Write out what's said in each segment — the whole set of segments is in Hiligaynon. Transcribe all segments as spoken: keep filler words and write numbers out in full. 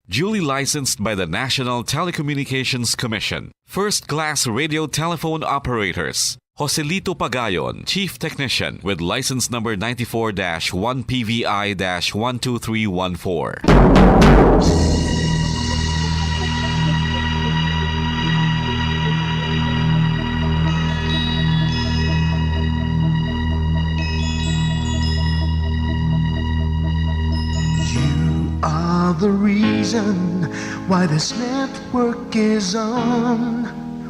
Duly licensed by the National Telecommunications Commission. First class radio telephone operators. Joselito Pagayon, Chief Technician, with license number ninety-four dash one P V I dash one two three one four. You are the reason why this network is on.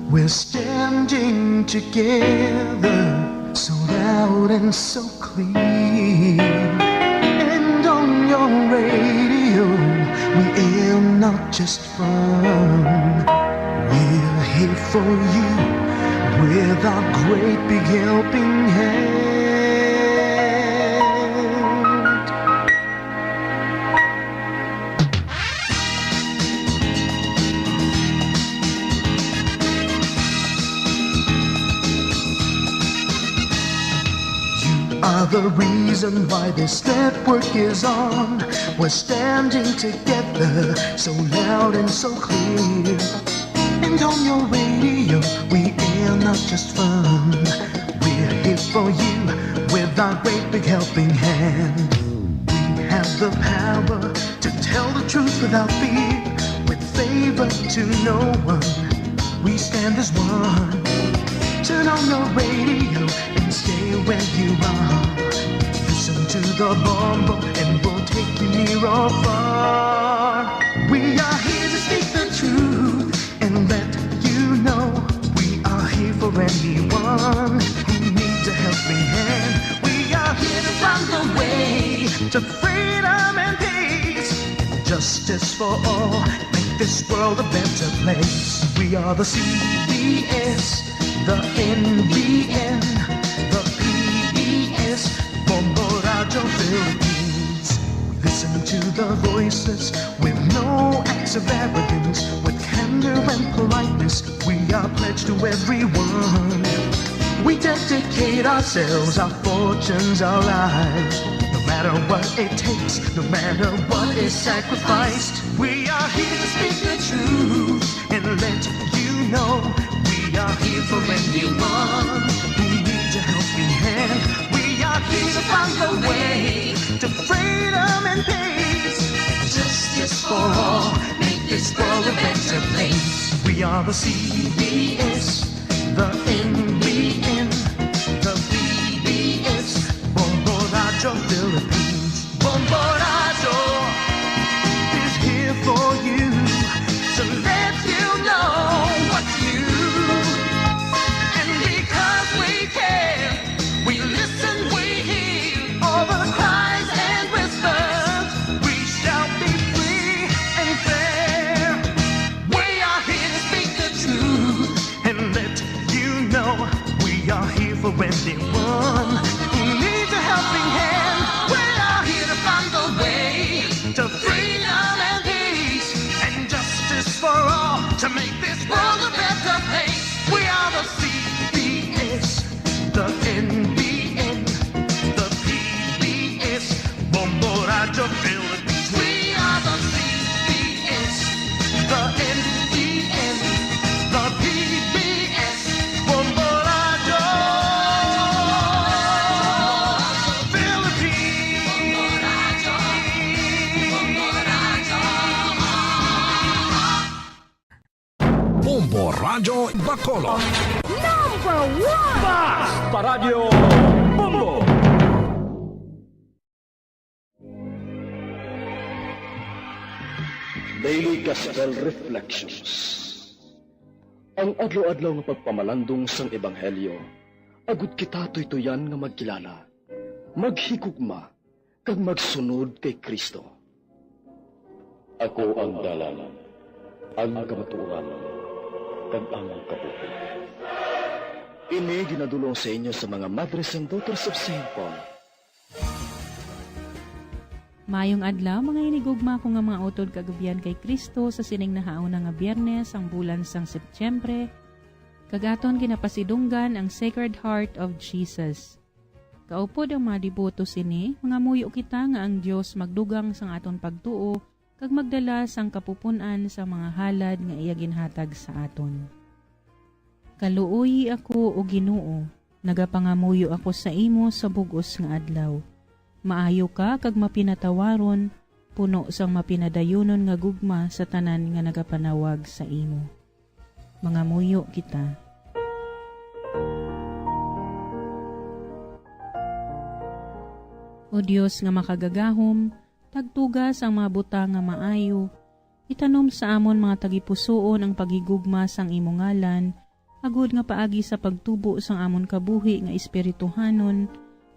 We're standing together, so loud and so clear. And on your radio, we aim not just fun. We're here for you with our great big helping hand. You are the reason why this network is on. We're standing together, so loud and so clear. And on your radio, we air not just fun. We're here for you with our great big helping hand. We have the power to tell the truth without fear, with favor to no one. We stand as one. Turn on your radio and stay where you are. Listen to the Bombo and we'll take you near or far. We are here to speak the truth and let you know we are here for anyone who needs a helping hand. We are here to find the way to freedom and peace. Justice for all, make this world a better place. We are the C B S, the N B N, the P B S, Bombo Radyo Philippines. We listen to the voices with no acts of arrogance, with candor and politeness. We are pledged to everyone. We dedicate ourselves, our fortunes, our lives. No matter what it takes, no matter what is sacrificed, we are here to speak the truth and let you know we are here for anyone who needs a helping hand. We are here to find a way to freedom and peace and justice for all. Make this world a better place. We are the C B S, the N B N, the P B S, Bombo Radyo Philippines. Bombo Radyo is here for you to let you know what's new. And because we care, we listen, we hear all the cries and whispers. We shall be free and fair. We are here to speak the truth and let you know we are here for anyone who needs a helping hand. We are here to find the way to freedom and peace and justice for all to make this world a better place. We are the C B S, the N B N, the P B S, Bombo Radyo Philippines. We are the C B S, the N B N, the P B S, Bombo Radyo Philippines. Bombo Radyo Bacolod. Number one! Basta Radyo Bombo! Daily Gospel Reflections. Ang adlaw-adlaw nga pagpamalandong sang ebanghelyo, agud kita tuytuyan nga magkilala, maghigugma, kag magsunod kay Cristo. Ako ang dalan, ang kamatuoran, kag ang kabuhi. Ini ginadul-ong sa inyo sa mga Madres and Daughters of Saint Paul. Mayong adlaw, mga hinigugma ko nga mga utod kag abyan kay Cristo, sa sining nahauna nga Biyernes sang bulan sang Setyembre, kag aton ginapasidunggan ang Sacred Heart of Jesus. Kaupod ang mga deboto sini, mangamuyo kita nga ang Dios magdugang sang aton pagtuo kag magdala sang kapupon-an sa mga halad nga iya ginhatag sa aton. Kaluoyi ako, O Ginoo, nagapangamuyo ako sa imo sa bug-os nga adlaw. Maayo ka kag mapinatawaron, puno sang mapinadayunon nga gugma sa tanan nga nagapanawag sa imo. Mangamuyo kita. O Dios nga makagagahom, tagtuga sang mga butang nga maayo, itanom sa amon mga tagipusoon ang paghigugma sang imo ngalan, agod nga paagi sa pagtubo sang amon kabuhi nga espirituhanon,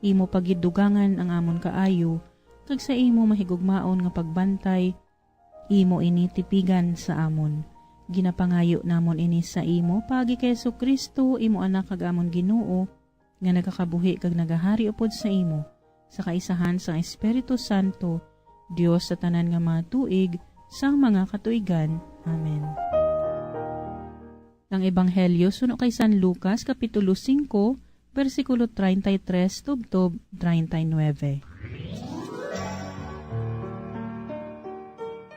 imo paghidugangan ang amon kaayo, kag sa imo mahigugmaon nga pagbantay, imo ini tipigan sa amon. Ginapangayo namon ini sa imo paagi kay Jesu-Cristo, imo Anak kag amon Ginoo, nga nagakabuhi kag nagahari upod sa imo, sa kaisahan sang Espiritu Santo, Dios sa tanan nga mga tuig, sang mga katuigan. Amen. Ang Ebanghelyo suno kay San Lucas, Kapitulo singko, bersikulo treinta y tres tubtob treinta y nuebe.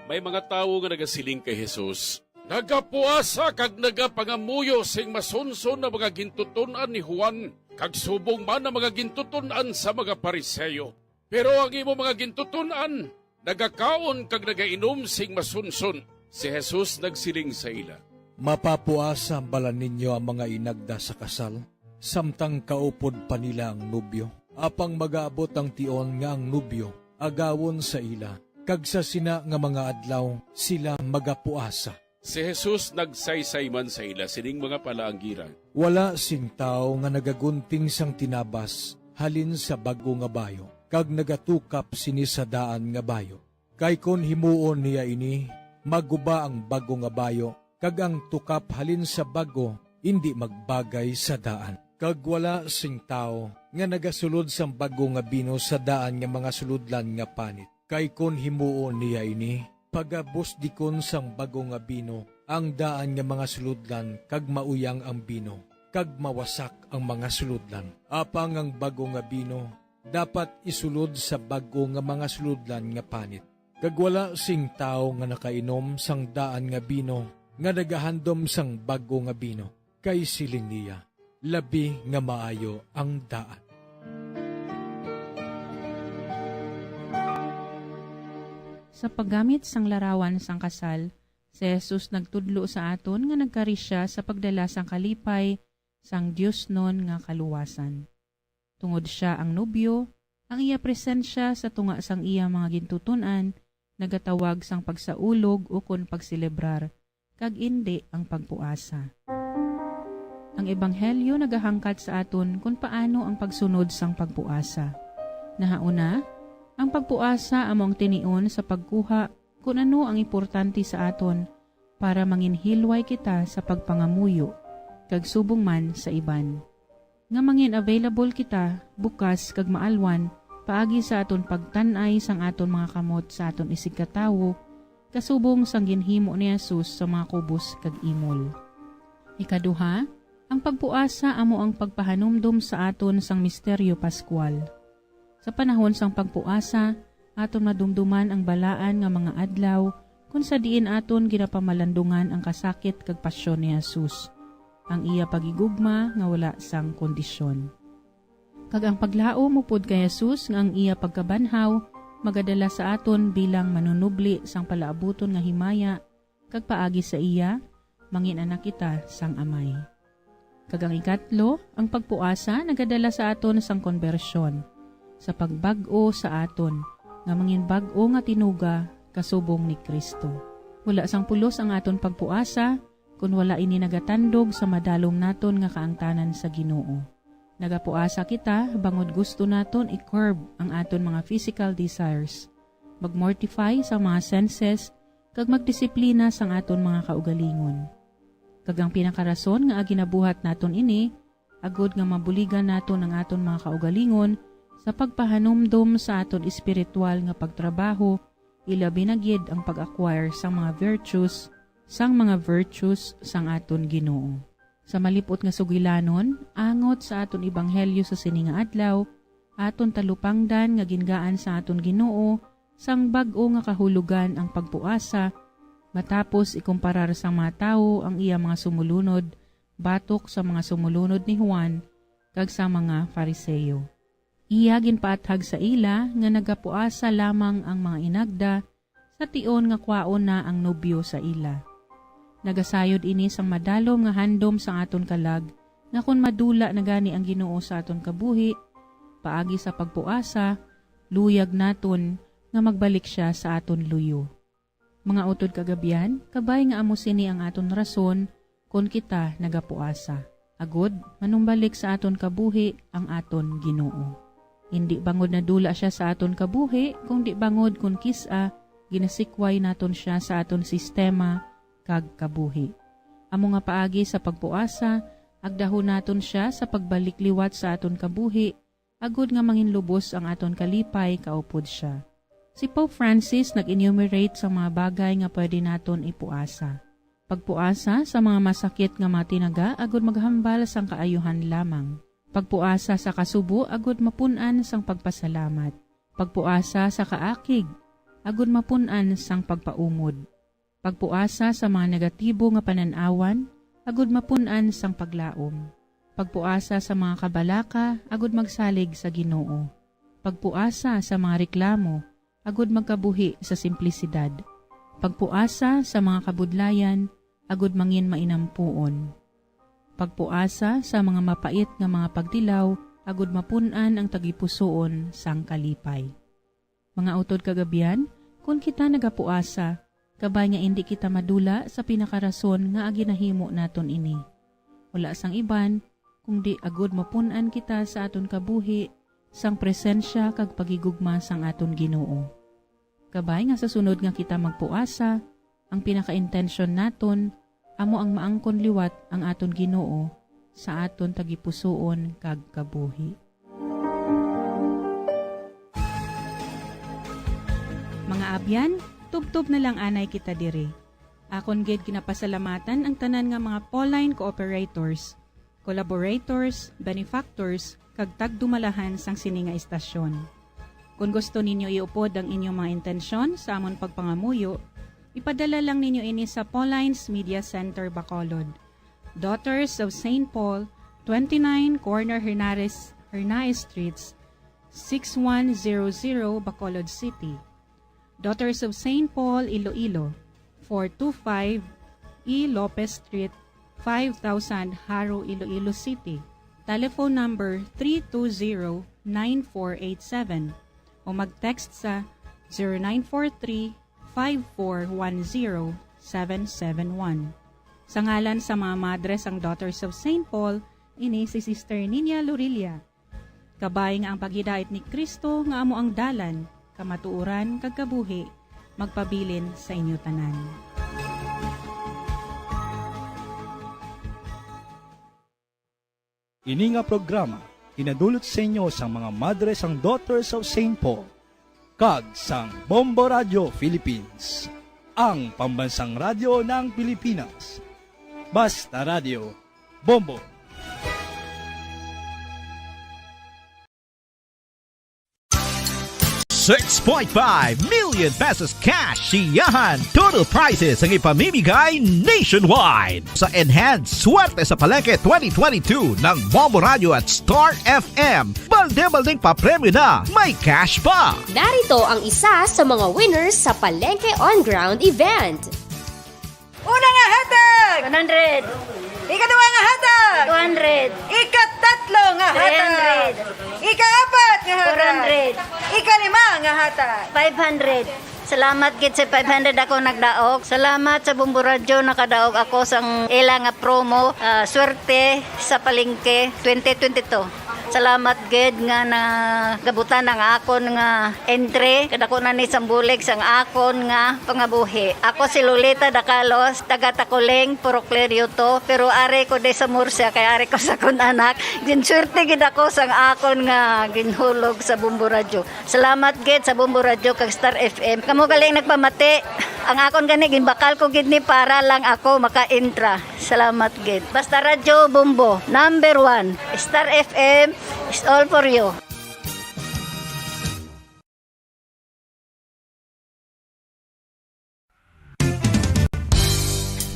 May mga tawo nga nagasiling kay Jesus, "Nagapuasa kag nagapangamuyo sing masunson nga mga gintuton-an ni Juan, kag subong man ang mga gintuton-an sa mga Pariseo. Pero ang imo mga gintuton-an nagakaon kag nagainom sing masunson." Si Jesus nagsiling sa ila, "Mapapuasa bala ninyo ang mga inagda sa kasal, samtang kaupod pa nila ang nobyo? Apang magaabot ang tion nga ang nobyo agawon sa ila, kag sa sina nga mga adlaw sila magapuasa." Si Jesus nagsaysay man sa ila sining mga palaanggiran, "Wala sing tawo nga nagagunting sang tinabas halin sa bag-o nga bayo, kag nagatukap sini sa daan nga bayo. Kay kon himuon niya ini, maguba ang bag-o nga bayo, kag ang tukap halin sa bag-o indi magbagay sa daan. Kag wala sing tawo nga nagasulod sang bag-o nga bino sa daan nga mga sulodlan nga panit. Kay kon himuon niya ini, pagabusdikon sang bag-o nga bino ang daan nga mga sulodlan, kag mauyang ang bino, kag mawasak ang mga sulodlan. Apang ang bag-o nga bino dapat isulod sa bag-o nga mga sulodlan nga panit. Kag wala sing tawo nga nakainom sang daan nga bino nga nagahandom sang bag-o nga bino, kay siling niya, 'Labi nga maayo ang daan.'" Sa paggamit sang larawan sang kasal, si Jesus nagtudlo sa aton nga nagkari sia sa pagdala sang kalipay sang diosnon nga kaluwasan. Tungod sia ang nobyo, ang iya presensya sa tunga sang iya mga gintuton-an nagatawag sang pagsaulog ukon pagselebrar, kag indi ang pagpuasa. Ang ebanghelyo nagahangkat sa aton kon paano ang pagsunod sang pagpuasa. Nahauna, ang pagpuasa amo ang tinion sa pagkuha kon ano ang importante sa aton para manginhilway kita sa pagpangamuyo kag subong man sa iban. Nga mangin-available kita, bukas kag maalwan paagi sa aton pagtan-ay sang aton mga kamot sa aton isigkatawo, kasubong sang ginhimo ni Jesus sa mga kubos kag imol. Ikaduha, ang pagpuasa amo ang pagpahanumdom sa aton sang misteryo Pascual. Sa panahon sang pagpuasa, aton madumduman ang balaan nga mga adlaw kon sa diin aton ginapamalandungan ang kasakit kag pasyon ni Jesus, ang iya paghigugma nga wala sang kondisyon. Kag ang paglaom upod kay Jesus nga ang iya pagkabanhaw magadala sa aton bilang manunubli sang palaabuton nga himaya, kag paagi sa iya, mangin-anak kita sang Amay. Kag ang ikatlo, ang pagpuasa nagadala sa aton sang konbersyon, sa pagbag-o sa aton, nga manginbag-o nga tinuga kasubong ni Cristo. Wala sang pulos ang aton pagpuasa kon wala ini nagatandog sa madalom naton nga kaangtanan sa Ginoo. Nagapuasa kita bangod gusto naton i-curb ang aton mga physical desires, mag-mortify sa mga senses, kag magdisiplina sang aton mga kaugalingon. Kag ang pinakarason nga ginabuhat naton ini, agod nga mabuligan naton ang aton mga kaugalingon sa pagpahanumdom sa aton espiritual nga pagtrabaho, ilabi na gid ang pag-acquire sang mga virtues, sang mga virtues sang aton Ginoo. Sa malip-ot nga sugilanon, angot sa aton ebanghelyo sa sini nga adlaw, aton talupangdan nga gingaan sa aton Ginoo sang bag-o nga kahulogan ang pagpuasa, matapos ikumparar sang mga tawo ang iya mga sumulunod batok sa mga sumulunod ni Juan kag sa mga Fariseo. Iya ginpaathag sa ila nga nagapuasa lamang ang mga inagda sa tion nga kwaon na ang nobyo sa ila. Nagasayod ini sang madalom nga handom sang aton kalag, nga kon madula na gani ang Ginoo sa aton kabuhi paagi sa pagpuasa, luyag naton nga magbalik sia sa aton luyo. Mga utod kag abyan, kabay nga amo sini ang aton rason kon kita nagapuasa, agud manumbalik sa aton kabuhi ang aton Ginoo. Indi bangod nadula sia sa aton kabuhi, kundi bangod kon kis-a ginasikway naton sia sa aton sistema kag kabuhi. Amo nga paagi sa pagpuasa, agdahon naton sia sa pagbalik liwat sa aton kabuhi, agud nga manginlubos ang aton kalipay kaupod sia. Si Pope Francis nag-enumerate sa mga bagay nga pwede naton ipuasa. Pagpuasa sa mga masakit nga mga tinaga agud maghambal sang kaayuhan lamang. Pagpuasa sa kasubo agud mapun-an sang pagpasalamat. Pagpuasa sa kaakig agud mapun-an sang pagpaumod. Pagpuasa sa mga negatibo nga panan-awan, agud mapun-an sang paglaom. Pagpuasa sa mga kabalaka, agud magsalig sa Ginoo. Pagpuasa sa mga reklamo, agud magkabuhi sa simplisidad. Pagpuasa sa mga kabudlayan, agud mangin mainampuon. Pagpuasa sa mga mapait nga mga pagtilaw, agud mapun-an ang tagipusoon sang kalipay. Mga utod kag abyan, kon kita nagapuasa, kabay nga indi kita madula sa pinakarason nga ginahimo naton ini. Wala sang iban, kundi agud mapun-an kita sa aton kabuhi sang presensya kag paghigugma sang aton Ginoo. Kabay nga sa sunod nga kita magpuasa, ang pinakaintensyon naton amo ang maangkon liwat ang aton Ginoo sa aton tagipusoon kag kabuhi. Mga abyan, tubtob na lang anay kita diri. Akon gid ginapasalamatan ang tanan nga mga Pauline cooperators, collaborators, benefactors, kag tagdumalahan sang sini nga istasyon. Kon gusto ninyo iupod ang inyong mga intensyon sa amon pagpangamuyo, ipadala lang ninyo ini sa Pauline's Media Center, Bacolod, Daughters of Saint Paul, twenty-nine Corner Hernares, Hernaez Streets, six one zero zero, Bacolod City. Daughters of Saint Paul, Iloilo, four two five E Lopez Street, five thousand, Jaro, Iloilo City. Telephone number three two zero, nine four eight seven o mag-text sa zero nine four three, five four one zero, seven seven one. Sa ngalan sa mga madre sang Daughters of Saint Paul, ini si Sister Ninia Lorilla. Kabay nga ang paghidait ni Cristo nga amo ang dalan, kamatuoran, kag kabuhi, magpabilin sa inyo tanan. Ini nga programa ginadulot sa inyo sang mga madre sang Daughters of Saint Paul kag sang Bombo Radio Philippines, ang pambansang radyo ng Pilipinas. Basta Radio, Bombo. Six point five million pesos cash siyahan total prizes ang ipamimigay nationwide sa Enhanced Swerte sa Palengke twenty twenty-two ng Bombo Radio at Star F M. Balde-baldeng papremyo na, may cash pa! Narito ang isa sa mga winners sa Palengke On Ground event. Una nga hatag! One hundred. Ikaduha nga hatag! Two hundred. Ikatatlo nga hatag! Three hundred. Ikaapat nga hatag! Four hundred. Ikalima nga hatag! Five hundred. Salamat gid sa five hundred ako nagdaog. Salamat sa Bombo Radyo, nakadaog ako sang ila nga promo, ah, Swerte sa Palengke twenty twenty-two. Salamat gid nga nagabutan ang akon nga entry. Kadako na ni sang bulig sang akon nga pangabuhi. Ako si Lolita Dacalos, taga Taculing, Purok Clerio to, pero ari ko di sa Murcia, kay ari ko sa akon anak. Ginswerte gid ako sang akon nga ginhulog sa Bombo Radyo. Salamat gid sa Bombo Radyo kag Star F M. Kamo gali ang nagpamati. Ang akon gani, ginbakal ko gid ni para lang ako maka-entra. Salamat gid. Basta Radyo Bombo, number one. Star F M is all for you.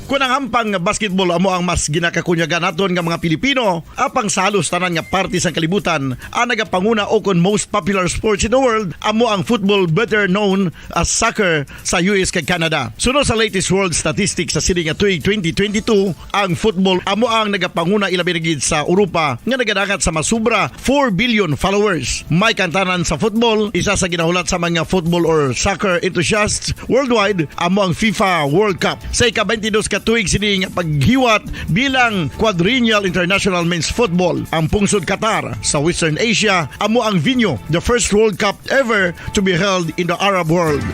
Kon ang hampang nga basketball amo ang mas ginakakunyagan naton nga mga Pilipino, apang sa halos tanan nga parte sang kalibutan, ang nagapanguna o kon most popular sports in the world amo ang football, better known as soccer, sa U S kag Canada. Suno sa latest world statistics sa sini nga tuig twenty twenty-two, ang football amo ang nagapanguna, ilabi na gid sa Europa, nga nagadangat sa masubra four billion followers. May kantanan sa football, isa sa ginahulat sa mga football or soccer enthusiasts worldwide amo ang FIFA World Cup. Sa ika-twenty-dos ka tuig sini nga paghiwat bilang Quadrennial International Men's Football, ang pungsod Qatar sa Western Asia amo ang venue, the first World Cup ever to be held in the Arab world.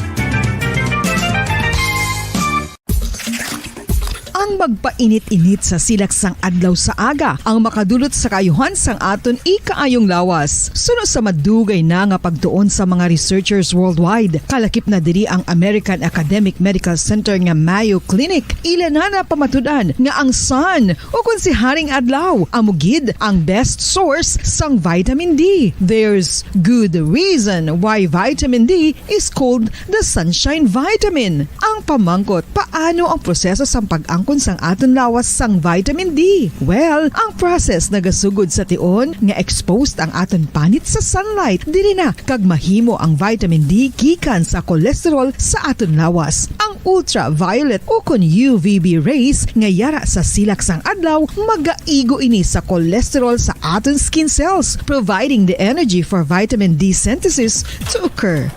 Ang magpainit-init sa silak sang adlaw sa aga ang makadulot sa kaayuhan sang aton ikaayong lawas. Suno sa madugay na nga pagtuon sa mga researchers worldwide, kalakip na diri ang American Academic Medical Center nga Mayo Clinic. Ila na napamatud-an nga ang sun, o kon si Haring Adlaw, amo gid ang best source sang vitamin D. There's good reason why vitamin D is called the sunshine vitamin. Ang pamangkot, paano ang proseso sang pag-angkon sang aton lawas sang vitamin D? Well, ang process nagasugod sa tion nga exposed ang aton panit sa sunlight. Diri na kag mahimo ang vitamin D gikan sa cholesterol sa aton lawas. Ang ultraviolet o kon U V B rays nga yara sa silak sang adlaw magaigo ini sa cholesterol sa aton skin cells, providing the energy for vitamin D synthesis to occur.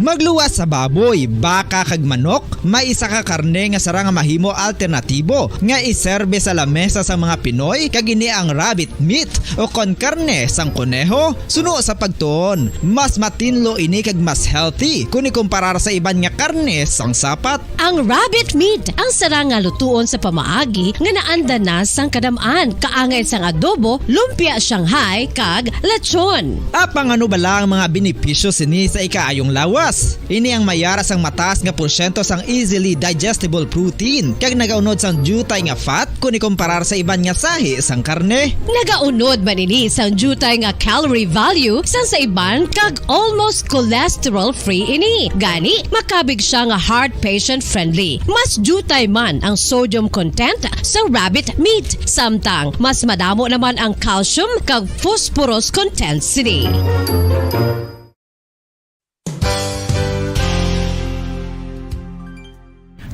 Magluwas sa baboy, baka kag manok, may isa ka karne nga sarang nga mahimo alternatibo nga iserbe sa lamesa sang mga Pinoy, kag ini ang rabbit meat o kon karne sang koneho. Suno sa pagtuon, mas matinlo ini kag mas healthy kon ikumparar sa iban nga karne sang sapat. Ang rabbit meat ang sarang nga lutuon sa pamaagi nga naanda na sang kadam-an, kaangay sang adobo, lumpia Shanghai, kag lechon. Apang ano bala ang mga benepisyo sini sa ikaayong lawas? Ini ang mayara sang mataas nga porsyento sang easily digestible protein kag nagaunod sang diutay nga fat kon ikomparar sa iban nga sahi sang karne. Nagaunod man ini sang diutay nga calorie value sang sa iban kag almost cholesterol-free ini. Gani, makabig siya nga heart patient-friendly. Mas diutay man ang sodium content sa rabbit meat, samtang mas madamo naman ang calcium kag phosphorus content sini.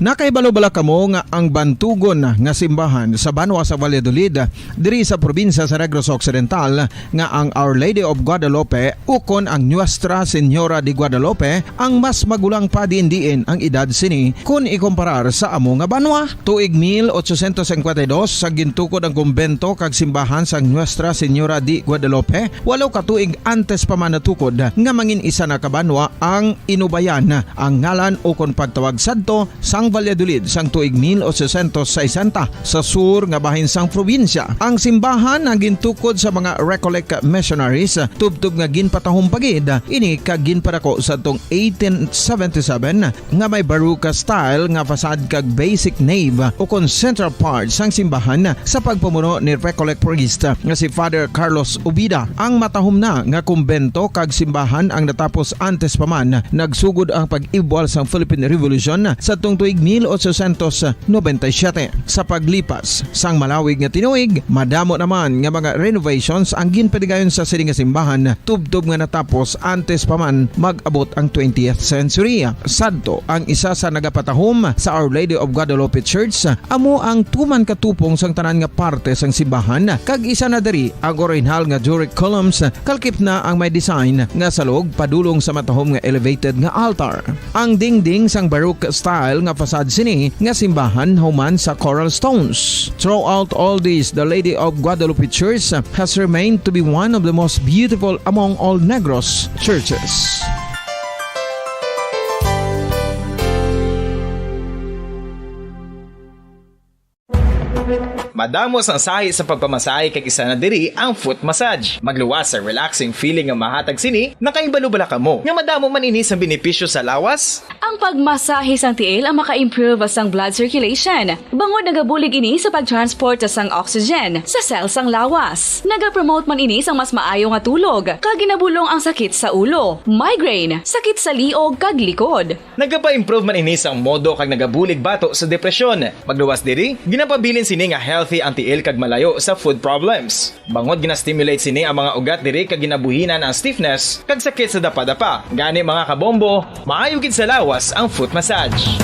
Nakahibalo bala kamo nga ang bantugon nga simbahan sa banwa sa Valladolid, diri sa probinsya sa Negros Occidental, nga ang Our Lady of Guadalupe ukon ang Nuestra Señora de Guadalupe ang mas magulang pa diin-diin ang edad sini kon ikomparar sa amo nga banwa? Tuig mil ochocientos cincuenta y dos, sa gintukod ang kumbento kag simbahan sang Nuestra Señora de Guadalupe, walo ka tuig antes pa man natukod nga mangin isa na ka banwa ang Inubayan, ang ngalan ukon pagtawag sadto sang Valladolid sang tuig mil ochocientos sesenta, sa sur nga bahin sang probinsya. Ang simbahan ang gintukod sa mga Recollect missionaries, tubtob nga ginpatahom pa gid ini kag ginpadako sadtong eighteen seventy-seven, nga may Baroque style nga facade kag basic nave ukon central part sang simbahan sa pagpamuno ni Recollect priest nga si Father Carlos Ubida. Ang matahom na nga kumbento kag simbahan ang natapos antes pa man nagsugod ang pag-ibwal sang Philippine Revolution sadtong tuig mil ochocientos noventa y siete. Sa paglipas sang malawig nga tinuig, madamo naman nga mga renovations ang ginpadigayon sa sini nga simbahan, tubtob nga natapos antes pa man mag-abot ang twentieth century. Sadto, ang isa sa nagapatahom sa Our Lady of Guadalupe Church amo ang tuman ka tupong sang tanan nga parte sang simbahan, kag isa na diri ang orihinal nga Doric columns, kalkip na ang may design nga salog padulong sa matahom nga elevated nga altar. Ang dingding sang Baroque style nga facade sini nga simbahan human sa coral stones. Throughout all this, the Lady of Guadalupe Church has remained to be one of the most beautiful among all Negros churches. Madamo sang sahi sa pagpamasahe kag isa na diri ang foot massage. Magluwas sa relaxing feeling nga mahatag sini. Nakahibalo bala kamo nga madamo man ini sang benepisyo sa lawas? Ang pagmasahe sang tiil ang maka-improve sang blood circulation, bangod nagabulig ini sa pag-transport sang oxygen sa cell sang lawas. Nagapromote man ini sang mas maayo nga tulog, kag ginabulong ang sakit sa ulo, migraine, sakit sa liog, kag likod. Nagapa-improve man ini sang modo kag nagabulig bato sa depresyon. Magluwas diri, ginapabilin sini nga healthy ang tiil kag malayo sa foot problems. Bangod gina-stimulate sini ang mga ugat diri kag ginabuhinan ang stiffness kag sakit sa dapadapa. Gani, mga kabombo, maayo gid sa lawas ang foot massage.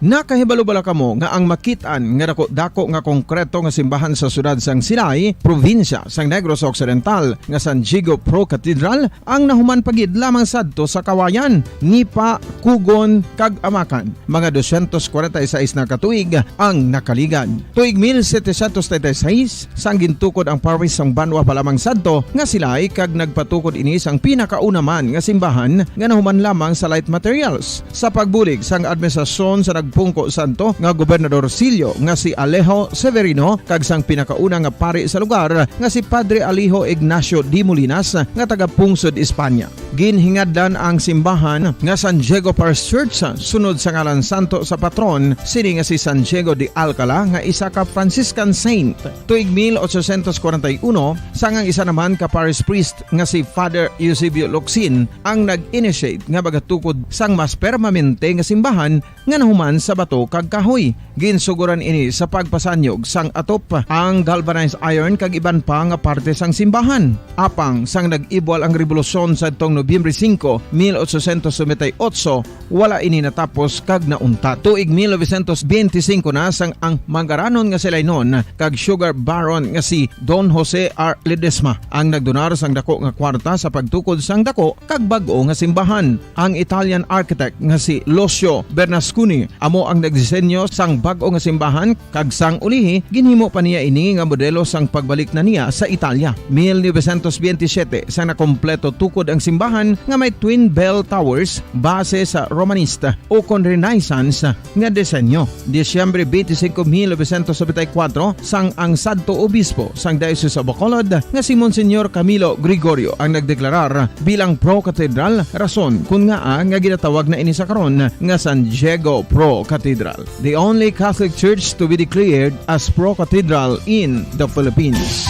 Nakahibalo bala kamo nga ang makit-an nga dako-dako nga konkreto nga simbahan sa siyudad sang Silay, probinsya sang Negros Occidental, nga San Diego Pro Cathedral, ang nahuman pa gid lamang sadto sa Kawayan, Nipa, Kugon, kag Amakan. Mga dosyentos kwarenta y seis na ka tuig ang nakaligad. Tuig mil setecientos treinta y seis, sang gintukod ang parish sang banwa pa lamang sadto nga Silay, kag nagpatukod ini sang pinakauna man nga simbahan nga nahuman lamang sa light materials. Sa pagbulig sang administrasyon sa nagpungko sadto nga gobernadorcillo nga si Alejo Severino kag sang pinakauna nga pari sa lugar nga si Padre Alejo Ignacio de Molinas nga taga-pungsod Espanya. Ginhingadlan ang simbahan nga San Diego Parish Church sunod sa ngalan santo sa patron sini nga si San Diego de Alcala, nga isa ka Franciscan saint. Tuig mil ochocientos kwarenta y uno, sang ang isa naman ka parish priest nga si Father Eusebio Locsin ang nag-initiate nga magatukod sang mas permanente nga simbahan nga nahuman sa bato kag kahoy. Ginsugoran ini sa pagpasanyog sang atop, ang galvanized iron kag iban pa nga parte sang simbahan. Apang sang nag-ibwal ang rebolusyon sadtong Nobyembre singko, mil ochocientos noventa y ocho, wala ini natapos kag nauntat. Tuig mil novecientos benti singko na, sang ang manggaranon nga si Lainon kag sugar baron nga si Don Jose R. Ledesma ang nagdonar sang dako nga kwarta sa pagtukod sang dako kag bag-o nga simbahan. Ang Italian architect nga si Lucio Bernasconi amo ang nagdisenyo sang bag-o nga simbahan, kag sang ulihi, ginhimo pa niya ini nga modelo sang pagbalik na niya sa Italia. Mil novecientos benti siyete, sang nakompleto tukod ang simbahan nga may twin bell towers base sa Romanista ukon Renaissance nga disenyo. Disyembre benti singko, mil novecientos nobenta y kuwatro, sang ang sadto obispo sang Diocese of Bacolod nga si Monsignor Camilo Gregorio ang nagdeklarar bilang pro-cathedral, rason kon ngaa nga ginatawag na ini sa karon nga San Diego Pro Cathedral, the only Catholic church to be declared as pro-cathedral in the Philippines.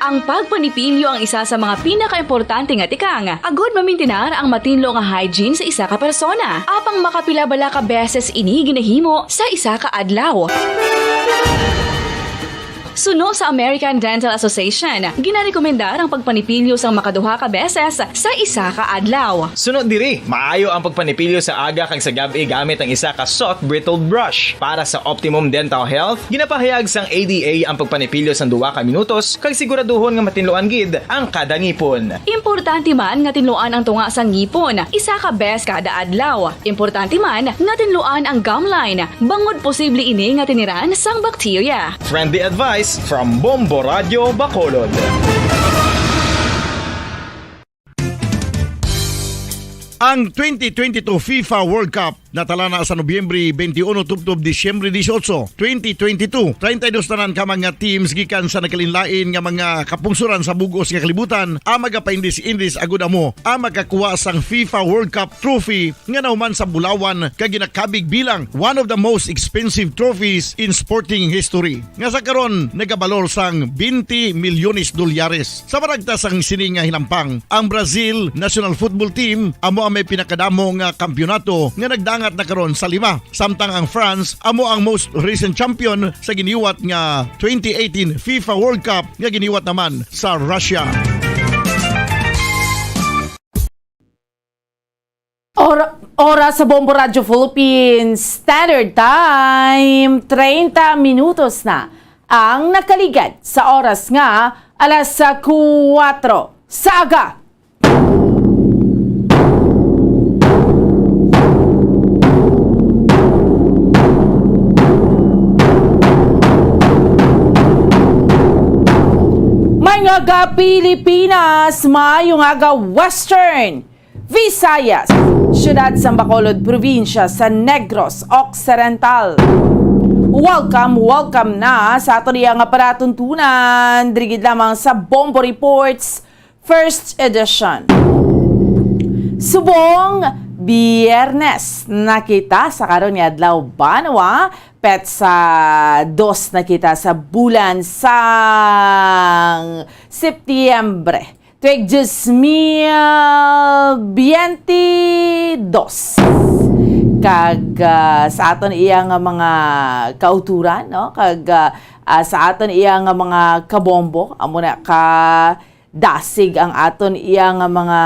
Ang pagpanipilyo ang isa sa mga pinakaimportante nga tikang agud mamintinar ang matinlo nga hygiene sa isa ka persona. Apang makapila bala ka beses ini ginahimo sa isa ka adlaw? Suno sa American Dental Association, ginarekomendar ang pagpanipilyo sang makaduha ka beses sa isa ka adlaw. Suno diri, maayo ang pagpanipilyo sa aga kag sa gab-i gamit ang isa ka soft bristled brush. Para sa optimum dental health, ginapahayag sang A D A ang pagpanipilyo sang duha ka minutos kag siguraduhon nga matinluan gid ang kada ngipon. Importante man nga tinluan ang tunga sang ngipon isa ka bes kada adlaw. Importante man nga tinluan ang gum line, bangod posible ini nga tiniran sang bakterya. Friendly advice from Bombo Radio Bacolod. Ang twenty twenty-two FIFA World Cup natala na sa Nobyembre twenty-one tubtob Disyembre dieciocho, twenty twenty-two. Treinta y dos tanan ka mga teams gikan sa nagkalainlain nga mga kapungsoran sa bug-os nga kalibutan ang magapaindis-indis agud amo ang makakuha sang FIFA World Cup trophy nga nahuman sa bulawan kag ginakabig bilang one of the most expensive trophies in sporting history, nga sa karon nagabalor sang twenty milyones dolyares. Sa maragta sang sini nga hinampang, ang Brazil national football team amo ang may pinakadamo nga kampiyonato nga nagdangat na karon sa lima, samtang ang France amo ang most recent champion sa giniwat nga twenty eighteen FIFA World Cup nga giniwat naman sa Russia. Ora-, oras sa Bombo Radyo Philippines Standard Time, treinta minutos na ang nakaligad sa oras nga alas kuwatro sa aga. Mga ka-Pilipinas, maayong aga, Western Visayas, siyudad sang Bacolod, probinsya sa Negros Occidental. Welcome, welcome na sa aton iya nga palatuntunan, diri gid lamang sa Bombo Reports, first edition. Subong Biyernes na kita sa karon nga adlaw, banwa, petsa dos na kita sa bulan sang Setyembre, tuig dos mil biyente dos. Kag, ah, sa aton iya nga mga kauturan, no? Kag, ah, ah, sa aton iya nga mga kabombo, amo na ka dasig ang aton iya nga mga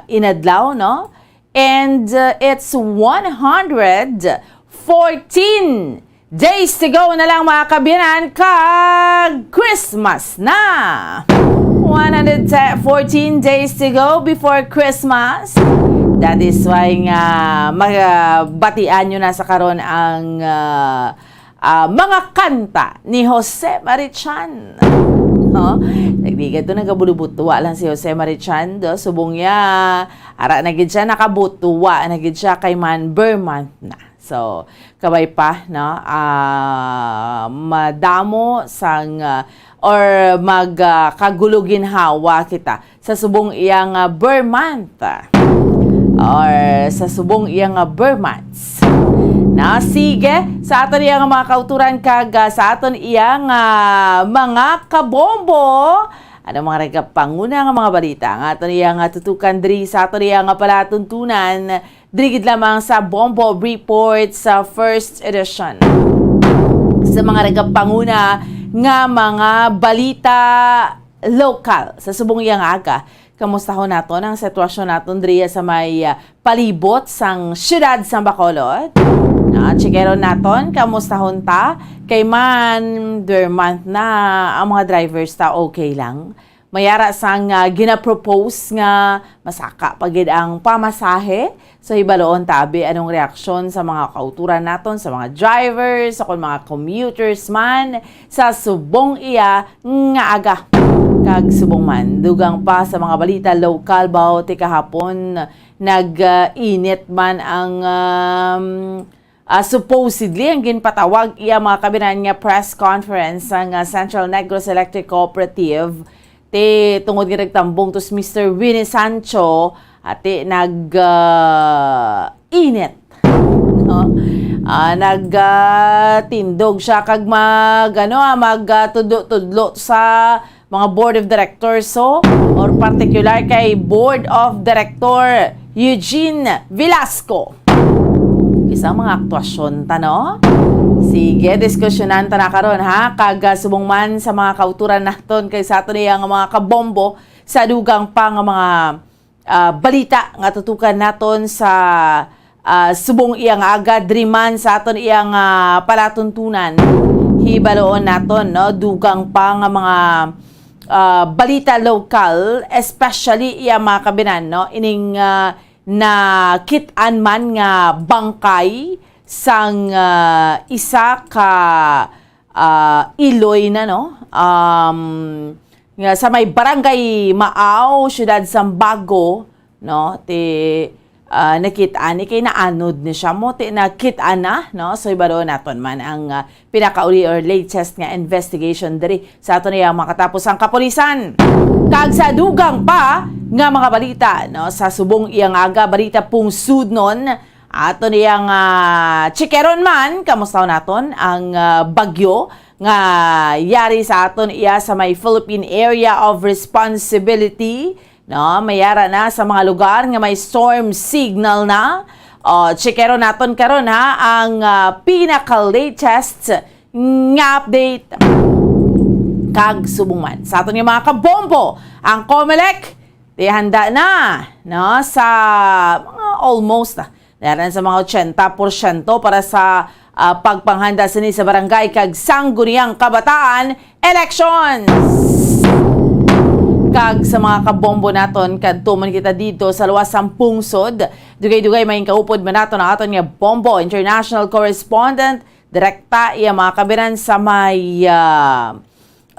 inadlaw, no? And, uh, it's one hundred fourteen days to go na lang, mga kabiyanan, kag Christmas na. One hundred fourteen days to go before Christmas. That is why nga mabatian nyo na sa karon ang, uh, ah, mga kanta ni Jose Marichan. No? Nagdigad to, nagabulubutwa lang si Jose Marichan. Do, subong niya, ara na gid siya, nakabutwa na gid siya kay man, ber month na. So, kabay pa, no? Ah, madamo sang, ah, or mag, ah, kagulo ginhawa kita sa subong iya nga ber month, or sa subong iya nga ber months. Na, sige, sa aton iya nga mga kauturan kag, ah, sa aton iya nga mga kabombo, ano mga nagapanguna nga mga balita nga aton iya nga tutukan diri sa aton iya nga palatuntunan, diri gid lamang sa Bombo Report sa first edition. Sa mga nagapanguna nga mga balita lokal sa subong iya nga aga, kamustahon naton ang sitwasyon naton diri sa may, ah, palibot sang siyudad sang Bacolod. Na, checkeron naton, kamustahon ta? Kay man, ber month na, ang mga drivers ta okay lang. May ara sang, ah, ginapropose nga masaka pa gid ang pamasahe. So, hibaluon ta abi anong reaksyon sa mga kauturan naton, sa mga drivers, sa kon mga commuters man, sa subong iya nga aga. Kag subong man, dugang pa sa mga balita lokal, baw ti kahapon, nag, ah, init man ang, um, ah, supposedly, ang ginpatawag iya mga kabinan nga press conference sang, ah, Central Negros Electric Cooperative, ti tungod nga nagtambong to si Mister Winnie Sancho, ati nag, ah, init. No? Ah, nag, ah, tindog siya kag mag, ano, ah, mag, ah, tudlo-tudlo sa mga board of directors, so, or particular kay Board of Director Eugene Velasco. Isa mga aktuasyon ta, no? Sige, diskusyonan ta na karon, ha? Kag, ah, subong man sa mga kauturan naton kay sa aton iya nga mga kabombo sa dugang pa nga mga, ah, balita nga tutukan naton sa, ah, subong iya nga aga, diri man sa aton iya nga palatuntunan. Hibaluon naton, no, dugang pa nga mga, ah, balita lokal, especially iya mga kabinan, no, ining, ah, nakit-an man nga bangkay sang, ah, isa ka, ah, iloy na, no? Um, nga sa may Barangay Maaw, Siyudad Sambago, no? Ti, ah, nakit-an ni kay naanod ni siya mo, ti nakit-an na, no? So, hibaluon naton man ang, ah, pinakauli or latest nga investigation diri sa aton iya makatapos ang kapulisan. Kag sa dugang pa nga mga balita, no, sa subong iya nga aga, balita pungsudnon, aton iya nga chikeron man, kamusta naton ang, ah, bagyo nga yari sa aton iya sa may Philippine Area of Responsibility. No, may ara na sa mga lugar nga may storm signal na. O, chekero naton karon, ha, ang, ah, pinaka-latest nga update. Kag subong man sa aton nga mga kabombo, ang Comelec, di handa na, no, sa mga almost na Daran sa mga ochenta porsyento para sa, ah, pagpanghanda sini sa barangay kag sangguniang kabataan elections. Kag sa mga kabombo naton, kadto man kita dito sa luwas sang pungsod. Dugay-dugay may kaupod man naton ang aton nga bombo international correspondent. Direkta iya mga kabiran sa may, ah,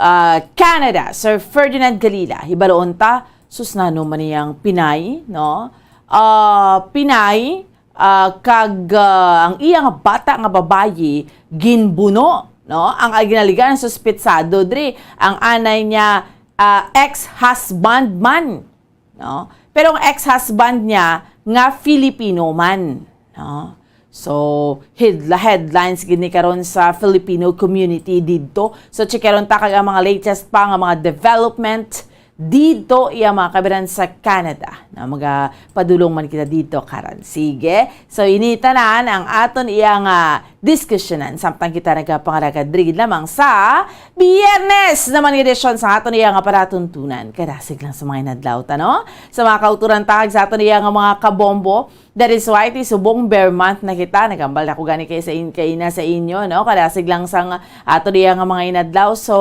ah, Canada, Sir Ferdinand Galila. Hibaluon ta, sus, nano man niyang Pinay, no? ah, Pinay, ah, kag, ah, ang iya nga bata nga babayi ginbuno, no? Ang ginaligan suspitsado diri, ang anay niya, ah, ex-husband man, no? Pero ang ex-husband niya nga Filipino man, no? So, head-, headlines gid ni karon sa Filipino community didto. So, checkeron ta kag ang mga latest pa nga mga development didto, iya mga kabiran, sa Canada, na magapadulong man kita didto karon. Sige. So, ini tanan ang aton iya nga diskusyonan samtang kita nagapangalagad diri lamang sa Biyernes naman nga edisyon sa aton iya nga palatuntunan. Kadasig lang sa mga inadlaw ta, no? Sa mga kauturan ta kag sa aton iya nga mga kabombo, that is why ti subong bear month na kita. Nagambal na ko gani kay sa in-, kay na sa inyo, no? Kadasig lang sang aton iya nga mga inadlaw. So,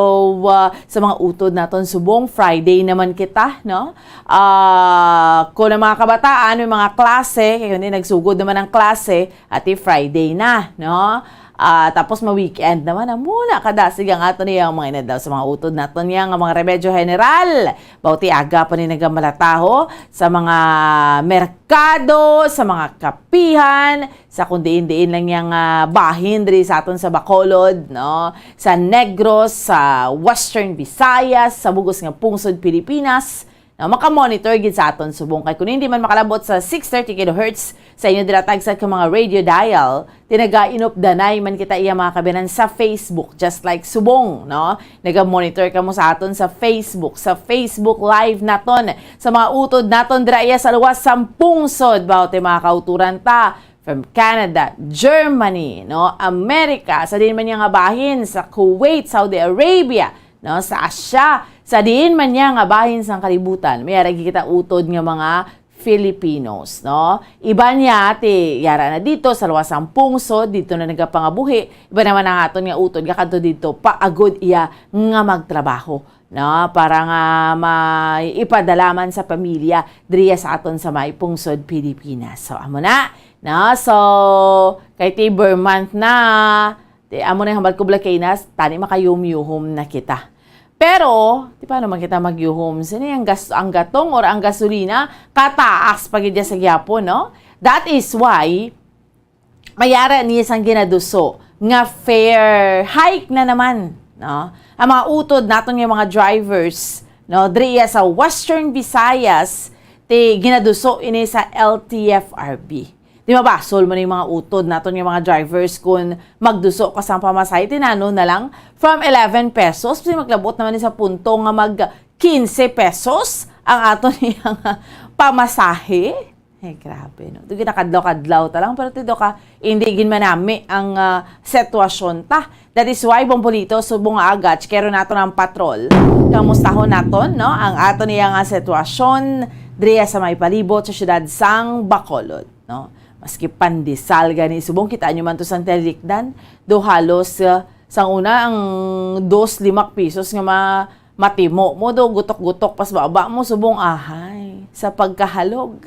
ah, sa mga utod naton subong, Friday naman kita, no? Ah, kung ang mga kabataan may mga klase, kay kundi nagsugod naman ang klase, ati Friday na, no? Ah, tapos ma-weekend naman, amo na kadasig ang aton iya nga mga inadlaw. Sa mga utod naton iya nga mga remedyo general, bauti aga pa ni nagamalataho sa mga merkado, sa mga kapihan, sa kung diin-diin lang yang, ah, bahin diri sa aton sa Bacolod, no? Sa Negros, sa Western Visayas, sa bugos nga pungsod Pilipinas, no? Makamonitor gid sa aton subong kay kung hindi man makalabot sa six thirty kilohertz sa inyo dira tagsa ka mga radio dial, tinaga-inupdanay man kita iya mga kabinan sa Facebook, just like subong, no? Naga-monitor kamo sa aton sa Facebook, sa Facebook Live naton, sa mga utod naton dira iya sa luwas sang pungsod, bauti mga kauturan ta from Canada, Germany, no, America, sa diin man niya nga bahin, sa Kuwait, Saudi Arabia, no, sa Asia, sa diin man niya nga bahin sang kalibutan. May ara gid kita utod nga mga Filipinos, no? Iba niya, ti, yara na dito, sa luwas sang pungsod, dito na nagapangabuhi. Iba naman ang aton nga utod, nga kadto dito, paagod iya nga magtrabaho, no? Para nga maipadala man sa pamilya, diriya sa aton sa may pungsod Pilipinas. So, amo na, no? So, kay ti bear month na, ti, amo na yung hambal ko, Black Kainas, tani makayumyuhom na kita. Pero, ti paano man kita magyuhom? Sini ang gas-, ang gatong or ang gasolina, kataas pa gid sa gyapon, no? That is why, mayara niya sang ginaduso nga fare hike na naman, no? Ang mga utod naton nga mga drivers, no, diri iya sa Western Visayas, ti ginaduso ini sa L T F R B. Di mabasol man yung mga utod naton nga mga drivers kung magduso ka sang pamasahe, tinano na lang from eleven pesos, kasi maglabot naman ni sa punto nga mag quince pesos ang aton iyang pamasahe. Ay, grabe, no? Ito ginakadlaw-kadlaw ta lang, pero tido ka, hindi gid manami ang, ah, sitwasyon ta. That is why, Bombolito, subong nga aga, chikero naton ang patrol. Kamustahon naton, no? Ang aton iya nga sitwasyon, diriya sa may palibot sa siyudad sang Bacolod, no? Maski pandesal gani, subong kita nyo man to sang tinalikdan. Do halos, ah, sang una, ang dos limak pisos nga ma-, matimo mo, do gutok-gutok, pas baba mo, subong ahay, sa pagkahalog.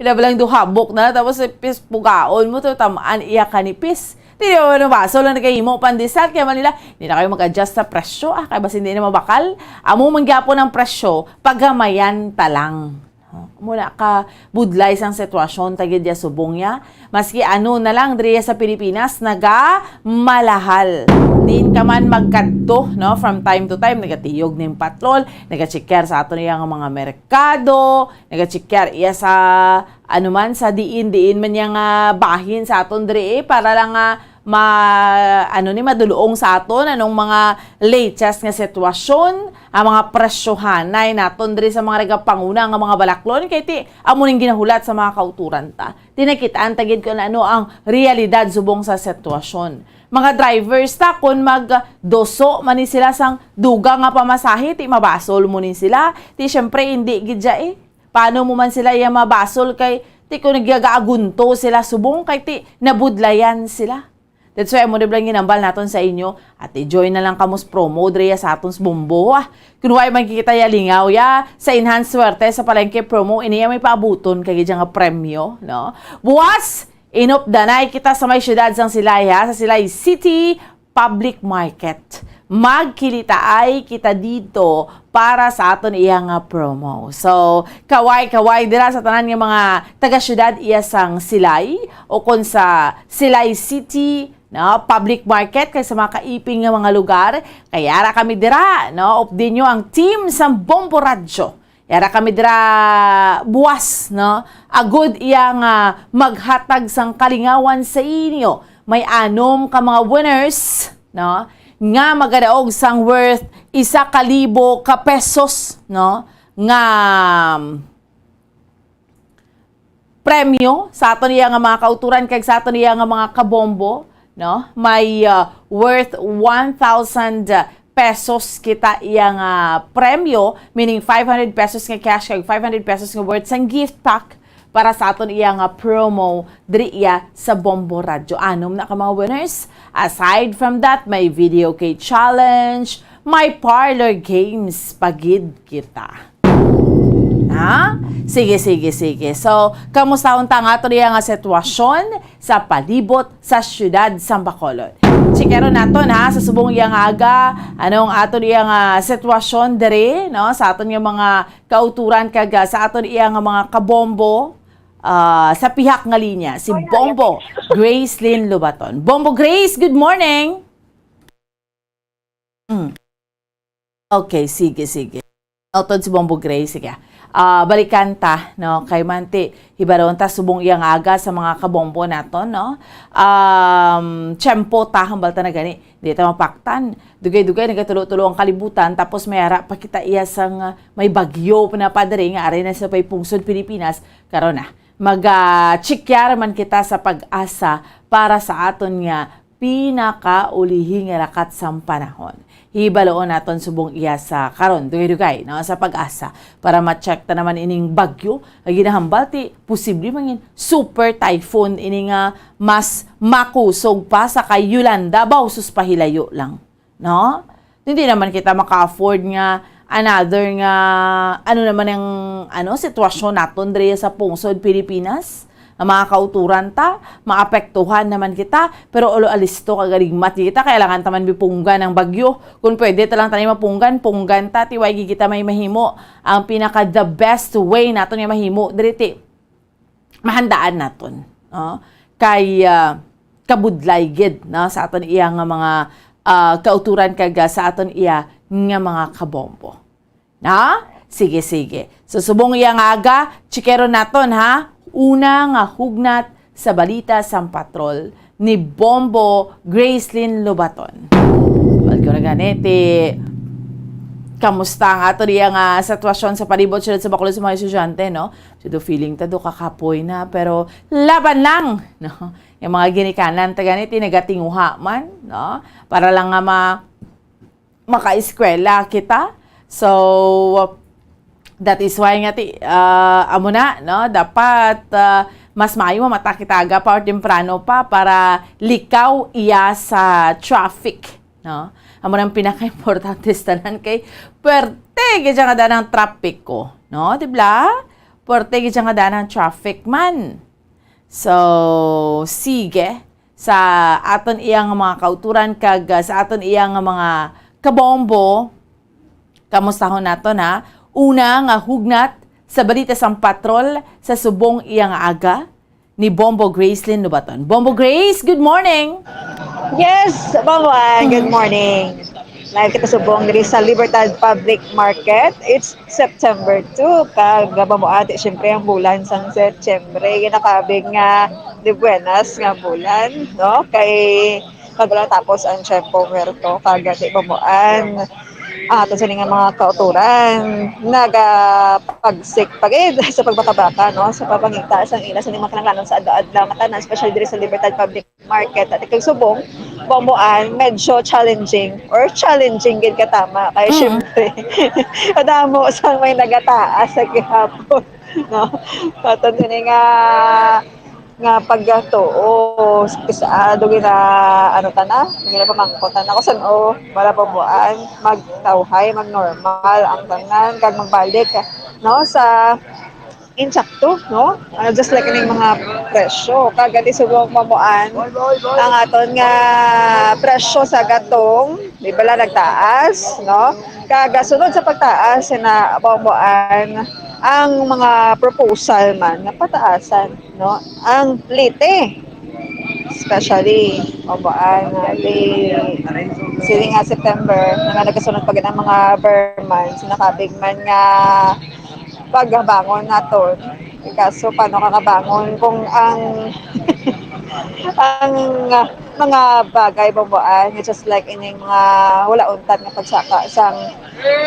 Ila ba lang do habok na, tapos, eh, pis, pugaon mo, to tamaan, iya kanipis. Di ba, ano ba? So, lang nagahimo pandesal, kaya man nila, hindi na kayo mag-adjust sa presyo, ah, kaya basi hindi na mabakal. Amo man gyapon ang presyo, pagamayan ta lang. Muna ka budlay sang sitwasyon ta gid ya subong ya. Maski ano na lang diri sa Pilipinas, naga malahal. Diin ka man magkadto, no? From time to time, nagatiyog ning patrol, nagachecker sa aton iya nga mga merkado, nagachecker iya sa, ano man, sa diin-diin man niya nga bahin sa aton diri, eh, para lang nga ma-, ano ni, madulong sa aton, anong mga latest nga sitwasyon, ang mga presyohanay naton diri sa mga nagapanguna nga mga balaklon, kay ti, amo ning ginahulat sa mga kauturan ta. Tinakitaan ta gid kung ano ang realidad subong sa sitwasyon. Mga drivers ta, kung magduso man ni sila sang dugang nga pamasahe, ti mabasol mo ni sila. Ti, syempre, hindi gid siya eh. Paano mo man sila iya mabasol kay ti kung nagyagaagunto sila subong kay ti nabudlayan sila. That's why amo na lang ginambal naton sa inyo. Ate Joy na lang kamos promo diriya sa aton sa Bombo, ah. Kung wala man kita ya lingaw ya sa Enhanced Swerte sa Palengke promo, ini ya may paabuton kay gid nga premyo, no? Buwas, inupdanay kita sa may siyudad sang Silay, ha, sa Silay City, Public Market. Magkilitaay kita dito para sa aton iya nga promo. So, kaway-kaway dira sa tanan nga mga taga-syudad iya sang Silay o kon sa Silay City, no, Public Market kag sa mga kaiping nga mga lugar. Kay ara kami dira, no, updi nyo ang team sang Bombo Radyo. Yara kami dira buwas, no? Agud iya nga maghatag sang kalingawan sa inyo. May anom ka mga winners, no? Nga magadaog sang worth isa ka libo ka pesos, no? Nga premyo sa aton iya nga mga kauturan kag sa aton iya nga mga kabombo, no? May, uh, worth one thousand pesos kita iya nga premyo, meaning five hundred pesos nga cash kag five hundred pesos nga worth sang gift pack para sa aton iya nga promo diri iya sa Bombo Radyo. Anom na ka mga winners. Aside from that, may video key challenge, may parlor games pa gid kita. Ha? Sige, sige, sige. So, kamustahon ta ang aton iya nga sitwasyon sa palibot sa siyudad sang Bacolod. Chikero naton, ha, sa subong iya nga aga, ano ang aton iya nga sitwasyon diri, no, sa aton nga mga kauturan kag, ah, sa aton iya nga mga kabombo, ah, sa pihak nga linya, si Bombo Gracelyn Lobaton. Bombo Grace, good morning. Mm. Okay, sige, sige. Utod si Bombo Gray, sige. Ah, balikan ta, no? Kay manti, hibaron ta subong iyang aga sa mga kabombo naton, no? Um, tiyempo ta, hambal ta na gani. Di ta mapaktan. Dugay-dugay, nagatulo-tulo ang kalibutan, tapos may ara pa kita iya sang, ah, may bagyo pa na padre nga ari na sa pay pungsod Pilipinas. Karon na, mag, ah, chikyar man kita sa pag-asa para sa aton nga pinakaulihi nga lakat sang panahon. Hibaloon naton subong iya sa karon, dugay-dugay, no, sa pag-asa para ma-check ta naman ining bagyo nga ginahambal ti posible mangin super typhoon ini nga mas makusog pa sa kay Yolanda, baw sus pahilayo lang, no? Hindi naman kita maka-afford nga another nga, ano naman ang, ano, sitwasyon naton diri sa pungsod Pilipinas. Ang mga kauturan ta, maapektuhan naman kita, pero ulo alisto kag galigmat kita, kailangan ta man bipunggan ang bagyo. Kung pwede ta lang tayo mapunggan, punggan ta, ti way gid kita may mahimo. Ang pinaka the best way naton nga mahimo diri ti mahandaan naton, no? Kay, ah, kabudlay gid, no, sa aton iya nga mga, ah, kauturan kag, ah, sa aton iya nga mga kabombo. Na? Sige, sige. So, subong iya nga aga, chikero naton, ha? Una nga hugnat sa balita sang patrol ni Bombo Gracelyn Lobaton. Bal ko na gani, ti, kamusta ang aton iya nga sitwasyon sa palibot siyudad sa Bacolod sa mga estudyante, no? Sido feeling ta do kakapoy na, pero laban lang, no? Yung mga ginikanan ta gani, ti nagatinguha man, no? Para lang nga ma-, makaeskwela kita. So, that is why nga ti, ah, amo na, no? Dapat, ah, mas maayo mamata kita aga pa or temprano pa para likaw iya sa traffic, no? Amo nang pinakaimportante sa tanan kay puwerte gid siya nga daan ang trapiko, no? Di ba? Puwerte gid siya nga daan ang traffic man. So, sige. Sa aton iya nga mga kauturan kag, ah, sa aton iya nga mga kabombo, kamustahon naton, ha? Una nga hugnat sa balita sang patrol sa subong iya nga aga ni Bombo Gracelyn Lobaton. Bombo Grace, good morning! Yes, Bombo Ann, good morning. Live kita subong diri sa Libertad Public Market. It's September two, kag mabuati, siyempre, ang bulan sang Setyembre. Ginakabig nga de buenas nga bulan, no? Kay kag wala tapos ang tiyempo muerto, kag di mabuan ang aton sini nga mga kauturan. Nagapagsik pa gid sa pagbakabaka, no? Sa pagpangita sang ila sini mga kinahanglanon sa adlaw-adlaw nga tanan, especially diri sa Libertad Public Market at kag subong, Bomboan, medyo challenging or challenging gid ka tama. Kay Mm. syempre, kadamo sang may nagataas sa gihapon, no? Patod ini nga, nga pagtuo, sa, ah, dugi na, ano ta na, dugi na pamangkot na, kung san-o, para Bomboan, magtawhay, magnormal ang tanan, kag magbalik, no, sa insakto, no? Ah, just like ining mga presyo. Kag gali subong, Bamboan, ang aton nga presyo sa gatong, di bala, nagtaas, no? Kag, ah, sunod sa pagtaas na, Bamboan, ang mga proposal man nga pataasan, no? Ang plete, especially, Bamboan, nga di, siling nga September, nga nagasunod pa gid ang mga ber months, nakabig man nga pagbangon naton. Kaso, paano ka kabangon kung ang, ang, ah, mga bagay, Bamboan, it's just like ining mga wala untat nga pagsaka sang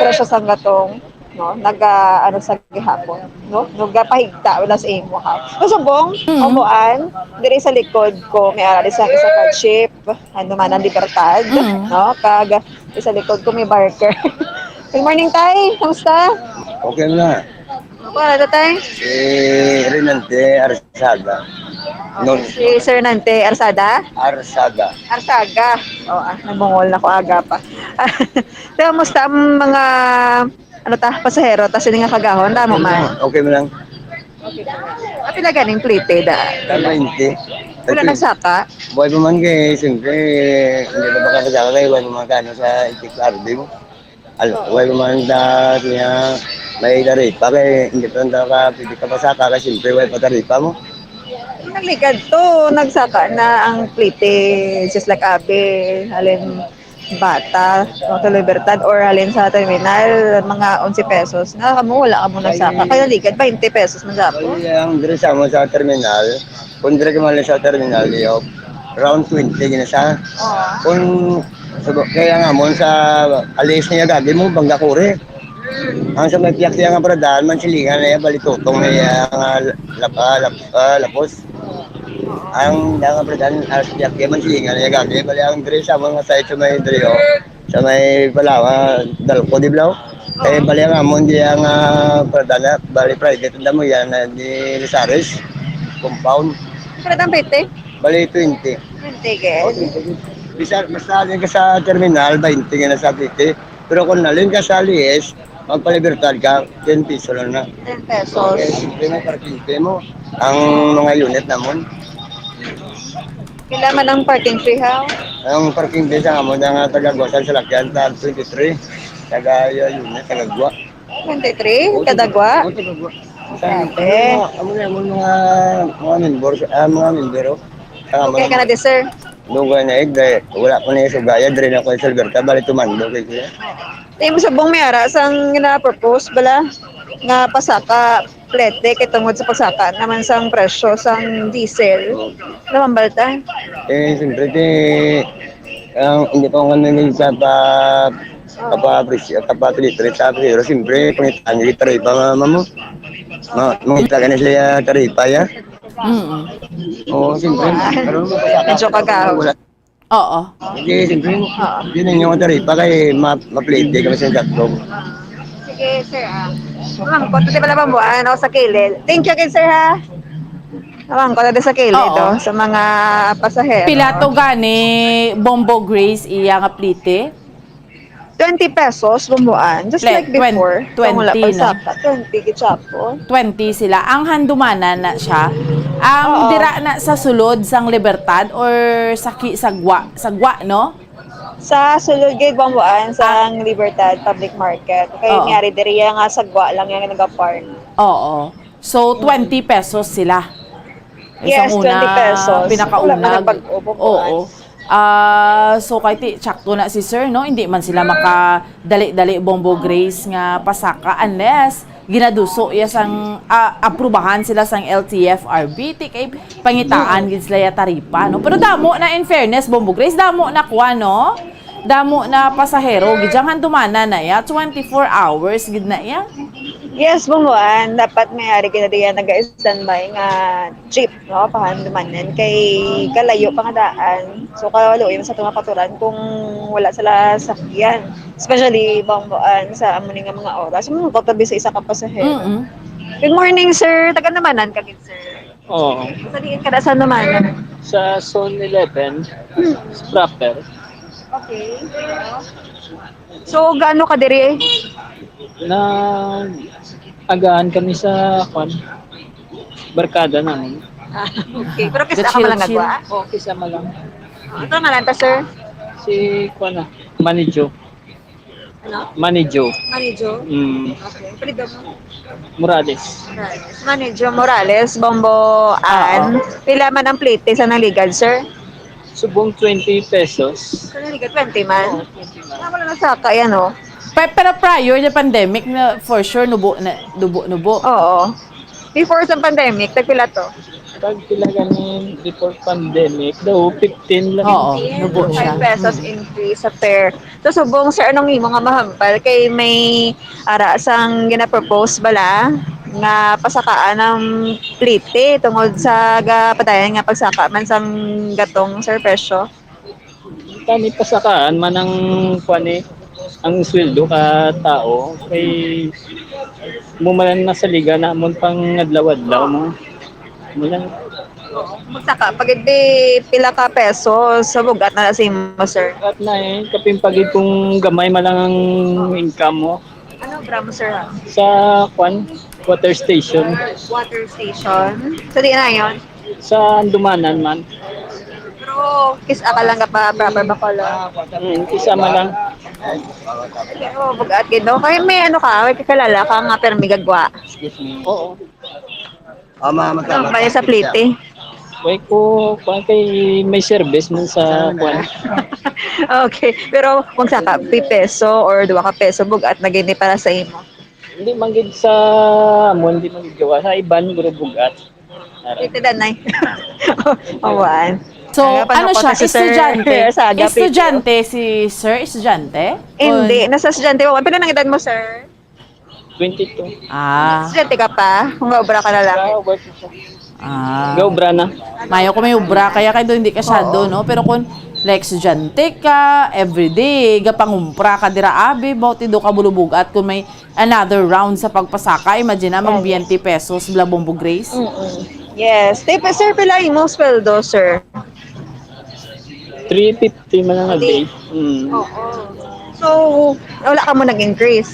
presyo sang gatong, no? Naga, ano, sa gihapon, no? Nagapahigta wala sa imo, ha? Subong, Mm. Bamboan, diri sa likod ko, may ara sa isa ka jeep, ano man ang Libertad, Mm. no? Kag sa likod ko may barker. Good morning, Tay. Kamusta? Okay na. Ano ka, ano, Tay? Si Renante Arsaga. Okay, si Sir Nante Arsada? Arsaga. Arsaga. Oh, ah, nabungol na ko aga pa. Pero kamusta ang mga, ano ta, pasahero? Ta, sini nga kagahon, damo man. Okay mo lang. Okay. Ah, pila ganing plete da? Twenty. Wala nagsaka? Buhay pa man kay, siyempre, hindi pa makakasaka kay wala man kano sa itik R D mo. Al-, wala man ta siya may taripa kay hindi pa ta ka pwede ka pasaka kay siyempre wala pa taripa mo. Nagligad to, nagsaka na ang plete, just like abi, halin bata, no, to Libertad or halin sa terminal, mga onse pesos. Na kamo, wala kamo nagsaka. Kaya ligad, twenty pesos man sa ako. Ay, ang diri sa mo sa terminal, kung diri ka man sa terminal, yo, around twenty gina sa. Oo. Kung, sa, kaya nga mo, sa alis niya gagi mo, bangga kuri. Ang sa may piyak siya nga paradaan, man silingan na iya, bali tutong na iya nga lap-, ah, lap-, ah, lapos. Ang danga pa dan as yakya man silingan ya gagi bali ang diri sa mga side sa may diri, oh, sa may Palawan, Dalco, di ba? Eh, bali ang amon di ang, ah, pradana, bali private ang damo yan, ah, di Lisares compound. Pero ang pete? Bali twenty. Twenty, guys. Oh, twenty. Bisa, basta din ka sa terminal, twenty nga na sa pete. Pero kung nalin ka sa Lies, magpalibertad ka, ten peso lang na. Ten pesos. Okay, siyempre may parking fee mo. Ang mga unit namon. Pila man ang parking fee, ha? Ang parking fee sa amon, ang, ah, tagagwasan sa lakyan, ta twenty-three. Taga, uh, unit, tagagwa. Twenty-three? Oo, kada gwa? Oo, kada gwa. Sa, grabe. Ano, ano, ano, mga, mga member, ah, mga member, oh. Sa Okay mga ka na di, sir? Dugay na, eh, dahil wala ko na yung sugaya, diri na ko yung Salberta, bali tumando kay kuya. Di mo subong may ara sang gina-propose bala nga pasaka plete kay tungod sa pagsaka naman sang presyo sang diesel. Namambal ta? Eh, siyempre, ti, ang, hindi pa nga naging sa pa, kapa presyo, kapa plete, sa presyo, siyempre, pangitaan nila taripa, ma-, ma-, mo. Ma-, mangita ka na sila taripa, ya? Mm. Oo, siyempre. Pero medyo kagaw. Wala. Oo. Hindi, siyempre, Oo. Yun ang inyong taripa kay ma-, maplete kami sa tatlong. Sige, sir, ah. Ma'am, kung di pala mabuan, ano, sa kilid. Thank you, kid sir, ha? Ma'am, kung di sa kilid, Oo. Oh, sa mga pasahero. Pila to gani, Bombo Grace, iya nga plete? Twenty pesos, bumuan. Just Ple-, like twen-, before, kung wala twenty, pa no? Saka, twenty, gitsapon. Twenty sila. Ang handumanan na siya. Ang Oo. Dira na sa sulod sang Libertad or sa ki-, sa gwa, sa gwa, no? Sa sulod gid, bumuan, sa Ah. Libertad Public Market. Kay Oo. May ari diri nga sa gwa lang yung nagapark. Oo. So, twenty pesos sila. Yes, Isang una, twenty pesos. Pinakauna. Wala man nagbago, bubuan. Oo. Ah, so, kay ti-, tsakto na si sir, no? Hindi man sila makadali-dali, Bombo Grace, nga pasaka unless ginaduso iya sang, ah, aprubahan sila sang L T F R B, ti kay pangitaan gid sila ya taripa, no? Pero damo na, in fairness, Bombo Grace, damo na kuha, no? Damo na pasahero, gid dyan handumanan na ya, twenty-four hours gid na ya. Yes, bumuan. Dapat may ari gid na diyan nag-standby nga jeep, no, pahandumanan kay kalayo pa nga daan. So, kaluoy man sa tunga paturan kung wala sila sakyan. Especially, bambuan sa amo ni nga mga oras. Mga koto sa isa ka pasahero. Mm-mm. Good morning, sir. Taga Namanan ka gid, sir? Oo. Sa diin ka na sa Namanan? Sa zone eleven, Hmm. Proper. Okay. So, gaano ka diri? Na Agaan kami sa, kwan, barkada namin. Ah, okay. Pero kis-a ka man lang Chill-chill. Nagwa? O, kisama lang. Ano ngalan ta, sir? Si, kwan na, Manager. Ano? Manager. Manager? Mm, Okay. Pwede mo? Morales. Manager Morales, Bombo Ann. Pila man ang plete sa nangligad, sir? Subong twenty pesos. Sa nangligad, twenty man. Oo, twenty lang. Wala na saka yan, oh. Pa- pero prior the pandemic na for sure nubo na nubo nubo. Oo. Before sa pandemic, tagpila to? Pag pila ganin before pandemic, daw fifteen lang. Oo, nubo siya. Five pesos Mm. increase sa fare. So, subong, sir, anong imo nga mahambal kay may ara sang ginapropose bala nga pasakaan ang plete tungod sa gapadayon nga pagsaka man sang gatong, sir, presyo? Kani pasakaan man ang, kwan eh, ang sweldo ka tao kay mumalan na sa liga namon pang adlaw-adlaw mo. Mulan Magsaka pag di pila ka pesos sa bugat na sa imo, sir. At na eh, kapin pagid kung gamay man lang ang income mo. Ano obra mo, sir? Ha? Sa, kwan, water station. Water station. Sa di na yon? Sa Andumanan man. Pero kis-a ka lang ka pa proper Bacolod. Hmm, kisama lang. Pero bugat gid, no? Kaya may ano ka, may kakilala ka nga permi gagwa. Oo. Ah, ma- Ano ba yung sa plete? Way ko, kwan kay may service man sa, kwan. Okay. Pero kung sa ka, pi peso or dua ka peso, bugat na gini para sa imo. Hindi man gid sa amon, hindi man gid gawa. Sa iban, guro bugat. Plete danay. Awan. So, Kaya pa ano siya? nakuha si Sir Estudyante? Saga, Estudyante si sir? Estudyante? Hindi, O- nasa estudyante mo. Pero nang edad mo, sir? Ah, Estudyante ka pa? Kung obra ka na lang. Sa work ko siya. ah. Gaobra na. Mayo ko may obra, kaya kay do hindi ka siya do, no? Pero kung, like, estudyante ka, everyday, gapangumpra ka dira, abi, about do ka bulubugat kung may another round sa pagpasaka, imagine na, mang twenty pesos, bala Bombo Grace. Mm-mm. Yes. Te, pa, sir, pila imong sweldo, sir? Three fifty man ang a day. Mm. Oo. So, wala ka mo nag-increase?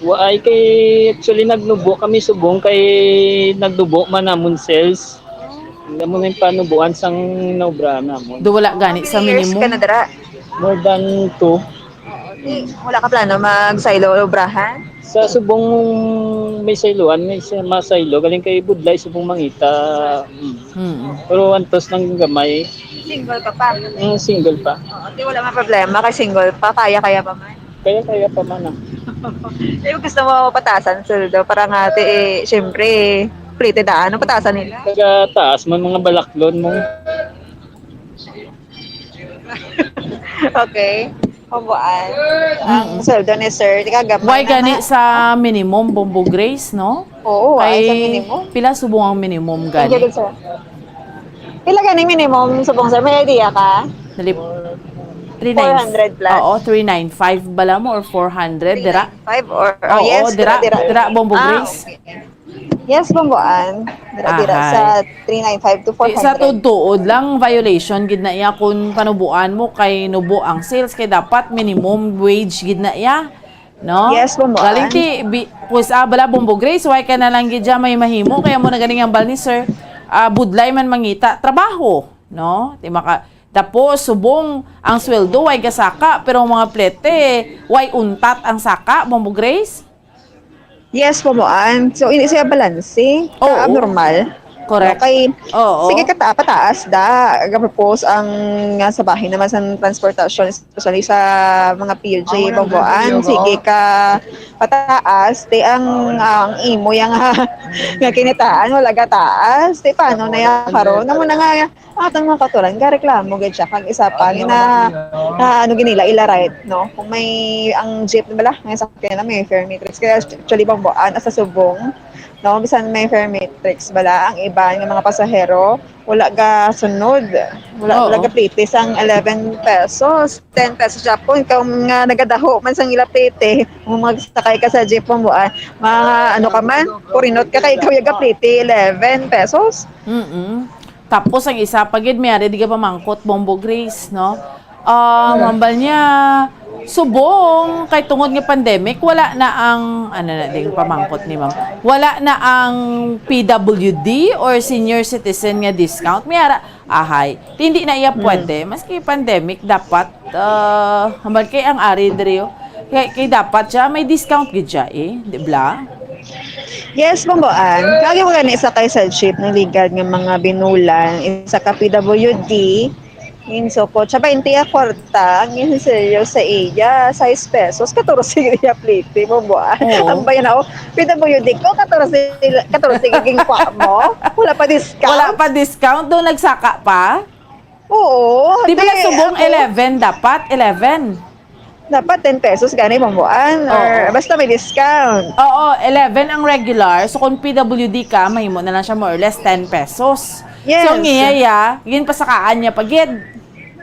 Waay kay actually nagnubo kami subong kay nagnubo man namon sales. Amo na yung panubuan sang naobra namon. Do wala gani sa Three years minimum. Ka na dira? More than two. Eh, wala ka plano mag-silo obrahan? Sa subong may sayloan, may sa masaylo, galing kay budlay subong mangita. Mm. Mm. Pero antos nang gamay, Single ka pa? mm, single pa. Oo, di wala man problema kay single pa, kaya-kaya pa man. Kaya kaya pa man ah. Di ba gusto mo pataasan sweldo para nga, ti, eh, siyempre, plete daan, ano pataasan nila? Taga taas man mga balaklon mo. Okay. Kabuan. Ang sweldo ni sir, di ka gamay Why na gani nga. Sa minimum, Bombo Grace, no? Oo, ay sa Kay minimum. Pila subong ang minimum Thank you, gani? Sir. Pila gani minimum subong, sir? May idea ka? Dali. Three nine. Four hundred plus. Oo, three nine five bala mo or four hundred, dira? Five or, oh, Oo, yes, dira, dira, dira. dira, Bombo Ah, Grace. Okay. Yes, Bomboan. Dira, dira Ahay. Sa three nine five to Di, sa four hundred. tuod-tuod lang, violation gid na iya kung panubuan mo kay nubo ang sales, kay dapat minimum wage gid na iya, no? Yes, Bomboan. Galing ti, bi, kung sa bala, Bombo Grace, why ka na lang gid dyan may mahimo, kaya mo na ganing ang bal ni sir, ah, budlay man mangita, trabaho, no? Di maka, tapos, subong, ang sweldo, way gasaka, pero ang mga plete, way untat ang saka, Bombo Grace? Yes, Bomboan. So, hindi siya balanse. Oo. Abnormal. Correct. Okay. Oo. Sige, kata pataas da. Ga-propose ang nga sa bahin naman sa transportasyon, especially sa mga P U G, Bomboan. Sige ka pataas. Te, ang, ang imo yang nga kinitaan, wala gataas. Te, paano na yan karon? Amo na nga, ang atong mga kautoran, gareklamo gid siya. Kag isa pa, na, na ano ginila, ila right, no? Kung may, ang jeep, bala, may sakyan na may fare matrix. Kaya actually, Bomboan, asa subong, no? Bisan may fare matrix, bala, ang iba nga mga pasahero, wala ga sunod. Wala, Oo. Wala ga plete sang eleven pesos, ten pesos Japon. Ikaw nga nagadaho man sang ila plete, kung magsakay ka sa jeep, Bomboan, mga ano ka man, kurinot ka kay ikaw yung plete, eleven pesos. Mm-mm. Tapos ang isa pa gid, may ari di ka pamangkot, Bombo Grace, no? Ah, mambal niya, Subong kay tungod nga pandemic, wala na ang, ano na ding pamangkot ni ma'am, wala na ang P W D or senior citizen nga discount. May ara, ahay. Hindi na iya pwede. Maski pandemic, dapat, ah, hambal kay ang ari diri, oh. Kay, kay dapat siya, may discount gid siya, eh. Di bla? Yes, Bamboan. Lagi ko gani sakay sa jeep ng ligad nga mga binulan, isa ka P W D, inso ko, siya baynte a kwarta, ang insinsilyo sa iya, sais pesos, katorse iya plete, Bamboan. Oo. Ang bayan ako, P W D ko, katorse, katorse giging kwa mo? Wala pa discount? Wala pa discount? Doon nagsaka pa? Oo. Di ba Di, subong ako, eleven dapat? Eleven. Dapat ten pesos gani, Bamboan. Or Oo. basta may discount. Oo, eleven ang regular. So, kung P W D ka, mahimo na lang siya more or less ten pesos. Yes. So, ang iya, ya, yun pasakaan niya pa gid.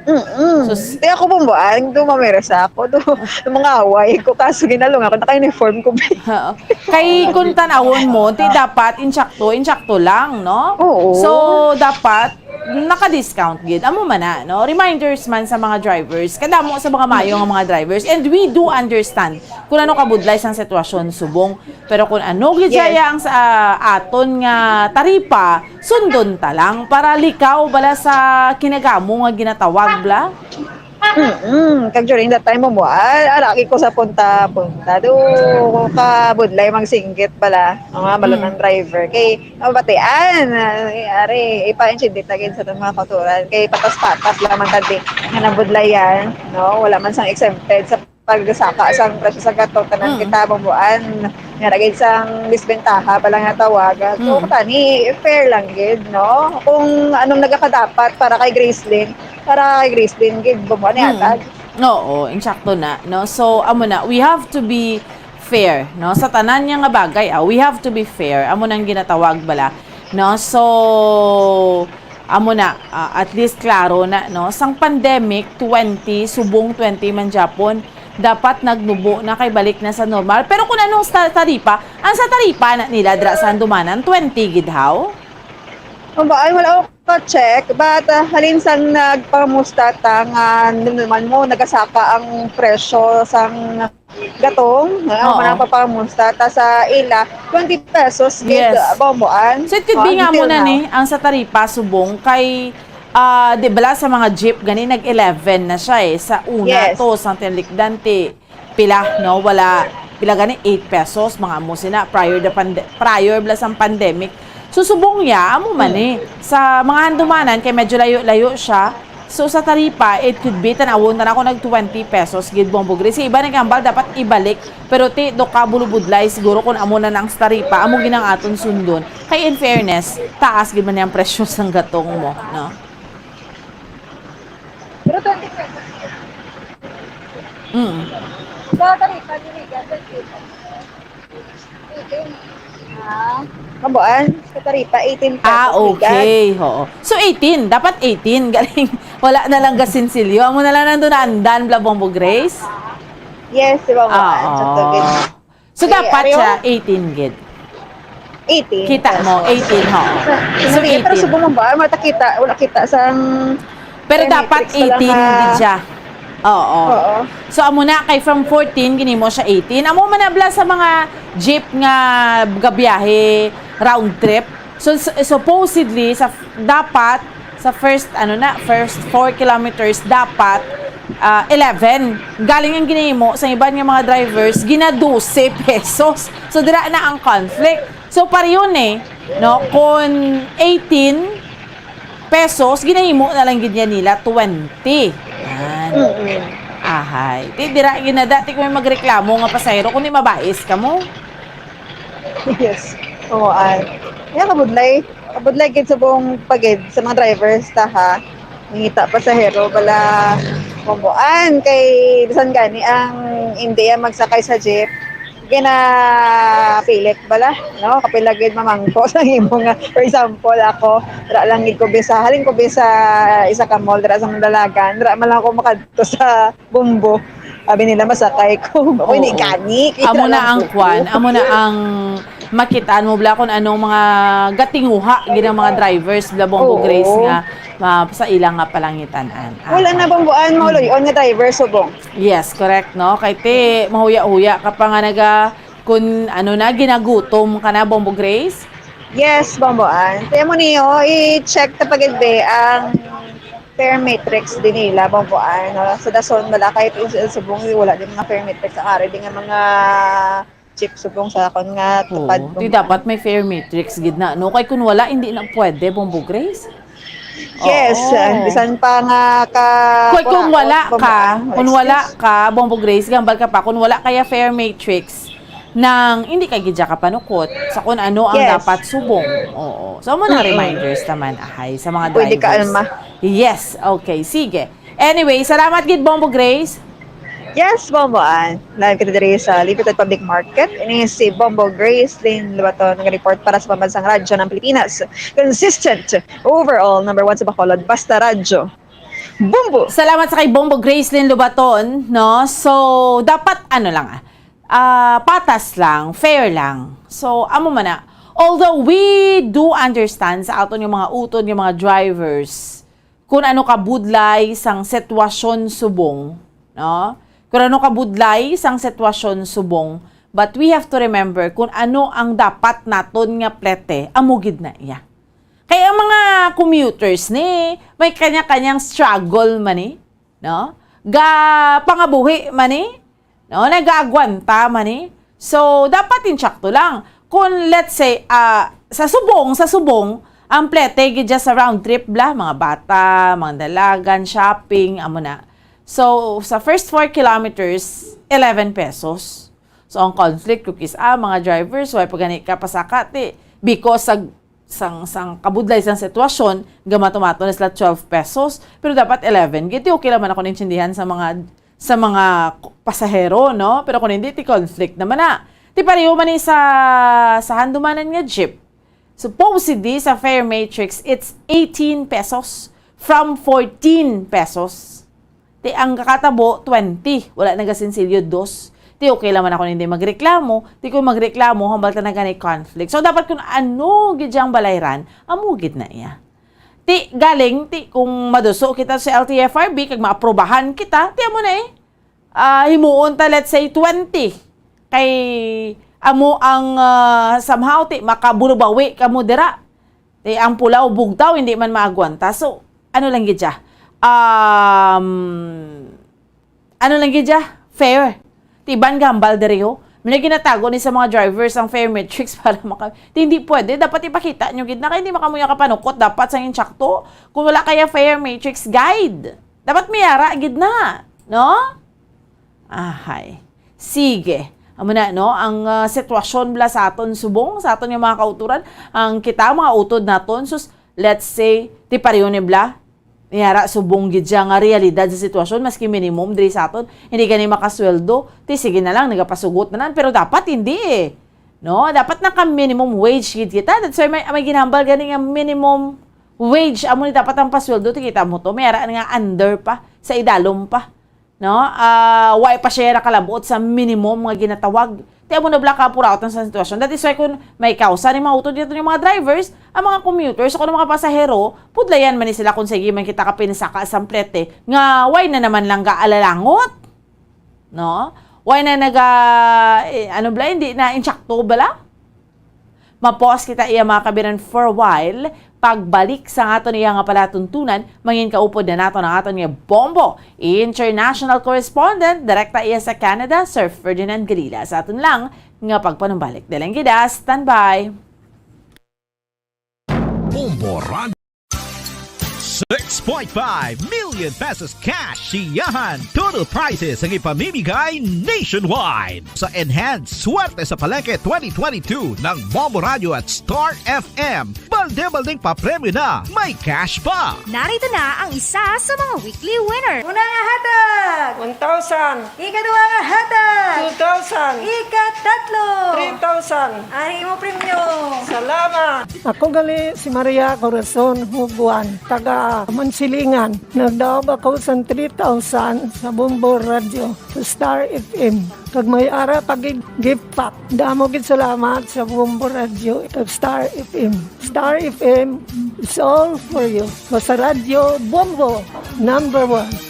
Mm-mm. Sus. Di ako, Bamboan, dumamirasa ako. Do, mga away ko. Kaso ginalong ako, naka-uniform ko. Oo. Kay kung tanawon mo, ti dapat insakto, insakto lang, no? Oo. So, dapat naka-discount gid. Amo man na, no? Reminders man sa mga drivers. Kadamo sa mga mayo nga mga drivers. And we do understand kung ano kabudlay sang sitwasyon subong. Pero kung ano gid Yes. siya ang sa aton nga taripa, sundon ta lang para likaw bala sa kinagamo nga ginatawag bla. Mm-mm. Kag during that time mo, ah, araki ko sa punta-punta. Do, kabudlay magsinggit pala. Ang mga balon Mm. ng driver. Kay, mabatian, ah, ari, ipa-intindi ta gid sa atong mga kauturan. Kay patas-patas lang man tadi nga nabudlayan, no? Wala man sang exempted sa pagsaka sang presyo sa gatong, tanan Mm. kita, Bamboan. Nga ra gid sang disbentaha pala nga tawag. So, Mm. tani, fair lang gid, no? Kung anong nagakadapat para kay Gracelyn, para kay Gracelyn gid, Bamboan, Mm. ihatag. Oo, insakto na, no? So, amo na, we have to be fair, no? Sa tanan niya nga bagay, ah, we have to be fair. Amo nang ginatawag bala, no? So, amo na, ah, at least klaro na, no? Sang pandemic, twenty, subong twenty man gyapon, dapat nagnubo na kay balik na sa normal. Pero kung anong sa taripa, ang sa taripa na nila dira sa Handumanan, twenty gid haw? Mabaan, wala ako ka-check, but, ah, halin sang nagpangamusta ta nga naman mo, nagasaka ang presyo sang gatong, nga Oo. man ang papangamusta ta sa ila, twenty pesos gid, Yes. ah, Bamboan. So it could Oh, be nga until mo na now. Ni, ang sa taripa subong kay, ah, di bala sa mga jeep gani nag eleven na siya eh, sa una Yes. to, sa tinikdan ti pila, no? Wala, pila gani, eight pesos, mga amo sina, prior the pande-, prior bala sang pandemic. So, subong ya, amo man Hmm. eh. Sa mga Handumanan, kay medyo layo-layo siya. So, sa taripa, it could be, tanawon na ako, nag twenty pesos gid, Bombo Grace. Sa iba naghambal, dapat ibalik. Pero ti, do ka bulubudlay, siguro kung amo na nang sa taripa, amo ginang aton sundon. Kay in fairness, taas gid man ang presyo sang gatong mo, no? Pero twenty pesos. Mm. Sa taripa, niligan, twenty pesos. Eighteen. Ah, Bamboan, sa taripa, eighteen pesos. Ah, Niligan. Okay. Oo. So, eighteen. Dapat eighteen. Galing. Wala na lang gasinsilyo. Amo na lang nandun na andan, bala, Bombo Grace? Yes, di ba, Bamboan? Oo. Sa tubig. So, Eh, dapat ariyo? Siya eighteen gid. Eighteen. Kita mo, eighteen, ho. So, Hindi, pero eighteen. subong mo ba? Matakita, wala kita sa Pero sa dapat matrix pa lang eighteen na gid siya. Oo. Oo. So, amo na, kay from fourteen, ginimo siya eighteen. Amo man na bala sa mga jeep nga gabiyahe, round trip. So, s-, supposedly, sa f-, dapat, sa first, ano na, first four kilometers, dapat, ah, eleven. Galing ang ginimo sa iban nga mga drivers, gina dose pesos. So, dira na ang conflict. So, pareho ni, no, kung eighteen pesos, ginahimo na lang gid niya nila twenty. Yan. Mm-mm. Ahay. Ti, dira, ginadati ko may magreklamo nga pasahero, kundi mabais ka mo. Yes. Oo, ay. Kaya kabudlay. Kabudlay gid sa buong pagid sa mga drivers ta, ha. Ngita pasahero bala, Bamboan, kay bisan gani ang hindi yan magsakay sa jeep, ginapilit bala, no? Kapila gid mamangko sa imo nga, for example, ako, wala lang gid ko bisa, halin ko bisa isa ka mall dira sa Mandalagan, wala man lang ako makadto sa Bombo. Sabi nila, masakay ko. Ako, hindi Oo. gani. Kita Amo na lang ang ko. kwan, amo na ang Makitaan mo bala kung anong mga gatinguha gid ang mga drivers bala, Bombo Oo. Grace, nga ma-, sa ilang nga palangitan-an. Wala na, Bombo Ann, mahuloy-on nga driver subong. Yes, correct, no? Kay ti, mahuya-huya ka pa nga naga-, kun ano na, ginagutom ka na, Bombo Grace? Yes, Bombo Ann. Kaya mo niyo, i-check ta pagid be ang fare matrix din nila, Bombo Ann, no? Sa dason, wala kahit isa subong, wala din mga fare matrix ang ari din nga mga jeep subong sa akon nga Oo. tupad, Di Bombo Ann. Dapat may fare matrix gid na, no? Kay kung wala, hindi na pwede, Bombo Grace. Yes, Oo. ah, bisan pa nga ka Kung, kung wala ka, kung wala ka, Bombo Grace, gambal ka pa, kung wala kaya fare matrix, nang hindi ka gid ka panukot sa kung ano ang Yes. dapat subong. Oo. So, amo na Mm-mm. reminders naman, ahay, sa mga Pwede ka, drivers. Alma. Yes, okay, sige. Anyway, salamat gid, Bombo Grace. Yes, Bombo Ann. Live kita diri sa Libertad Public Market. Ini si Bombo Grace Lynn Lubaton, nag-report para sa Pambansang Radyo ng Pilipinas. Consistent, overall, number one sa Bacolod, Basta Radyo. Bombo! Salamat sa kay Bombo Grace Lynn Lubaton, no? So, dapat, ano lang, ah, ah, patas lang, fair lang. So, amo man na. Although we do understand sa aton nga mga utod nga mga drivers, kung ano kabudlay sang sitwasyon subong, no? Kung ano kabudlay sang sitwasyon subong, but we have to remember kung ano ang dapat naton nga plete, amo gid na iya. Kay ang mga commuters ni, may kanya-kanyang struggle man ni, no? Ga pangabuhi man ni, no? Nagaagwanta man ni. So, dapat insakto lang. Kung, let's say, ah, sa subong, sa subong, ang plete gid dyan sa round trip bala, mga bata, mga dalagan, shopping, amo na. So, sa first four kilometers, eleven pesos. So, ang conflict, kung kis-, ah, mga drivers, why pa gani ka pasaka, ti, because sa, sang, sang kabudlay sang sitwasyon, gamato-mato na sila twelve pesos, pero dapat eleven. Gid, ti, okay lang man ako naintindihan sa mga, sa mga k-, pasahero, no? Pero kung hindi, ti conflict naman na. Ti pareho man ni sa, sa handumanan nga jeep. Supposedly, sa fare matrix, it's eighteen pesos from fourteen pesos. Ti ang kakatabo, twenty. Wala nagasinsilyo, dos. Ti okay lang man ako hindi magreklamo. Ti kung magreklamo, hambal ta na gani conflict. So, dapat kung ano gid yang balayran, amo gid na iya. Ti galing, ti kung maduso kita sa L T F R B, kag maaprobahan kita, ti amo na eh. Ah, himuon ta, let's say, twenty. Kay amo ang, ah, somehow, ti makabulubawi kamo dira. Ti ang pula o bugtaw, hindi man maagwanta. So, ano lang gid siya? Um, ano lang gid siya? Fair. Ti ban gambal diri, ho. May ginatago ni sa mga drivers ang fare matrix para maka-, ti hindi pwede. Dapat ipakita nyo gid na kay hindi makamuya ka panukot. Dapat sa insakto. Kung wala kaya fare matrix, guide. Dapat may ara gid na. No? Ahay. Sige. Amo na, no? Ang, ah, sitwasyon bala sa aton subong, sa aton nga mga kauturan, ang kita, mga utod naton, sus, let's say, ti pareho ni bala, niyara subong gid siya nga realidad sa sitwasyon, maski minimum diri sa aton, hindi gani makasweldo, ti sige na lang, nagapasugot na lang, pero dapat hindi eh. No? Dapat naka minimum wage gid kita. That's why may, may ginhambal gani nga minimum wage, amo ni dapat ang pasweldo, ti kita mo to, may ara nga under pa, sa idalom pa. No? Ah, wa pa siya nakalabot sa minimum nga ginatawag. Ti amo na bala kapuraotan sa sitwasyon. That is why kung may kausa ni mga utod dito yung mga drivers, ang mga commuters, o kung mga pasahero, pudlayan man ni sila kung sige man kita kapinsaka sa plete, nga why na naman lang gaalalangot? No? Why na naga, eh, ano bala, hindi na insakto bala? Ma-pause kita iya, mga kabiran, for a while. Pagbalik sa aton iya nga palatuntunan, mangin kaupod na naton ang aton nga Bombo International Correspondent, direkta iya sa Canada, Sir Ferdinand Galila. Sa aton lang nga pagpanumbalik. Dalang gida, standby. Bombo Rad-, six point five million pesos cash siyahan. Total prizes ang ipamimigay nationwide sa Enhanced Swerte sa Palengke twenty twenty-two ng Bombo Radio at Star F M. Balde-baldeng papremyo na, may cash pa! Narito na ang isa sa mga weekly winner. Una nga hatag! Thousand. Ikaduha nga hatag. Two thousand. Ikatatlo. Three thousand. Ang imo premyo. Salamat. Ako gali si Maria Corazon Huguan, taga Mansilingan. Nagdaog ako sa three thousand sa Bombo Radio, sa Star F M. Kag may ara pa gid gift pack. Damo gid salamat sa Bombo Radio kag Star F M. Star F M, it's all for you. Basta Radyo Bombo, number one.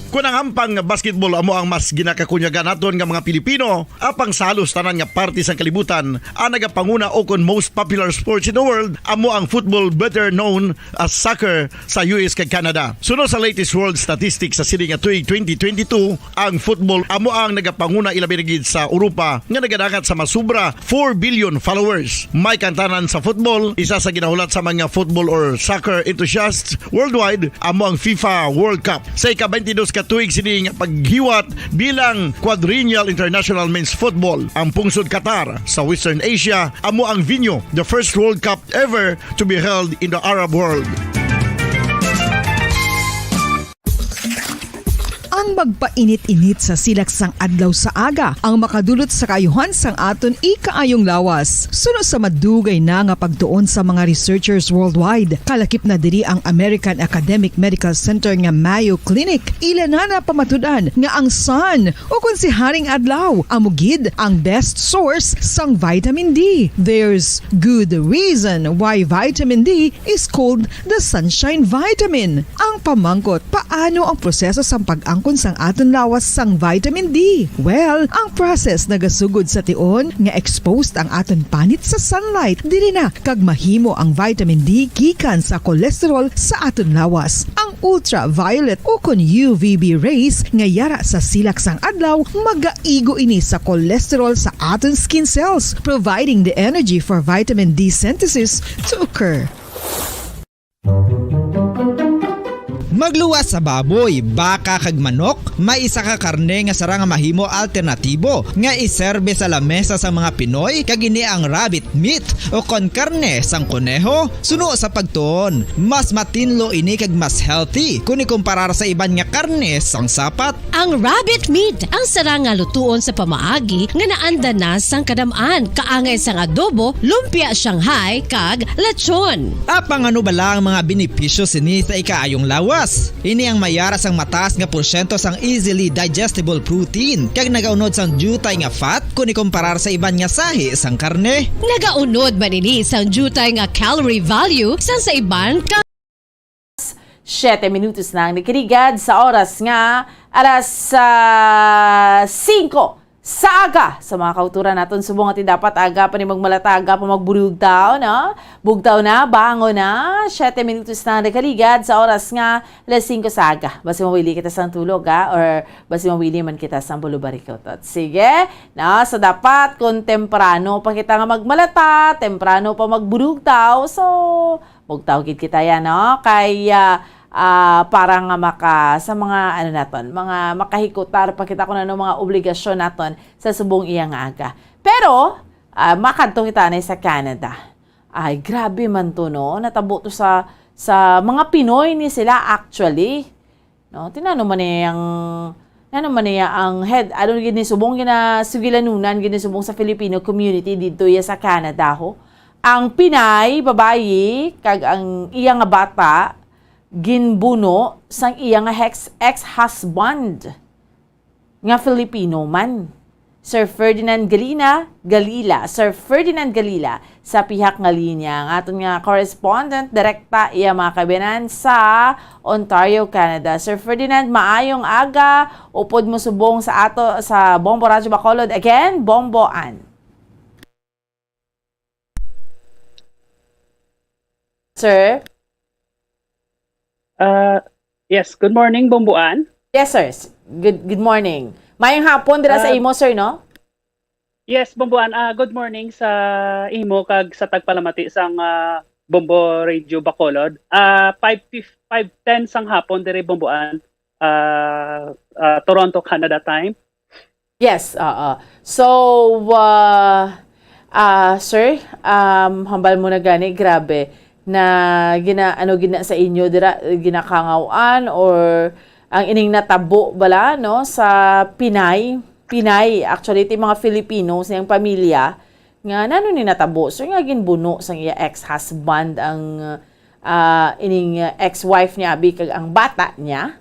Kon ang ampang nga basketball amo ang mas ginakakunyagan naton nga mga Pilipino, apang sa halos tanan nga parte sang kalibutan, ang nagapanguna o kon most popular sports in the world amo ang football, better known as soccer, sa U S kag Canada. Suno sa latest world statistics sa sining nga tuig twenty twenty-two, ang football amo ang nagapanguna, ilabi na gid sa Europa nga nagadangat sa masubra four billion followers. May kantanan sa football, isa sa ginahulat sa mga football or soccer enthusiasts worldwide, amo ang FIFA World Cup. Sa ika-twenty-dos ka tuig sini nga paghiwat bilang Quadrennial International Men's Football, ang pungsod Qatar sa Western Asia amo ang venue, the first World Cup ever to be held in the Arab world. Ang magpainit-init sa silak sang adlaw sa aga ang makadulot sa kaayuhan sang aton ikaayong lawas. Suno sa madugay na nga pagtuon sa mga researchers worldwide, kalakip na diri ang American Academic Medical Center nga Mayo Clinic. Ila na napamatud-an nga ang sun, o kon si Haring Adlaw, amo gid ang best source sang vitamin D. There's good reason why vitamin D is called the sunshine vitamin. Ang pamangkot, paano ang proseso sang pag-angkon sang aton lawas sang vitamin D? Well, ang process nagasugod sa tion nga exposed ang aton panit sa sunlight, diri na kag mahimo ang vitamin D gikan sa cholesterol sa aton lawas. Ang ultraviolet o kon U V B rays nga yara sa silak sang adlaw, magaigo ini sa cholesterol sa aton skin cells, providing the energy for vitamin D synthesis to occur. Magluwas sa baboy, baka kag manok, may isa ka karne nga sarang nga mahimo alternatibo nga iserbe sa lamesa sa mga Pinoy, kag ini ang rabbit meat o kon karne sang koneho. Suno sa pagtuon, mas matinlo ini kag mas healthy kon ikumparar sa iban nga karne sang sapat. Ang rabbit meat ang sarang nga lutuon sa pamaagi nga naanda na sang kadam-an, kaangay sang adobo, lumpia Shanghai, kag lechon. Apang ano bala ang mga benepisyo sini sa ikaayong lawas? Ini ang mayara sang mataas nga porsyento sang easily digestible protein, kag nagaunod sang diutay nga fat kon ikumparar sa iban nga sahi sang karne. Nagaunod man ini sang diutay nga calorie value sang sa iban ka Siyete minutos na ang nagkirigad sa oras nga alas, ah, singko sa aga. Sa mga kauturan naton subong, ati dapat aga pa ni magmalata, aga pa magburugtaw, no? Bugtaw na, bangon na. Siyete minutos na ang nagkirigad sa oras nga alas singko sa aga. Basi mawili kita sang tulog, ha? Or basi mawili man kita sang bulubarikot. Sige, no? So, dapat kung temprano pa kita nga magmalata, temprano pa magburugtaw, so, bugtaw gid kita yan, no? Kay, ah, ah, para nga maka-, sa mga, ano naton, mga makahikutar pa kita kung ano mga obligasyon naton sa subong iya nga aga. Pero, ah, makadto kita na sa Canada. Ay, grabe man to, no? Natabo to sa, sa mga Pinoy ni sila, actually. No, tinano man niya ang, nano man niya ang head, ano gid ni subong, ginasugilanunan gid ni subong sa Filipino community didto ya sa Canada, ho. Ang Pinay babayi kag ang iya nga bata ginbuno sang iya nga hex-, ex-husband nga Filipino man. Sir Ferdinand Galina, Galila, Sir Ferdinand Galila, sa pihak nga linya. Ang aton nga correspondent, direkta iya mga kabayanan sa Ontario, Canada. Sir Ferdinand, maayong aga. Upod mo subong sa ato sa Bombo Radyo Bacolod. Again, Bombo Ann. Sir? Ah, yes, good morning, Bombo Ann. Yes, sir. Good, good morning. Mayong hapon dira sa Ah, imo, sir, no? Yes, Bombo Ann. Ah, good morning sa imo kag sa tagpalamati sang, ah, Bombo Radio Bacolod. Ah, five fif-, five ten sang hapon diri, Bombo Ann, ah, ah, Toronto, Canada time. Yes, oo. So, ah, ah, sir, um, hambal mo na gani, grabe. na gina-, ano, gina-, sa inyo dira, ginakangaw-an, or ang ining natabo bala, no, sa Pinay, Pinay, actually, ti mga Filipino sa iyang pamilya, nga nano ni natabo, sir, nga ginbuno sang iya ex-husband ang, ah, ining, ah, ex-wife niya, abi, kag ang bata niya?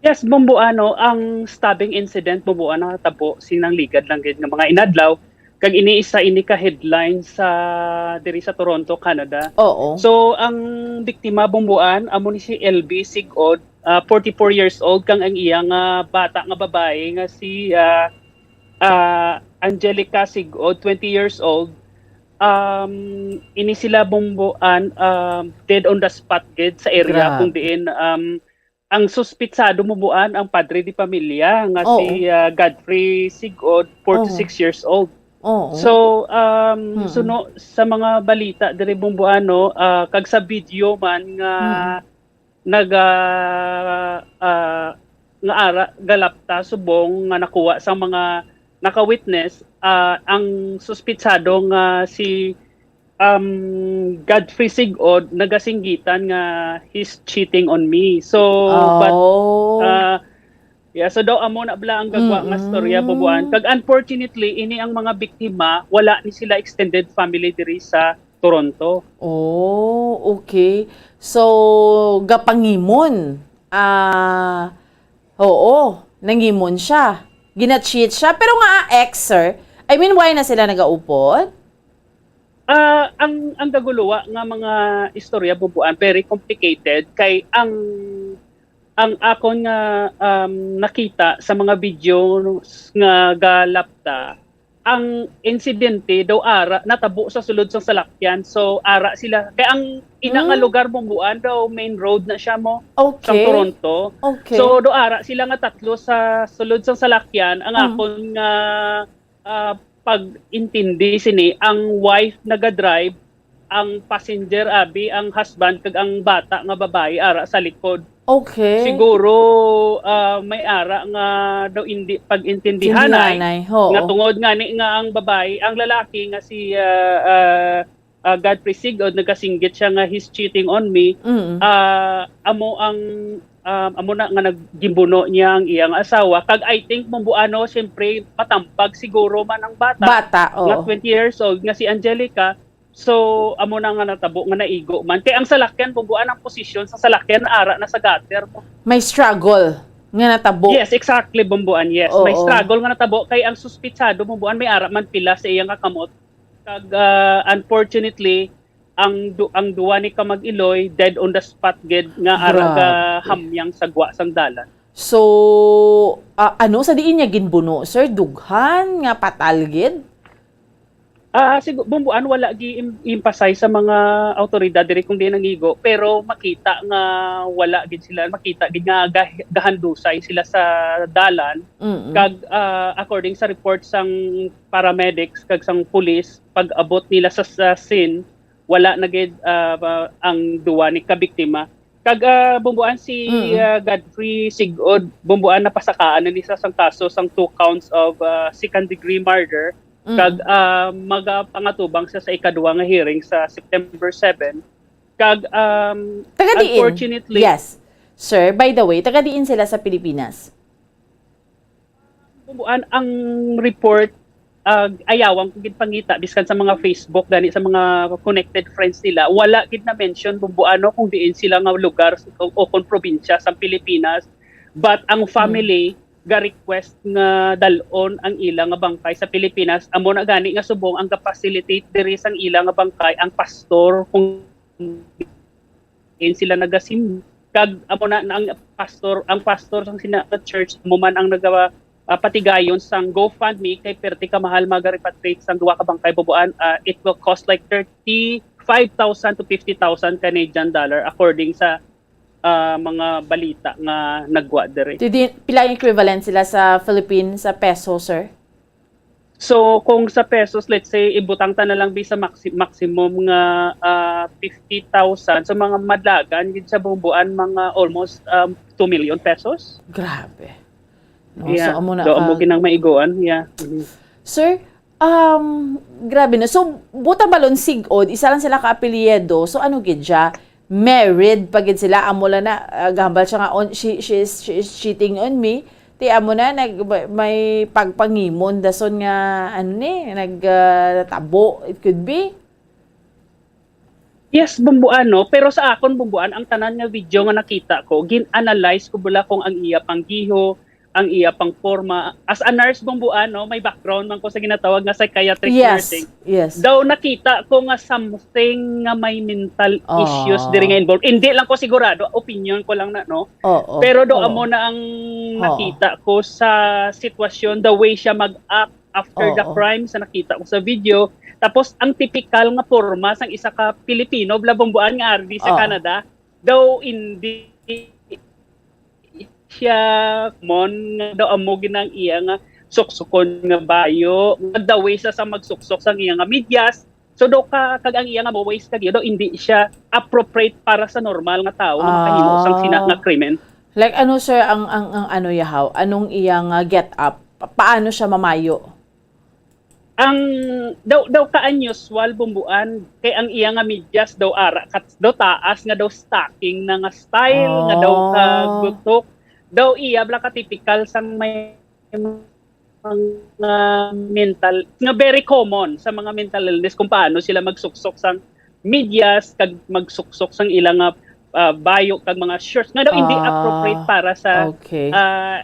Yes, Bumbuano, ang stabbing incident, Bumbuano, natabo sinang ligad lang gid nga mga inadlaw, kag ini isa ini ka headline sa, diri sa Toronto, Canada. Oo. So, ang biktima, Bumbuan, amo ni si L B Sigod, ah, forty-four years old, kang ang iya nga bata nga babayi nga si, ah, ah, Angelica Sigod, twenty years old. Um, ini sila, Bumbuan, um, dead on the spot gid sa area Grabe. kung diin, um, ang suspitsado, Bumbuan, ang padre de pamilya nga Oo. si, ah, Godfrey Sigod, forty-six Oo. years old. Oo. So, um, Mm. suno sa mga balita diri, Bumbuan, no, ah, kag sa video man nga Mm. naga-, ah, nga ara galapta subong nga nakuha sa mga naka-witness, ah, ang suspitsado nga si, um, Godfrey Sigod nagasinggitan nga, "He's cheating on me." So, but, Oh. ah, yeah, so daw amo na bala ang gagwa nga Mm-mm. storya, Bumbuan. Kag unfortunately, ini ang mga biktima, wala ni sila extended family diri sa Toronto. Oh, okay. So, gapangimon. Ah, oo, nangimon siya. Gina-cheat siya. Pero nga, ah, ex, sir, I mean, why na sila nagaupod? Ah, ang, ang gaguluwa nga mga istorya, Bumbuan, very complicated. Kay ang, ang akon nga, um, nakita sa mga videos nga galapta, ang insidente daw ara, natabo sa sulod sang salakyan. So, ara sila. Kay ang ina nga Hmm? lugar, Bumbuan, daw main road na siya mo, sang Okay. Toronto. Okay. So, daw ara sila nga tatlo sa sulod sang salakyan. Ang Hmm. akon nga, ah, pag-intindi sini, ang wife naga-drive, ang passenger, abi, ang husband, kag ang bata nga babayi ara sa likod. Okay. Siguro, ah, may ara nga daw indi pag-intindihanay Intindihanay, oo. nga tungod nga ni nga ang babayi, ang lalaki nga si, ah, ah, ah, Godfrey Sigod, nagasinggit siya nga, "He's cheating on me." Mm. Ah, amo ang, ah, amo na nga naggibuno niya ang iyang asawa. Kag I think, Bumbuano, siyempre, matampag siguro man ang bata Bata, nga oo. twenty years old, nga si Angelica. So, amo na nga natabo nga naigo man. Kay ang salakyan, Bumbuan, ang posisyon sa salakyan, ara na sa gutter. May struggle nga natabo. Yes, exactly, Bumbuan, yes. May Oo. struggle nga natabo. Kay ang suspitsado, Bumbuan, may ara man pila sa iyang kakamot. Kag, ah, unfortunately, ang du-, ang duwa ni ka mag-iloy, dead on the spot gid, nga ara Grabe. gahamyang sa gwa sang dalan. So, ah, ano sa diin niya ginbuno, sir? Dughan nga patal gid? Ah, sigu-, Bumbuan, wala gi-em-, emphasize sa mga awtoridad diri kung diin nangigo, pero makita nga wala gid sila, makita gid nga gah-, gahandusay sila sa dalan. Mm. Kag, ah, according sa report sang paramedics kag sang pulis, pag-abot nila sa, sa scene, wala na gid, ah, ba, ang duwa ni kabiktima. Kag, ah, Bumbuan, si, Mm. ah, Godfrey Sigod, Bumbuan, napasakaan na ni sa sang kaso sang two counts of, ah, second degree murder. Mm. Kag, ah, magapangatubang siya sa ikaduha nga hearing sa September seven. Kag, um, Taga diin? unfortunately Yes. Sir, by the way, taga diin sila sa Pilipinas? Bumbuan, ang report, ah, ayawan ko gid pangita, biskan sa mga Facebook, gani sa mga connected friends nila, wala gid na-mention, Bumbuano, kung diin sila nga lugar o, o kung probinsya sa Pilipinas. But ang Mm. family ga-request nga dal-on ang ila nga bangkay sa Pilipinas. Amo na gani nga subong ang ga-facilitate diri sang ila nga bangkay ang pastor, kung diin sila nagasim-, kag amo na, na ang pastor, ang pastor sang sina nga church, amo man ang naga-, ah, patigayon sang GoFundMe, kay perte ka mahal maga-repatriate sang duha ka bangkay, Bumbuan. Ah, it will cost like thirty-five thousand to fifty thousand Canadian dollar, according sa, ah, mga balita nga nagwa diri. Ti di, pila ang equivalent sila sa Philippine, sa peso, sir? So, kung sa pesos, let's say, ibutang ta na lang, bi, sa maxi-, maximum nga, ah, fifty thousand. So, mga madlagan gid sa Bumbuan, mga almost, um, two million pesos. Grabe. No, Yeah. so, amo na Do, amo ka. ginang maiguan. Yeah. Mhm. Sir, Um, grabe, no? So, butang balon, sig-od, isa lang sila ka apelyido. So, ano gid siya? Married pa gid sila. Amo lang na, ah, gahambal siya nga, on, she, she is, she is cheating on me. Ti amo na, nag, may, may pagpangimon, dason nga, ano ni, nag, ah, tabo, it could be. Yes, Bumbuan, no? Pero sa akon, Bumbuan, ang tanan nga video nga nakita ko, gin-analyze ko bala kung ang iya pang giho, ang iya pang porma. As a nurse, Bumbuan, no? May background man ko sa ginatawag nga psychiatric Yes, nursing. yes. Daw nakita ko nga something nga may mental Ah. issues diri nga involved. Hindi lang ko sigurado, opinion ko lang na, no? Oo, Pero do oo. amo na ang Oo. nakita ko sa sitwasyon, the way siya mag-act after the Oo. crime sa nakita ko sa video. Tapos, ang tipikal nga porma sang isa ka Pilipino, bala, Bumbuan, nga ari sa Oo. Canada, daw hindi siya mon nga daw amo gid ang iya nga suksukon nga bayo, nga the way sa, sa magsuksok sang iya nga medyas. So, daw ka, kag ang iya nga mo ways kag daw hindi siya appropriate para sa normal nga tawo nga makahimo sang sina Ah. nga krimen. Like, ano, sir, ang, ang, ang ano, yahaw? Anong iya nga get up? Pa-, paano siya mamayo? Ang daw, daw ka unusual, Bumbuan, kay ang iya nga medyas daw ara kat daw taas nga daw stocking na nga style nga daw ka Ah. gutok. Daw iya bala ka typical sang may mga mental, nga very common sa mga mental illness kung paano sila magsuksok sang medyas kag magsuksok sang ilang nga, ah, bayo kag mga shorts nga daw hindi Ah, appropriate para sa, okay. ah,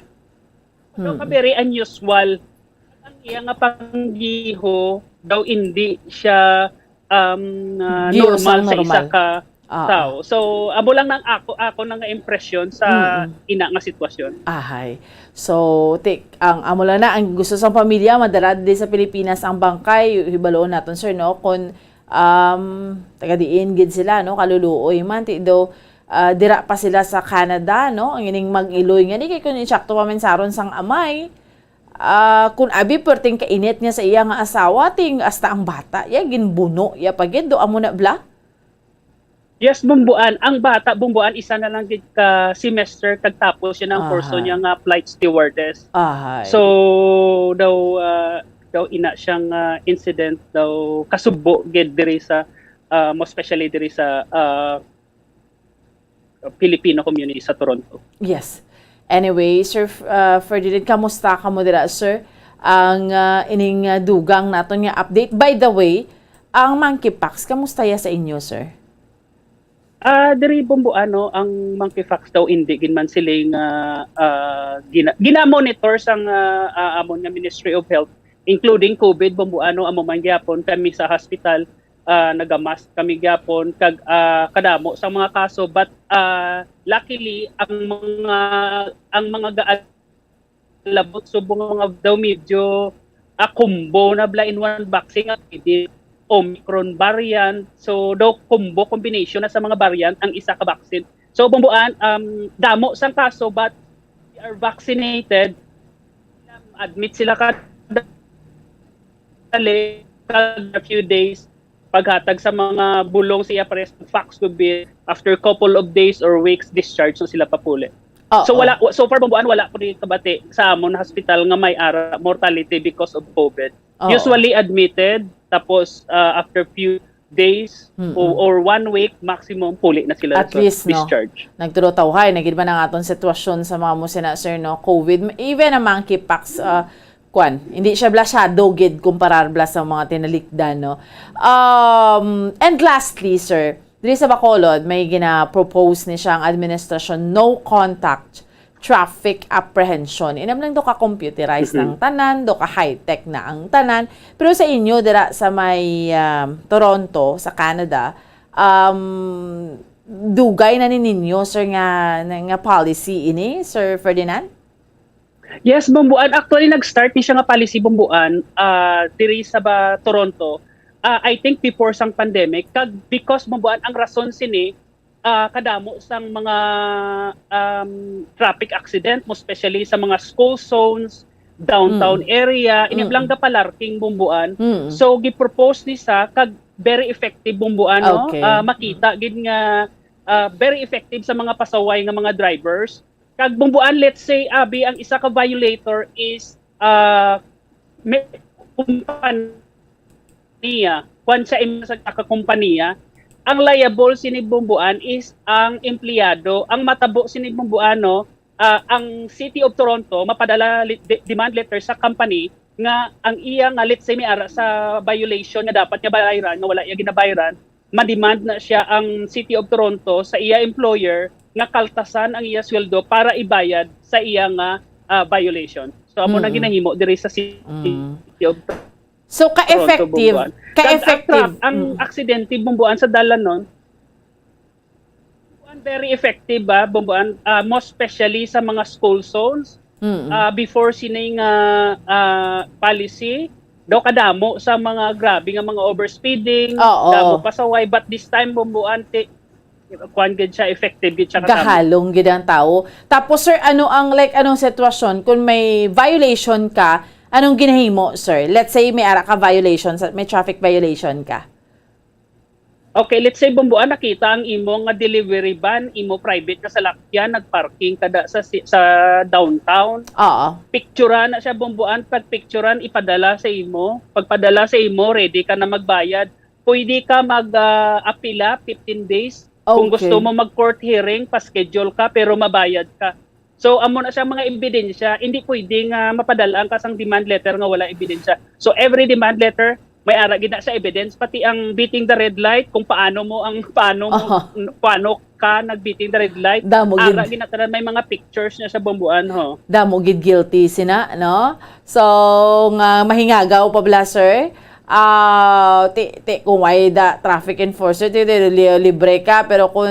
daw ka Mm. very unusual. Ang iya nga panggiho daw hindi siya, um, ah, Giho normal sang sa isa normal. ka Ah, tao. ah. So, amo lang nang ako, ako na nga impresyon sa Mm-mm. ina nga sitwasyon. Ahay. So, ti-, ang amo lang na, ang gusto sang pamilya, madala di sa Pilipinas ang bangkay, hibaloon naton, sir, no? Kung, um, taga diin gid sila, no? Kaluluoy man, ti do, ah, dira pa sila sa Canada, no? Ang ining mag-iloy nga ni, kay kung insakto pa mensaron sang amay, ah, kung abi perting kainit niya sa iya nga asawa, ting hasta ang bata, ya ginbuno, ya pa gid, do amo na bla? Yes, Bumbuan. Ang bata, Bumbuan, isa na lang gid ka semester kag tapos siya ang kurso Aha. niya nga flight stewardess. Ahay. So, daw, ah, daw ina siyang, ah, incident daw kasubo gid diri sa, ah, most especially diri sa, ah, Filipino community sa Toronto. Yes. Anyway, Sir F-, ah, Ferdinand, kamusta kamo dira, sir? Ang, ah, ining, ah, dugang naton nga update. By the way, ang monkeypox, kamusta ya sa inyo, sir? Ah, diri, Bumbuan, no, ang monkeypox daw hindi gid man sila nga, ah, gina-, gina-monitor sang, ah, ah, amon nga Ministry of Health, including COVID, Bumbuan, no, amo man gyapon kami sa hospital, ah, nagamask kami gyapon kag, ah, kadamo sa mga kaso, but, ah, luckily ang mga, ang mga gaan labot subong nga mga daw medyo, ah, combo na bala in one vaccine nga pwede Omicron variant. So, daw combo, combination na sa mga variant ang isa ka vaccine. So, Bumbuan, um, damo sang kaso, but they are vaccinated. Admit sila ka dali, kag a few days, paghatag sa mga bulong sa iya pares, fax to be, after couple of days or weeks, discharge na sila papuli. Oo. So, wala, so far, Bumbuan, wala ko di kabati sa amon hospital nga may ara mortality because of COVID. Oo. Usually admitted, tapos, ah, after few days Mm-mm. o, or one week maximum, puli na sila At sa least, no? discharge. Nagtulotawhay na gid man ang aton sitwasyon sa mga musina, sir, no? COVID, even ang monkeypox, ah, kwan, hindi siya bala shadow gid kumparar bala sa mga tinalikdan, no? Um, and lastly, sir, diri sa Bacolod, may gina-propose ni siya ang administrasyon, no contact traffic apprehension. Inam lang do ka computerized Mhm. ng tanan, do ka high-tech na ang tanan. Pero sa inyo, dira sa may, um, Toronto, sa Canada, um, dugay na ni ninyo, sir, nga, nga policy ini, Sir Ferdinand? Yes, Bumbuan. Actually, nag-start ni siya nga policy, Bumbuan, ah, diri sa ba, Toronto. Ah, I think before sang pandemic, kag because, Bumbuan, ang rason sini, ah, kadamo sang mga, um, traffic accident, most especially sa mga school zones, downtown Mm. area, Mm. inablang gapalarking, Bumbuan. Mm. So, gi-propose ni sa kag very effective, Bumbuan, no? Okay. Ah, makita gid nga, ah, very effective sa mga pasaway nga mga drivers. Kag, Bumbuan, let's say, abi, ang isa ka violator is, ah, may, kumpanya, kwan sa im-, sa kakakumpanya, ang liable sini, Bomboan, is ang empleyado. Ang matabo sini, Bomboan, no, ah, ang City of Toronto mapadala li-, de-, demand letter sa company nga ang iya nga, let's say, may ara sa violation nga dapat nga bayran, nga wala iya ginabayran, ma-demand na siya ang City of Toronto sa iya employer nga kaltasan ang iya sweldo para ibayad sa iya nga, ah, violation. So, amo na Mm-mm. ginahimo diri sa City Mm. of So, Toronto, ka-effective, Bomboan. Kag ang ka-effective. traf-, ang Mm. aksidente, Bomboan, sa dalanon, Bomboan, very effective, ah, Bomboan, ah, most especially sa mga school zones. Mm. Ah, before sining, ah, ah, policy, daw kadamo sa mga grabe nga mga overspeeding, Oo. damo pasaway, but this time, Bomboan, ti-, kuwan gid siya, effective gid siya kadamo. Gahalong gid ang tao. Tapos, sir, ano ang, like, anong sitwasyon kung may violation ka? Anong ginahimo, sir? Let's say may ara ka violation, sa, may traffic violation ka. Okay, let's say, Bomboan, nakita ang imo nga delivery van, imo private nga salakyan, nagparking kada sa si-, sa downtown. Oo. Picturean na siya, Bomboan, pag picturean, ipadala sa imo. Pagpadala sa imo, ready ka na magbayad. Pwede ka mag, ah, apila, fifteen days. Kung Okay. gusto mo mag-court hearing, pa-schedule ka, pero mabayad ka. So, amo na siya mga ebidensya. Hindi pwede nga mapadala ka sang demand letter nga wala ebidensya. So, every demand letter, may ara gid na sa evidence. Pati ang beating the red light, kung paano mo ang, paano mo, Aha. paano ka nag-beating the red light, Damo gid. ara gid na tanan, may mga pictures na sa Bomboan, ho. Damo gid guilty sina, no? So, nga mahingagaw pa bala, sir? Ah, ti, ti, kung way da traffic enforcer, ti, ti, li-, libre ka, pero kung,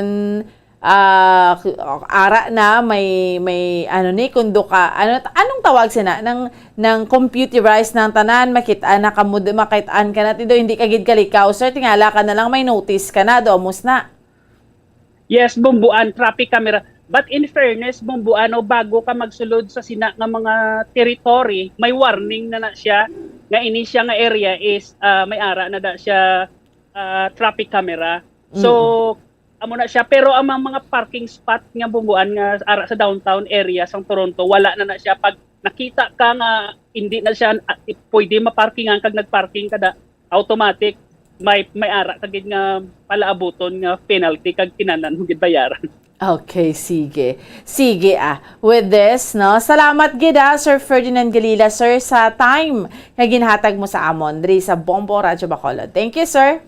ah, k-, ara na, may, may, ano ni, kung do ka, ano, anong tawag sina? Nang, nang computerized ng tanan, makit-, ah, nakamud-, makit-an ka na, ti, do, hindi ka gid kalikaw, sir, tingala ka na lang, may notice ka na, do, amos na. Yes, Bomboan, traffic camera. But in fairness, Bomboan, no, bago ka magsulod sa sina nga mga territory, may warning na na siya nga ini siya nga area is, ah, may ara na da siya, ah, traffic camera. So, Mm. amo na siya. Pero ang mga, mga parking spot nga, Bomboan, nga ara sa downtown area sang Toronto, wala na na siya. Pag nakita ka nga hindi na siya, ah, pwede maparkingan kag nagparking ka da, automatic, may, may ara ka gid nga palaabuton nga penalty kag kinahanglan mo gid bayaran. Okay, sige. Sige, ah. With this, no? Salamat gid, ah, Sir Ferdinand Galila, sir, sa time nga ginhatag mo sa amon diri sa Bombo Radyo Bacolod. Thank you, sir.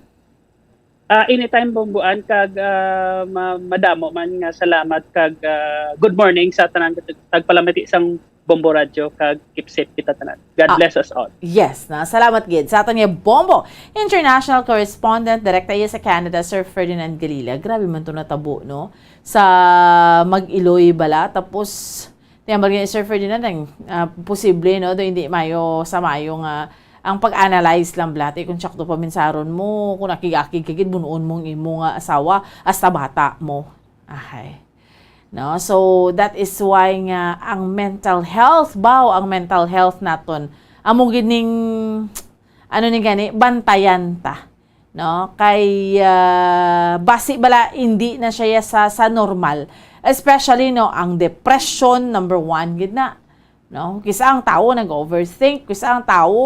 Ah, anytime, Bomboan, kag, ah, ma-, madamo man nga salamat kag, ah, good morning sa tanan tagpalamati sang Bombo Radyo, kag keep safe kita tanan. God Ah, bless us all. Yes, na. Salamat gid sa aton nga Bombo international correspondent, direkta iya sa Canada, Sir Ferdinand Galila. Grabe man to natabo, no? Sa Mag-iloy bala. Tapos, niya, ni Sir Ferdinand, ang, ah, posible, no? Do hindi mayo sa mayo nga ang pag-analyze lang bala, ti kung sakto paminsaron mo, kung akig-akig ka gid, bunuon mong imo nga asawa, hasta bata mo. Ahay. No? So, that is why nga ang mental health, baw, ang mental health naton, amo gid ning, ano ni gani, bantayan ta. No? Kay, ah, basi bala, hindi na siya sa, sa normal. Especially, no, ang depression, number one gid na. No? Kisa ang tao nag-overthink, kisa ang tao,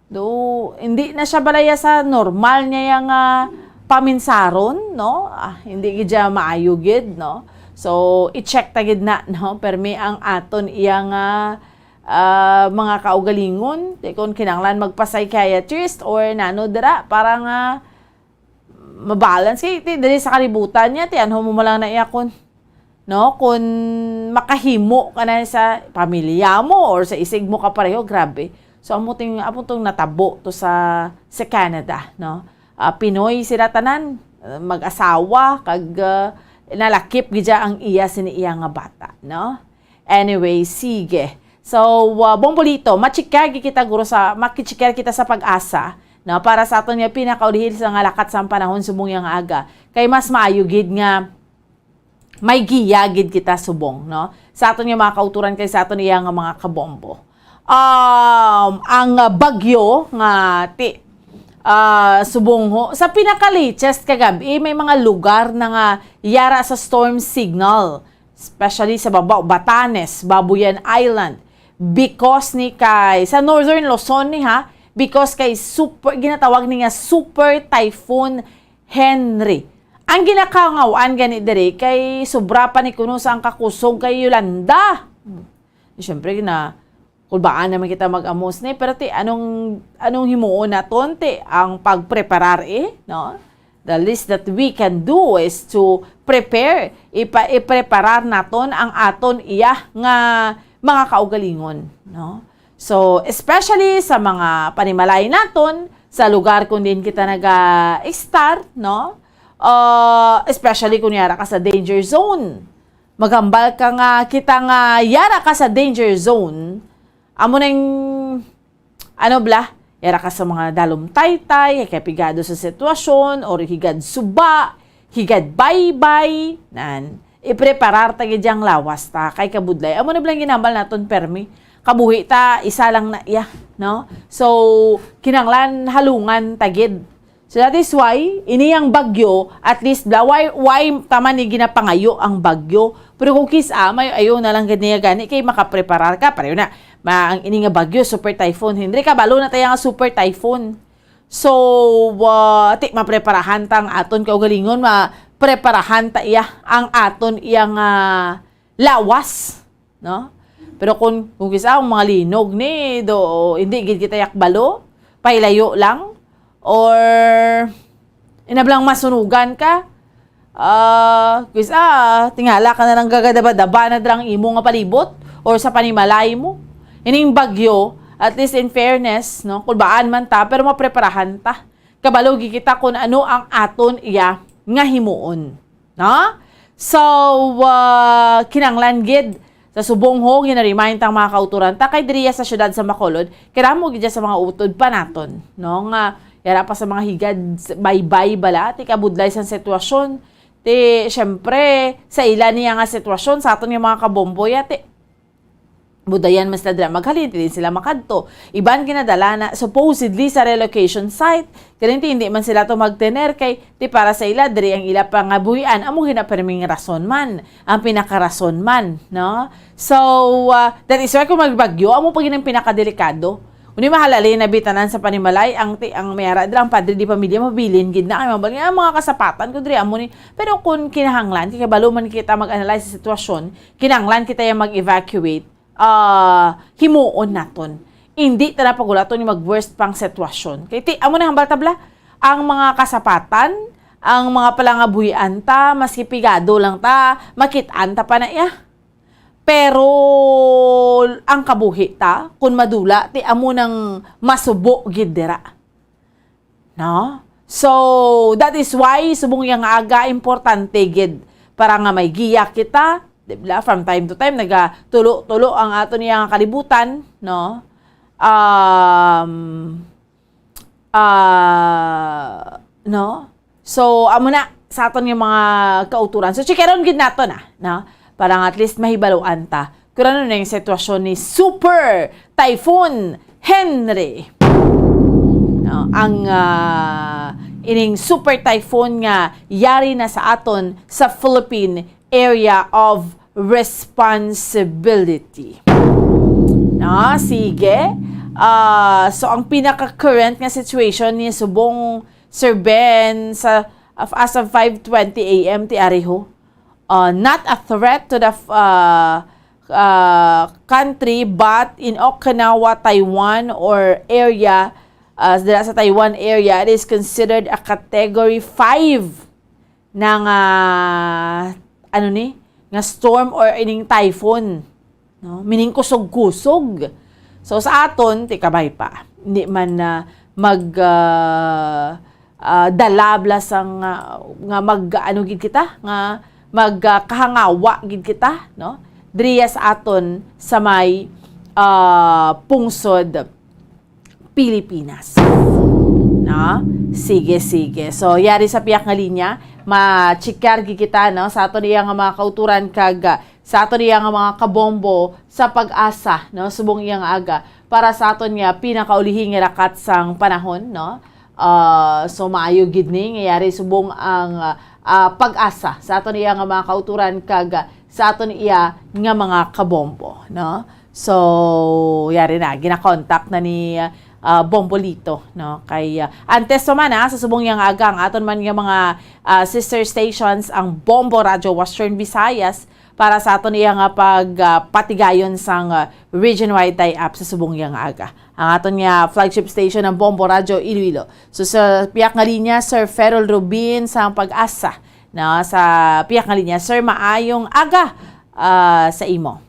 do, hindi na siya balaya sa normal niya yang, ah, paminsaron, no? Ah, hindi gid siya maayo gid, no? So, i-check ta gid na, no? Permi ang aton iya nga, ah, mga kaugalingon, di kon kinahanglan magpa-psychiatrist or nano dira para nga mabalance. Kay ti diri sa kalibutan niya, ti anho mo man lang na iya kun, no, kun makahimo ka na sa pamilya mo or sa isig mo kapareho, grabe. So, amo ting, amo tong natabo to sa, sa Canada, no? Ah, Pinoy sila tanan, ah, mag-asawa, kag, ah, nalakip gid siya ang iya sini iya nga bata, no? Anyway, sige. So, ah, Bombolito, machikyagi kita guro sa, makichikyar kita sa PAGASA, no, para sa aton nga pinakaulihil sa nga lakat sang panahon subong yang aga. Kay mas maayo gid nga may giya gid kita subong, no, sa aton nga mga kauturan kay sa aton iya nga mga kabombo. Um, ang, ah, bagyo nga ti-, ah, subong ho, sa pinaka-latest kagabi, may mga lugar na nga yara sa storm signal, especially sa babaw, Batanes, Babuyan Island, because ni kay, sa Northern Luzon ni ha, because kay super, ginatawag ni nga Super Typhoon Henri. Ang ginakaungaw-an gani diri kay sobra pa ni kuno sa ang kakusog kay Yolanda. Hmm. Siyempre, na kulbaan naman kita mag-amos ni, pero ti, anong, anong himuon naton ti ang pagpreparar, eh, no? The least that we can do is to prepare, ipa-, ipreparar naton ang aton iya nga mga kaugalingon, no? So, especially sa mga panimalay naton, sa lugar kung diin kita naga-start, no? Uh, especially kung yara ka sa danger zone. Maghambal ka nga kita nga yara ka sa danger zone, amo nang, ano bala, yara ka sa mga dalom taytay, kay pigado sa sitwasyon, or higad suba, higad baybay, nan, ipreparar ta gid ang lawas ta, kay kabudlay. Amo na bala ang ginhambal naton, permi. Kabuhi ta, isa lang na iya, no? So, kinahanglan halungan ta gid. So, that is why, ini ang bagyo, at least, bla-, why, why ta man ni ginapangayo ang bagyo? Pero kung kis-a, may ayo na lang gid niya gani, kay makapreparar ka. Pareho na, ma-, ang ini nga bagyo, Super Typhoon Henri. Kabalo na tayo nga Super Typhoon. So, uh, ti, mapreparahan ta ang aton kaugalingon, mapreparahan ta iya ang aton iyang, ah, lawas, no? Pero kung, kung kis-a ang mga linog ni, do, hindi gid kita yakbalo, pahilayo lang, or inablang masunugan ka, ah, kis-a, tingala ka na lang gagadaba-daba na drang imo nga palibot, or sa panimalay mo. Ining bagyo, at least in fairness, no, kulbaan man ta, pero mapreparahan ta. Kabalo gid kita kung ano ang aton iya nga himuon. No? So, ah, kinahanglan gid sa subong ho, gina-remind ang mga kauturan ta kay diriya sa siyudad sa Bacolod, kay damo gid sa mga utod pa naton, no? Nga yara pa sa mga higad, baybay bala, ti kabudlay sang sitwasyon. Ti, syempre, sa ila niya nga sitwasyon, sa aton nga mga kabombo, ya, ti, budayan man sila dira maghalin, ti din sila makadto. Iban ginadala na supposedly sa relocation site. Kani ti hindi man sila to magtener kay ti para sa ila diri ang ila pangabuhian amo ginaperming rason man, ang pinakarason man, no? So, ah, that is why kung magbagyo, amo pa gid ang pinakadelikado. Uni mahalali na bitanan sa panimalay ang ti-, ang mayara dira ang padre di pamilya mabilin gid na kay mabal nga ang mga kasapatan ko diri amo ni. Pero kung kinahanglan kay kabalo man kita mag-analyze sa sitwasyon, kinahanglan kita yung mag-evacuate, ah, himuon naton. Hindi ta na pagulaton yung mag-worst pang sitwasyon. Kay ti, amo na hambal tabla, ang mga kasapatan, ang mga palangabuhian ta, maski pigado lang ta, makitaan ta pa na iya. Pero ang kabuhi ta, kung madula, ti amo nang masubo gid dira. No? So, that is why subong yang aga importante gid para nga may giya kita, di ba? From time to time nagatulo-tulo ang aton yang kalibutan, no? Um, ah, no? So, amo na sa aton nga mga kauturan. So, chikaron gid nato na, no? Para nga at least mahibaluan ta kung ano na yung sitwasyon ni Super Typhoon Henri. No, ang, ah, ining super typhoon nga yari na sa aton sa Philippine Area of Responsibility. No, sige. Ah, so, ang pinaka-current nga situation ni subong Sir Ben sa, of, as of five twenty A M ti ari ho. Uh, not a threat to the, uh, uh, country, but in Okinawa, Taiwan, or area, uh, dira sa Taiwan area, it is considered a category five na nga, ano ni, nga storm or ining typhoon, no? Meaning kusog-kusog. So, sa aton, ti kabay pa. Hindi man na mag, ah, ah, dala bala sang, ah, nga mag, ano gid kita, nga mag, ah, kahangawa gid kita, no? Diriya sa aton sa may, ah, pungsod Pilipinas. No? Sige, sige. So, yari sa piyak nga linya, ma-check gid kita, no? Sa aton iya nga mga kauturan kag, ah, sa aton iya nga mga kabombo sa PAGASA, no? Subong iya nga aga para sa aton nga pinakaulihi nga rakat sang panahon, no? Ah, so maayo gid ni nga yari subong ang, ah, PAGASA sa aton iya nga mga kauturan kag, ah, sa aton iya nga mga kabombo, no? So, yari na, gina-contact na ni, ah, ah, Bombolito, no? Kay, ah, antes pa man, ah, sa subong yang aga, ang aton man nga mga, ah, sister stations, ang Bombo Radio Western Visayas, para sa aton iya nga pag, ah, patigayon sang, ah, region-wide tie-up sa subong yang aga. Ang aton nga flagship station, ang Bombo Radio Iloilo. So, sa piyak nga linya, Sir Ferrol Rubin sang Pag-asa, no? Sa piyak nga linya, Sir, maayong aga, ah, sa imo.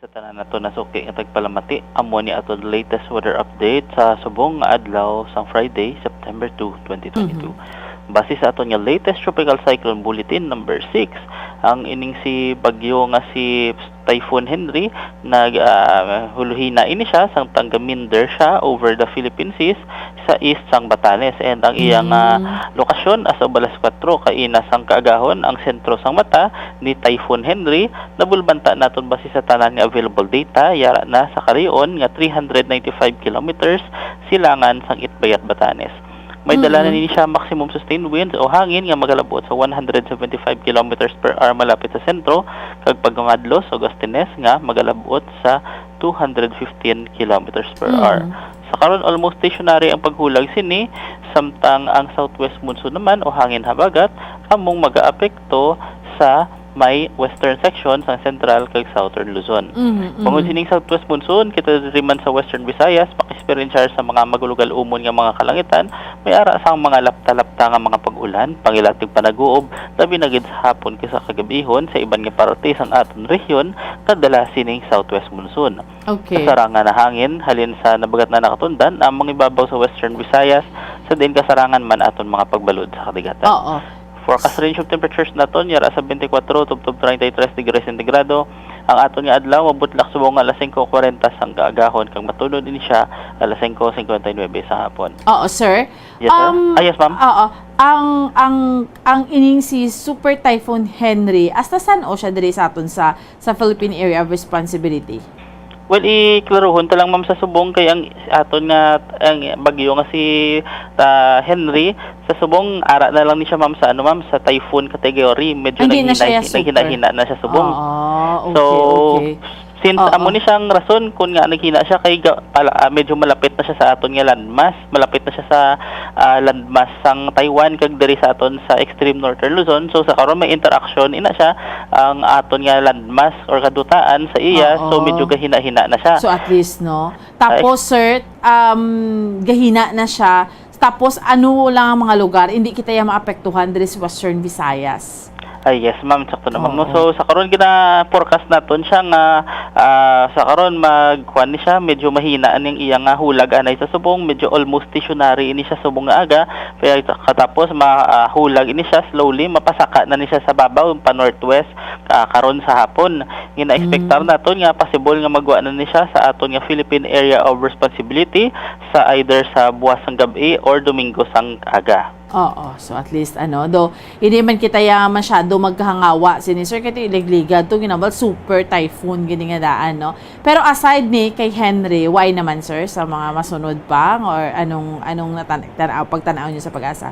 Sa tanan nato nasuki nga tagpalamati, amo ni aton latest weather update sa subong nga adlaw sang Friday, September two, twenty twenty-two. Mhm. Base sa aton nga latest Tropical Cyclone Bulletin number six, ang ining si bagyo nga si Typhoon Henri nag, ah, huluhina ini siya, samtang gaminder siya over the Philippine Seas sa east sang Batanes. And ang iyang, ah, Mm. lokasyon as of alas kuwatro kaina sang kaagahon, ang sentro sang mata ni Typhoon Henri. Nabulbanta naton base sa tanan nga available data, yara na sa karion nga three hundred ninety-five kilometers silangan sang Itbayat, Batanes. May dala na Mm. nini siya maximum sustained winds o hangin nga magalab-ot sa one hundred seventy-five kilometers per hour malapit sa sentro, kag pagkumadlos o gustines nga magalab-ot sa two hundred fifteen kilometers per hour. Mm. Sa karon, almost stationary ang paghulag sini, samtang ang southwest monsoon naman o hangin habagat among magaapekto sa may western section sang Central kag Southern Luzon. Mhm, mhm. Bangod sining southwest monsoon, kita diri man sa Western Visayas, maka-experiencear sa mga magulugal-umon nga mga kalangitan, may ara sang mga lapta-lapta nga mga pag-ulan, pangilatig panaguob, labi na gid sa hapon kag sa kagab-ihon sa iban nga parte sang aton rehiyon nga dala sining southwest monsoon. Okay. Kasarangan na hangin halin sa nabagat na nakatundan ang mga ibabaw sa Western Visayas, sa diin kasarangan man aton mga pagbalod sa kadagatan. Oo. Forecast range of temperatures naton, yara sa twenty-four tubtob thirty-three degrees centigrado. Ang aton nga adlaw mabutlak subong nga alas singko kwarenta sang kaagahon kag matunod ini siya alas singko singkwenta y nuebe sa hapon. Oo, sir. Yes, sir. Um, Ah, yes, ma'am. Oo. Ang, ang, ang ining si Super Typhoon Henri, hasta san-o siya diri sa aton sa, sa Philippine Area of Responsibility? Well, iklaruhon ta lang, ma'am, sa subong kay ang aton nga, ang bagyo nga si, ah, Henri, sa subong, ara na lang ni siya, ma'am, sa ano, ma'am, sa typhoon category. Medyo Hindi na siya naghina-, super. naghina-hina na siya subong. Ah, okay, So, okay. since Oo. amo ni siyang rason kung nga naghina siya kay ga-, pala, ah, medyo malapit na siya sa aton nga landmass, malapit na siya sa, ah, landmass sang Taiwan kag diri sa aton sa extreme northern Luzon. So, sa karon may interaction ina siya ang aton nga landmass or kadutaan sa iya. So, Oo. medyo gahina-hina na siya. So, at least, no? Tapos, Ay. sir, um, gahina na siya. Tapos, ano lang ang mga lugar? Hindi kita ya maapektuhan diri sa Western Visayas. Ay, yes, ma'am. Sakto na, ma'am, no? Oo. So, sa karon, gina-forecast naton siya nga, ah, sa karon, mag-, kuwan ni siya, medyo mahina ning iya nga hulag anay sa subong, medyo almost stationary ini siya subong nga aga, kaya katapos, ma-, ah, hulag ini siya slowly, mapasaka na ni siya sa babaw, pa northwest, ah, karon sa hapon. Gina-expectar Mm. naton nga possible nga magwa na ni siya sa aton nga Philippine Area of Responsibility sa either sa buwas sang gab-i or Domingo sang aga. Oo, so at least, ano, do, hindi man kita ya masyado magkahangawa sini, sir, kay iligligad to, ginambal, super typhoon, gini nga daan, no? Pero aside ni kay Henry, why naman, sir, sa mga masunod pa, or anong, anong natan-, tan-, pagtanaw niyo sa Pag-asa?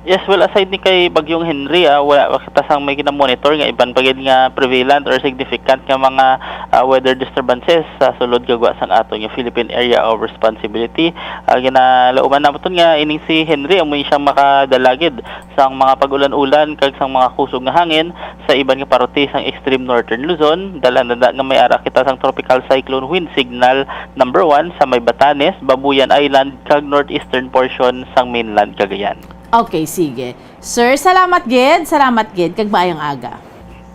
Yes, well, aside ni kay Bagyong Henry, ah, wala pa kita sang may ginamonitor nga iban pa gid nga prevalent or significant nga mga, ah, weather disturbances sa sulod kag wa sang aton nga Philippine Area of Responsibility. Ah, ginalauman naton nga ining si Henry amo ni siyang makadala gid sang mga pag-ulan-ulan kag sang mga kusog nga hangin sa iban nga parte sang extreme northern Luzon. Dala na nga may ara kita sang tropical cyclone wind signal number one sa may Batanes, Babuyan Island, kag northeastern portion sang mainland Cagayan. Okay, sige. Sir, salamat gid, salamat gid, kag maayong aga.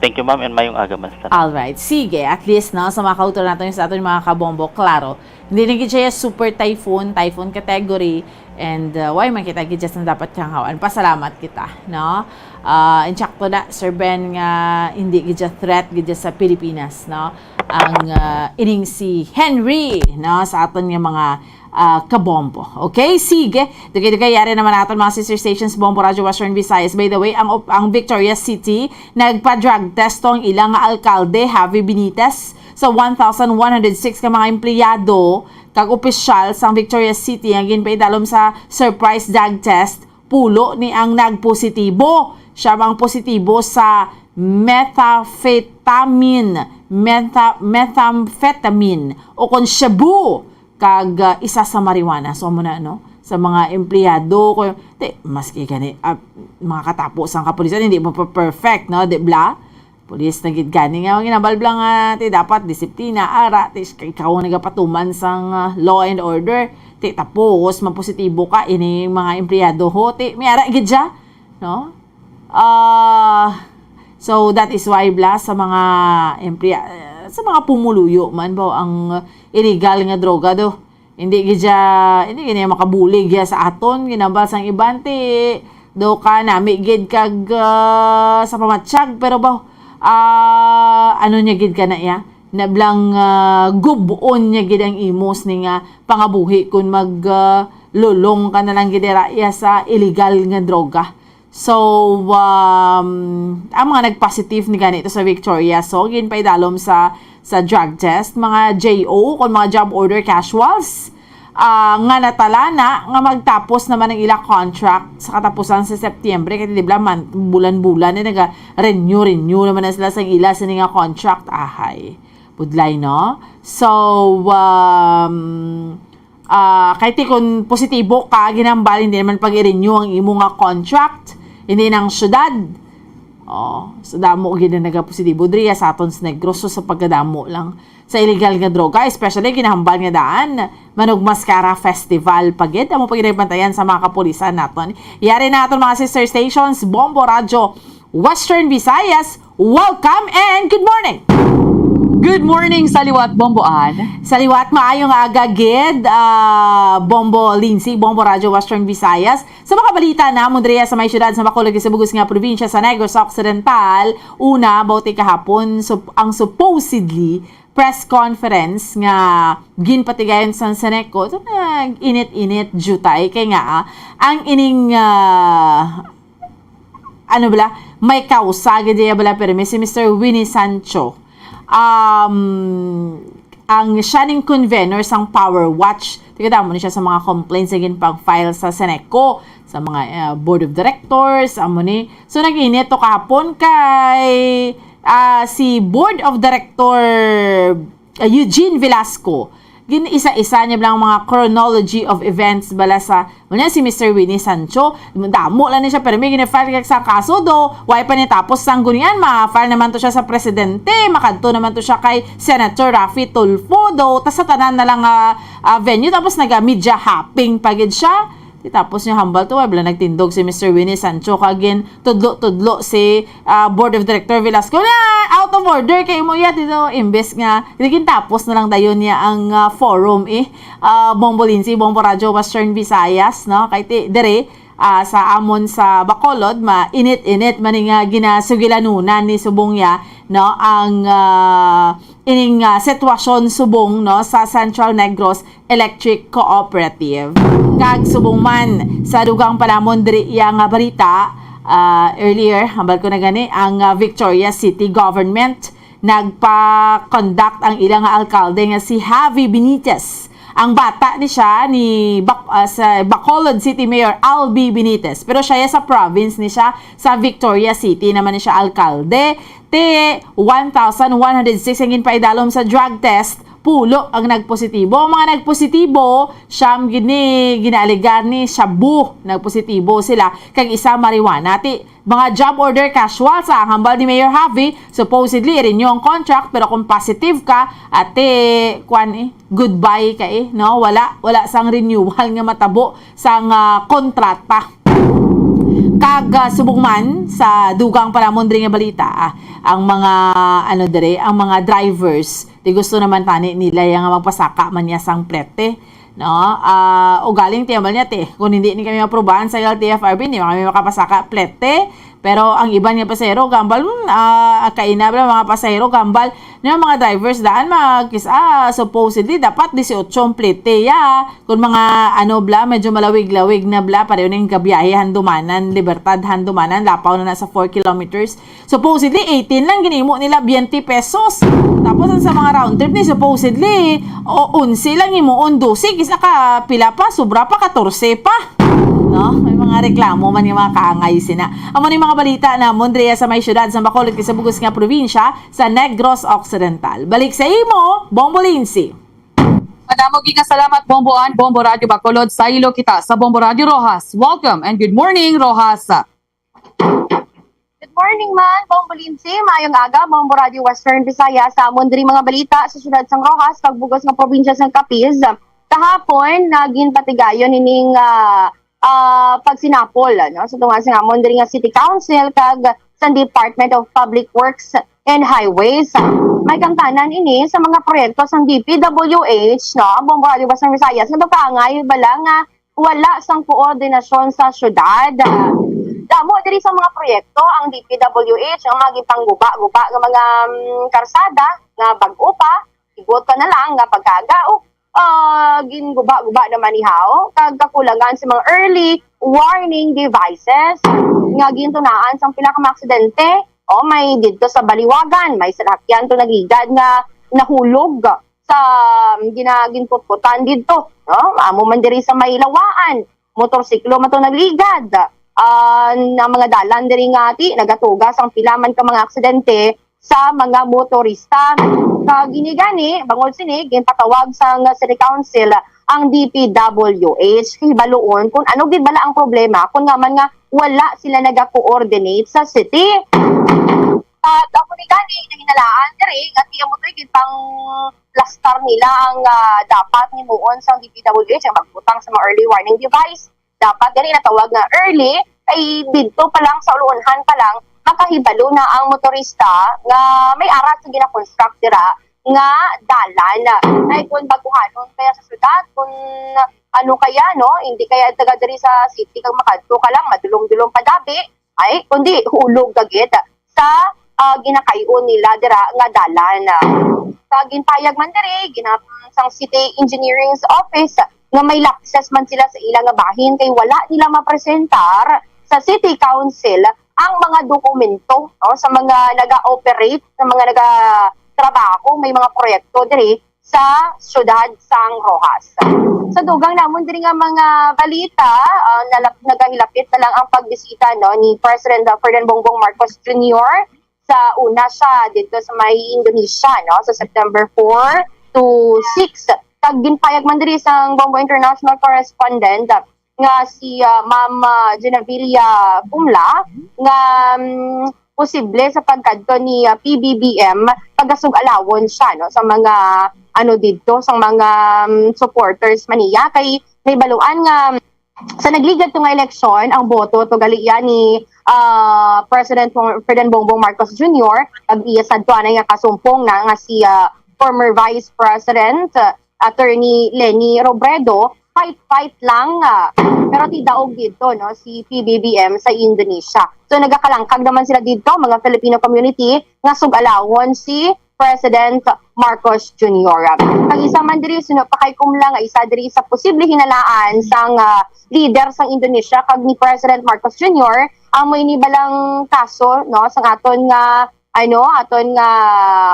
Thank you, ma'am, and maayong aga man sa tanan. Alright, sige. At least, no, sa mga kauturan naton, sa aton mga kabombo, klaro, hindi na gid siya super typhoon, typhoon category, and, uh, why man kita gid siya sa dapat kanghawan? Pasalamat kita, no? Ah, insakto na, Sir Ben, nga hindi gid siya threat gid siya sa Pilipinas, no? Ang, ah, ining si Henry, no, sa aton nga mga, ah, kabombo. Okay, sige. Dugay-dugay, yari naman naton mga sister stations, Bombo Radyo Western Visayas. By the way, ang op-, ang Victorias City, nagpa-drug test to ang ilang nga alkalde, Javi Benitez, sa one thousand one hundred six ka mga empleyado kag opisyal sang Victorias City nga ginpaidalom sa surprise drug test. Pulo ni ang nagpositibo. Siya ang positibo sa methamphetamine, metha-, methamphetamine, o kon shabu. kag, ah, isa sa marijuana. So, amo na, no? Sa mga empleyado, ko, di, maski gani, ah, mga katapo sang kapulisan, hindi mo pa perfect, no? Di bla? Pulis na gid gani nga, ginabal bla nga, ti, dapat disiplina, ara, ti, ikaw ang nagapatuman sang, ah, law and order. Ti, tapos, mapositibo ka, ini mga empleyado ho, ti, may ara gid siya, no? Ah, so, that is why, bla, sa mga emplea-, sa mga pumuluyo man ba ang illegal nga droga do? Hindi gid siya, hindi gid niya makabulig ya sa aton, ginambal sang iban, ti, do ka nami gid kag, ah, sa pamatyag, pero ba, ah, ano niya gid ka na iya? Nablang, ah, gub-on niya gid ang imos ni nga pangabuhi kun mag, ah, lulong ka na lang gid dira iya sa illegal nga droga. So, um, ang mga nag-positive ni ganito sa Victoria, so, ginpaidalom sa, sa drug test, mga J O, kon mga job order casuals, ah, nga natalana nga magtapos naman ang ila contract sa katapusan sa Setyembre, kay di ba man, bulan-bulan na naga-renew, renew naman na sila sa ila sini nga contract. Ahay, budlay, no? So, um, ah, kay ti kun positibo ka, ginambal, hindi naman pag-i-renew ang imo nga contract, hindi nang syudad. Oh, so damo gid na nagapositibo diri sa aton sa Negros, so sa pagkadamo lang sa illegal nga droga, especially ginahambal nga daan, Manugmaskara Festival pa gid. Amo pa gid ang bantayan sa mga kapulisan naton. Yari na aton mga sister stations, Bombo Radyo Western Visayas, welcome and good morning! Good morning sa liwat, Bombo Ann. Sa liwat, maayong aga gid, ah, Bombo Lindsay, Bombo Radyo Western Visayas. Sa mga balita namon diri sa may siyudad sa Bacolod, sa bug-os nga probinsya sa Negros Occidental, una, bauti kahapon, sup-, ang supposedly press conference nga ginpatigayon sa Seneco, ito na init-init, jutay, kay nga, ah, ang ining, ah, ano bala, may kausa gid iya bala, pero may si Mister Winnie Sancho. Um, ang siya ning convener sang Power Watch. Tigadamo ni siya sa mga complaints nga ginpag-file sa Seneco, sa mga, uh, board of directors, amo ni. So, nag-init to kahapon kay, ah, si board of director, ah, Eugene Velasco. Gin-, isa-isa niya lang mga chronology of events bala sa, unya si Mister Winnie Sancho, damo lang ni siya, pero may gina-file kag sa kaso do, why pa ni tapos sang gunian, ma-file naman to siya sa presidente, makadto naman to siya kay Senator Raffy Tulfo do, tas sa tanan na lang nga, ah, venue, tapos naga-media hopping pa gid siya. Di tapos niya hambal to, wala nagtindog si Mister Winnie Sancho, kag gin-tudlo-tudlo si, ah, Board of Director Velasco na out of order kay mo ya dito, imbes nga, di gintapos na lang dayon niya ang, ah, forum, eh. Ah, Bombo Lindsay, Bombo Radyo Western Visayas, no? Kay ti, dire, ah, sa amon sa Bacolod, mainit-init man nga ginasugilanunan ni subong ya, no? Ang, ah, ining, ah, sitwasyon subong, no, sa Central Negros Electric Cooperative. Kag subong man sa dugang panahon diri iya nga balita, ah, earlier, hambal ko na gani, ang, ah, Victoria City Government nagpa-conduct ang ila nga alkalde nga si Javi Benitez. Ang bata ni siya ni Bac-, ah, sa Bacolod City Mayor Albi Benitez. Pero siya ya sa province ni siya, sa Victoria City naman ni siya alkalde. Ti one thousand one hundred six ang ginpaidalom sa drug test, pulo ang nagpositibo. Ang mga nagpositibo, siyam gid ni ginaalegar ni shabu, nagpositibo sila, kag isa marijuana. Ti mga job order casual sa ang hambal ni Mayor Javi, supposedly i-renew ang contract, pero kung positive ka, ate, kwan eh, goodbye ka eh, no? Wala, wala sang renewal nga matabo sang, ah, kontrata. Kag, ah, subong man sa dugang panahon diri nga balita, ah, ang mga, ano diri, ang mga drivers, di gusto naman tani nila yang magpasaka man niya sang plete, no? Ah, ugaling ti hambal niya, ti, kung hindi ni kami maprobahan sa L T F R B, hindi man kami makapasaka plete. Pero ang iban nga pasahero, gambal, hmm, ah, kaina bala mga pasahero, gambal, nga mga drivers daan, mag-, kis-, ah, supposedly, dapat disiotso ang plete, ya. Kung mga, ano, bla, medyo malawig-lawig na, bla, pareho ning kabiyahe, Handumanan, Libertad, Handumanan, lapaw na na sa four kilometers. Supposedly, eighteen lang, ginimo nila twenty pesos. Tapos, ang sa mga round trip ni, supposedly, o, onse lang, himuon dose, kis-a ka, pila pa, sobra pa, katorse pa. No? May mga reklamo man nga mga kaangay sina. Amo ni mga balita namon, diri sa may siyudad sa Bacolod, kag sa bug-os nga probinsya, sa Negros Occidental. Balik sa imo, Bombo Lindsay. Damo gid nga salamat, Bombo Ann, Bombo Radyo Bacolod, saylo kita sa Bombo Radyo Roxas. Welcome and good morning, Roxas. Good morning man, Bombo Lindsay. Maayong aga, Bombo Radyo Western Visayas. Sa amon diri mga balita sa siyudad sang Roxas, kag bug-os nga probinsya sang Capiz. Kahapon, nagin patigayon ining ah, ah, pagsinapol, no, sa tunga sa amon diri nga City Council kag sa Department of Public Works and Highways. May kangtanan ini sa mga proyekto sang D P W H, no, Bombo Radyo Western Visayas, nga nagkaangay bala nga wala sang koordinasyon sa syudad. Damo diri sa mga proyekto ang D P W H ang magipangguba-guba nga mga mm, karsada nga bag-o pa, ibot ka na lang nga pagkaga o ah, ginguba-guba naman ni Hao kag kakulangan sa mga early warning devices nga gintunaan sang pila ka mga aksidente. O may didto sa Baliwagan, may salakyan to nagligad nga nahulog sa ginaginputputan didto, no? Amo man diri sa may Lawaan, motorsiklo man to nagligad. Ah, na mga dalan diri nga ti nagatuga sang pila man ka mga aksidente sa mga motorista. Kag gini gani, bangod sini, ginpatawag sang City Council ang D P W H. Hibaluon kung ano gid bala ang problema, kung nga man nga wala sila naga-coordinate sa city. At ako ni gani, nahinalaan diri nga tiya mo to gid pang lastar nila ang ah, dapat himuon sang D P W H ang magbutang sa mga early warning device. Dapat gani natawag nga early, kay didto pa lang sa uluunhan pa lang makahibalo na ang motorista nga may ara sa gina-construct dira nga dalan. Ay kung baguhanon kaya sa syudad, kung ano kaya, no, hindi kaya taga diri sa city kag makadto ka lang madulom-dulom pa gabi, ay kundi hulog ka gid sa ah, ginakay-on nila dira nga dalan. Sa ginpayag man diri, gina sang City Engineering's Office nga may lapses man sila sa ila nga bahin kay wala nila mapresentar sa City Council ang mga dokumento, no, sa mga naga-operate, sa mga nagatrabaho, may mga proyekto diri sa siyudad sang Roxas. Sa dugang namon diri nga mga balita, ah, nalap- nagahilapit na lang ang pagbisita, no, ni President Ferdinand Bongbong Marcos Junior sa una siya dito sa may Indonesia, no, sa September four to six. Kag ginpayag man diri sang Bombo International correspondent nga si ah, Ma'am ah, Genevilla Pumla nga mm, posible sa pagkadto ni ah, P B B M pagasug-alawon siya, no, sa mga ano didto, sa mga mm, supporters man niya kay may baluan nga sa nagligad to nga eleksyon, ang boto to gali iya ni ah, President Ferdinand Bongbong Marcos Junior, kag iya sadto anay nga kasumpong na nga si ah, former Vice President ah, Attorney Leni Robredo, fight-fight lang, ah, pero ti daog didto, no, si P B B M sa Indonesia. So nagakalangkag naman sila didto, mga Filipino community nga sug-alawon si President Marcos Junior. Ang isa man diri, suno pa kay Kumla nga isa diri sa posible hinalaan sang ah, leader sang Indonesia kag ni President Marcos Junior, amo ini balang kaso, no, sang aton nga ano, aton nga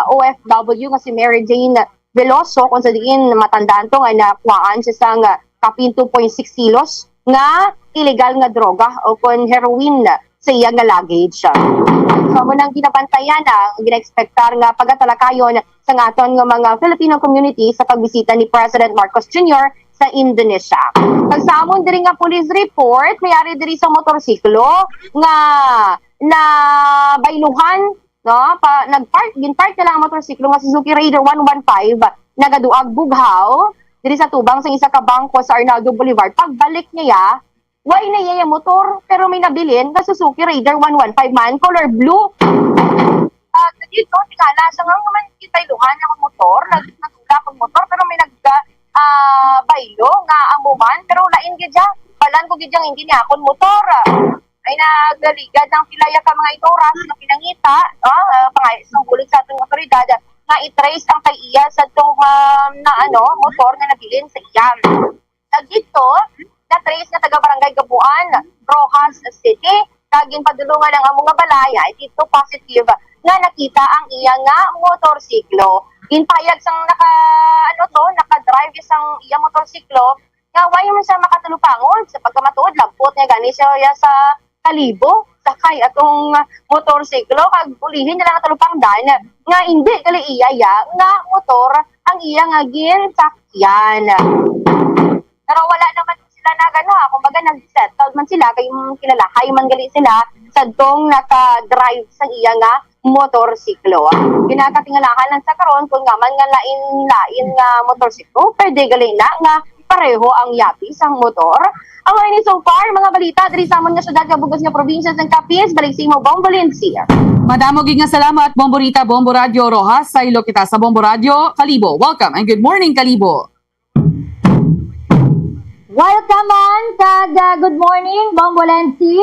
O F W nga si Mary Jane Veloso, kung sa diin matandaan to nga nakuhaan siya sang kapin two point six kilos nga illegal nga droga o kon heroin sa iya nga luggage. So, amo nang ginabantayan na ang ginaekspektar nga pagatalakayon sa aton nga mga Filipino community sa pagbisita ni President Marcos Junior sa Indonesia. Pag sa amon diri nga police report, may ari diri sa motorsiklo nga na bailuhan, no? Pa, nag-park, gin-park na lang ang motorsiklo nga Suzuki Raider one one five, nagaduag Bughaw, diri sa tubang sa isa ka bangko sa Arnaldo Boulevard. Pagbalik niya, way na iya motor, pero may nabilin nga Suzuki Raider one one five man, color blue. Ah, dito, tingala sa nga naman kita iluhan ang motor, nag natula ang motor, pero may nag ah, baylo nga amo man, pero lain gid siya. Balan ko gid yang hindi niya akon motor. Ay nagaligad ng pilaya ka mga ito oras nga pinangita, no? Ah, pangayos ng bulig sa atong otoridad nga i-trace ang kay iya sa tong um, na ano, motor nga nabilin sa iya. Sa dito, na-trace nga taga Barangay Gabuan, Roxas City, kag ginpadulungan ang amo nga balay ay dito positive nga nakita ang iya nga motorsiklo. Ginpayag sang naka ano to, naka-drive sang iya motorsiklo nga way man siya makatulupangon sa pagkamatuod lampot nga gani siya sa Kalibo, sakay atong motorsiklo, kag ulihi niya lang ang talupangdan nga indi gali iya ya nga motor ang iya nga ginsakyan. Pero wala naman sila nag-ano, ha, kumbaga nag-settle man sila, kay kilalahay man gali sila sa dong naka-drive sa iya nga motorsiklo. Ginakatingalahan lang sa karon kung nga man nga lain-lain nga motorsiklo, pwede gali na nga pareho ang yabi sang motor. Ang mga ini so far, mga balita diri sa amon nga syudad nga bug-os nga probinsya sang Capiz. Balik sa imo, Bombo Lindsay. Madamo gid nga salamat, Bombo Rita, Bombo Radyo Rojas. Sa Iloilo kita sa Bombo Radyo Kalibo. Welcome and good morning, Kalibo. Welcome man, kag, ah, good morning, Bombo Lensi,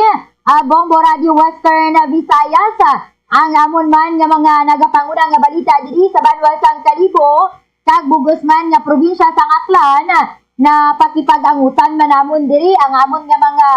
ah, Bombo Radio Western Visayas, ah, ang amon man nga mga nagapanguna nga balita diri sa banwa sang Kalibo, kag bug-os man nga probinsya sang Aklan, ah, na pakipag-angutan man namon diri ang amon nga mga,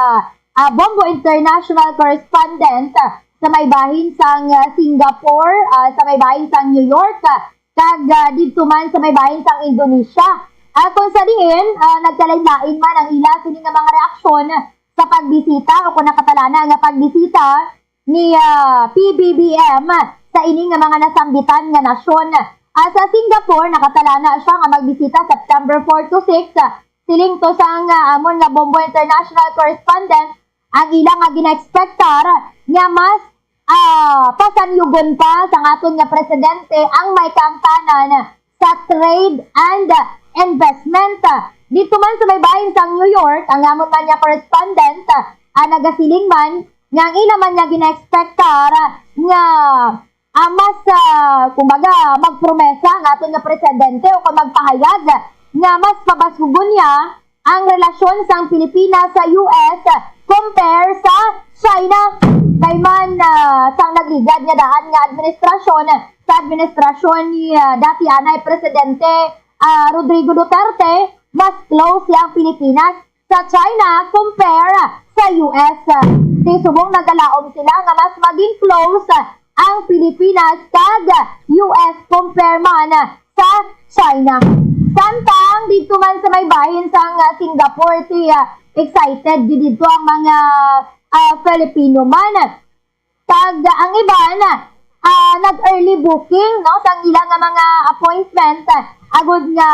ah, Bombo International Correspondent, ah, sa may bahin sang, ah, Singapore, ah, sa may bahin sang New York, ah, kag, ah, didto man sa may bahin sang Indonesia. Ah, kung sa diin, ah, nagkalain-lain man ang ila sini nga mga reaksyon sa pagbisita o kung nakatalana nga pagbisita ni, ah, P B B M sa ini nga mga nasambitan nga nasyon. Ah, sa Singapore, nakatalana siya nga magbisita September four to six, ah, siling to sang, ah, amon nga Bombo International Correspondent, ang ila nga gina-expectar nga mas, ah, pasanyugon pa sang aton nga presidente ang may kaangtanan sa trade and investment. Dito man sa may bahin sang New York, ang amon man nga correspondent, ah, nagasiling man nga ang ila man nga gina-expectar nga, ah, mas, ah, kumbaga, magpromesa ang aton nga presidente o kung magpahayag nga mas pabaskugon niya ang relasyon sang Pilipinas sa U S compare sa China. Kay man, ah, sang nagligad nga daan nga administrasyon, sa administrasyon ni, ah, dati anay Presidente, ah, Rodrigo Duterte, mas close ang Pilipinas sa China compare sa U S. Di subong nagalaom sila nga mas maging close ang Pilipinas kag U S compare man sa China. Samtang dito man sa may bahin sang, ah, Singapore, ti, ah, excited gid dito ang mga, ah, Filipino man. Kag ang iban, ah, nag-early booking, no, sang ila nga mga appointment, ah, agud nga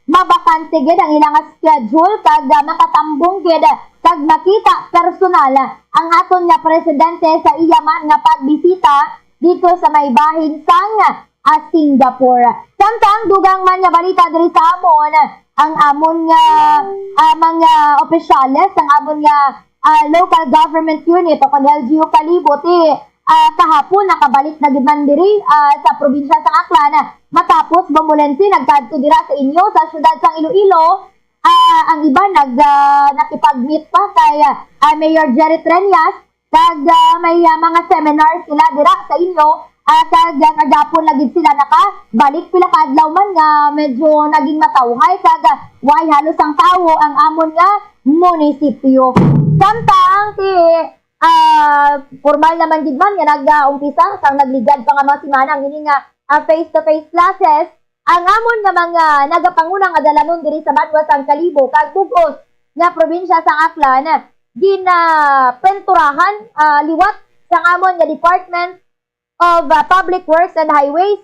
mabakante gid ang ila nga schedule kag, ah, makatambong gid kag makita personal ang aton nga presidente sa iya man nga pagbisita dito sa may bahin sang, ah, Singapore. Samtang dugang man nga balita diri sa amon, ang amon nga, ah, mga opisyales, ang amon nga, ah, local government unit o kon L G U Kalibo, ti, ah, kahapon nakabalik na gid man diri, ah, sa probinsya sang Aklan. Matapos, Bombo Lensi, nagkadto dira sa inyo sa siyudad sang Iloilo, ah, ang iban nag, ah, nakipag-meet pa kay, ah, Mayor Jerry Treñas, kag, ah, may, ah, mga seminars sila dira sa inyo, ah, kag, ah, kagapon na gid sila nakabalik, pila ka adlaw man nga medyo naging matawhay kag, ah, way halos ang tawo ang amon nga munisipyo. Samtang ti, ah, formal naman gid man nga nag-umpisa sang nagligad pa nga mga semana ang ini nga, ah, face-to-face classes, ang amon nga mga nagapanguna nga dalanon diri sa banwa sang Kalibo kag bug-os nga probinsya sang Aklan, ginapenturahan, ah, liwat sang amon nga Department of, ah, Public Works and Highways,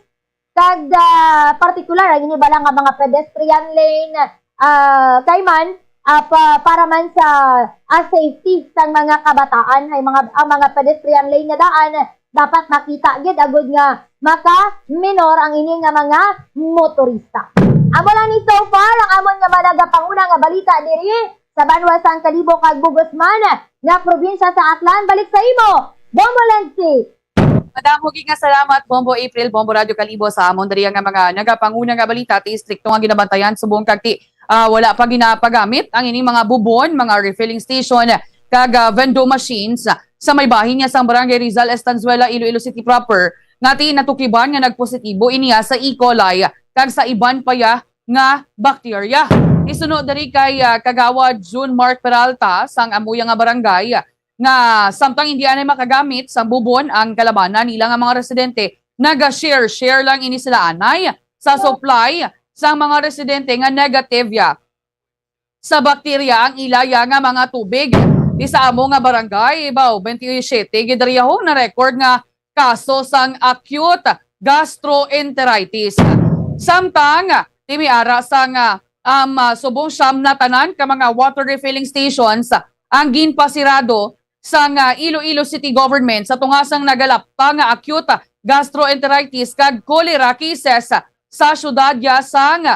kag, ah, partikular ang inyo bala nga mga pedestrian lane, ah, kay man, ah, pa, para man sa, ah, safety sang mga kabataan, ay mga, ang mga pedestrian lane nga daan, dapat makita gid agud nga maka-minor ang ini nga mga motorista. Amo lang ni so far ang amon nga managapanguna nga balita diri sa banwa sang Kalibo kag bug-os man nga probinsya sa Aklan. Balik sa imo, Bombo Lensi. Madamo gid nga salamat, Bombo April, Bombo Radyo Kalibo, sa amon diri nga mga nagapanguna nga balita. Ti istrikto nga ginabantayan subong kag ti, ah, wala pa ginapagamit ang ining mga bubon, mga refilling station, kag, ah, vendo machines sa may bahin niya sang Barangay Rizal Estanzuela, Iloilo City proper, nga ti natukiban nga nagpositibo iniya sa E. coli kag sa iban pa ya nga bakterya. Isuno diri kay, ah, Kagawad June Mark Peralta sang amuya nga barangay, nga samtang hindi anay makagamit sang bubon ang kalabanan nila nga mga residente, naga-share-share lang ini sila anay sa supply sang mga residente nga negative ya sa bakterya ang ilaya nga mga tubig. di sa amo nga barangay, baw, twenty-seven gid diri yaho na record nga kaso sang acute gastroenteritis. Samtang, ti may ara sang, ah, um, ah, subong siyam na tanan ka mga water refilling stations ang ginpasirado sang, ah, Iloilo City Government sa tunga sang nagalapta nga acute gastroenteritis kag cholera cases sa syudad ya sang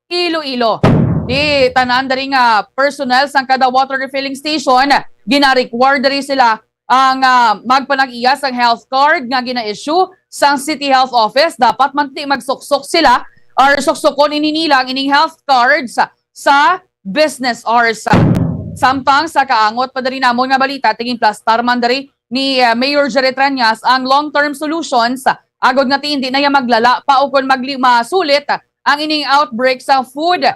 Iloilo. Di tanan diri nga personnel sang kada water refilling station, gina-require diri sila ang, ah, magpanag-iya sang health card nga gina-issue sang City Health Office. Dapat man ti magsuksok sila or suksokon ini nila ang ining health cards sa business hours. Samtang sa kaangot pa diri namon nga balita, ti ginplastar man diri ni, ah, Mayor Jerry Treñas ang long-term solutions agod nga ti hindi na iya maglala pa ukon magli-, masulit ang ining outbreak sa food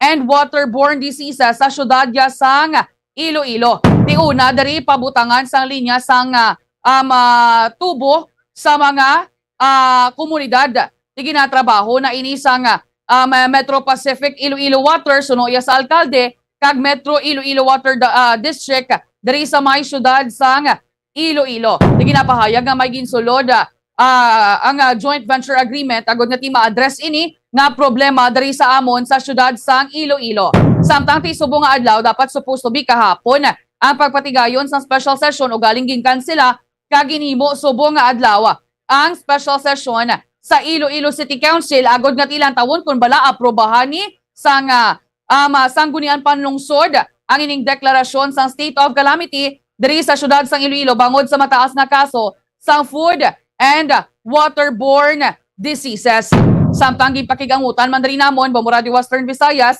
and waterborne diseases sa syudad ya sang Iloilo. Ti una diri pabutangan sang linya sang, ah, um, ah, tubo sa mga, ah, komunidad. Ti ginatrabaho na ini sang, ah, um, Metro Pacific Iloilo Water, suno iya sa alkalde, kag Metro Iloilo Water da-, ah, District diri sa may syudad sang Iloilo. Ti ginapahayag nga may ginsulod, ah, ah, ang, ah, joint venture agreement agod nga ti ma-address ini nga problema diri sa amon sa syudad sang Iloilo. Samtang ti subong nga adlaw, dapat supposed to be kahapon ang pagpatigayon sang special session, ugaling ginkansela kag ginhimo subong nga adlaw ang special session sa Iloilo City Council agod nga ti lantawon kon bala aprobahan ni sang, ah, um, ah, Sangguniang Panlungsod ang ining deklarasyon sang state of calamity diri sa syudad sang Iloilo bangod sa mataas nga kaso sang food and waterborne diseases. Samtang ginpakig-angutan man diri namon, Bombo Radio Western Visayas,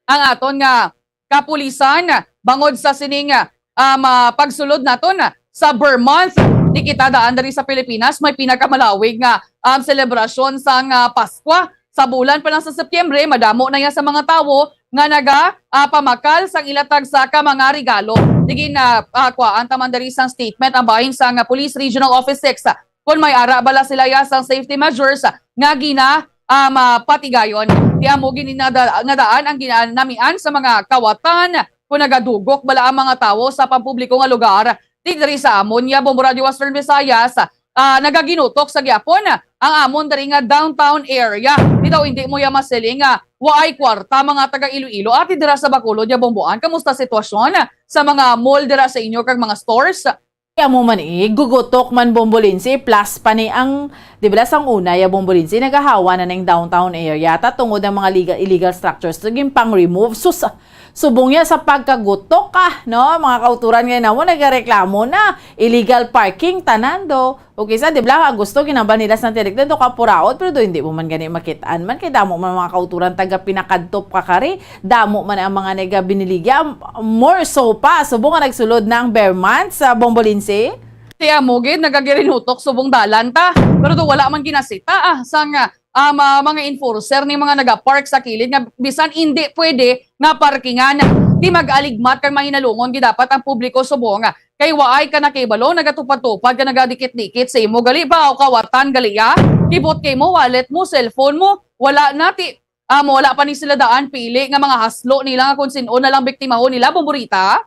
ang aton nga kapulisan bangod sa sining, um, ah, pagsulod naton sa Ber Month. Di kita daan diri sa Pilipinas may pinakamalawig nga, um, selebrasyon sang, ah, Paskwa. Sa bulan pa lang sa Setyembre, madamo na ya sa mga tawo nga naga, ah, pamakal sang ila tagsa ka mga regalo. Di gin, ah, ah, kuwaan ta man diri sang statement ang bahin sang, ah, Police Regional Office six, ah, kon may ara bala sila ya sang safety measures, ah, nga gina, ah, mapatigayon. Ti amo gid ni nada-, nga daan ang ginanamian sa mga kawatan kon nagadugok bala ang mga tawo sa pampubliko nga lugar. Ti diri sa amon ya Bombo Radio Western Visayas, ah, nagaginutok sa gihapon ang amon diri nga downtown area. Ti daw hindi mo ya masiling nga waay kwarta mga taga Iloilo. Ati dira sa Bacolod ya Bomboan, kamusta sitwasyon sa mga mall dira sa inyo kag mga stores? Kaya mo man eh, gugutok man Bombolinsi, plus pa ni ang, di ba, sang una ya Bombolinsi, nagahawa na ning downtown area ta tungod ang mga legal, illegal structures to ginpang-remove. Sus, subong ya sa pagkagutok ka, no? Mga kauturan ngayon na mo, nagareklamo na, illegal parking, tanan do. Okay, sa, di ba, gusto ginambal nila sa tirik do kapuraot, pero do hindi mo man gani makitaan man, kay damo man mga kauturan taga pinakadtop ka kari, damo man ang mga nagabiniligya, more so pa, subong nga nagsulod na ang Ber Month sa Bombolinsi. Ti amo gid, nagagirinutok subong dalan ta. Pero do wala man ginasita, ah, sang, ah, ma-, mga enforcer ni mga nagapark sa kilid nga bisan indi pwede nga parkingan. Ti mag-aligmat kag mahinalungon gid dapat ang publiko subong, ah, kay waay ka nakibalo, nagatupad-tupad ka, nagadikit-dikit sa imo gali ba o kawatan gali ya. Kibot kay mo, wallet mo, cellphone mo, wala na ti, ah, mo wala pa ni sila daan pili nga mga haslo nila nga kung sin-o na lang biktimahon nila, Bomborita.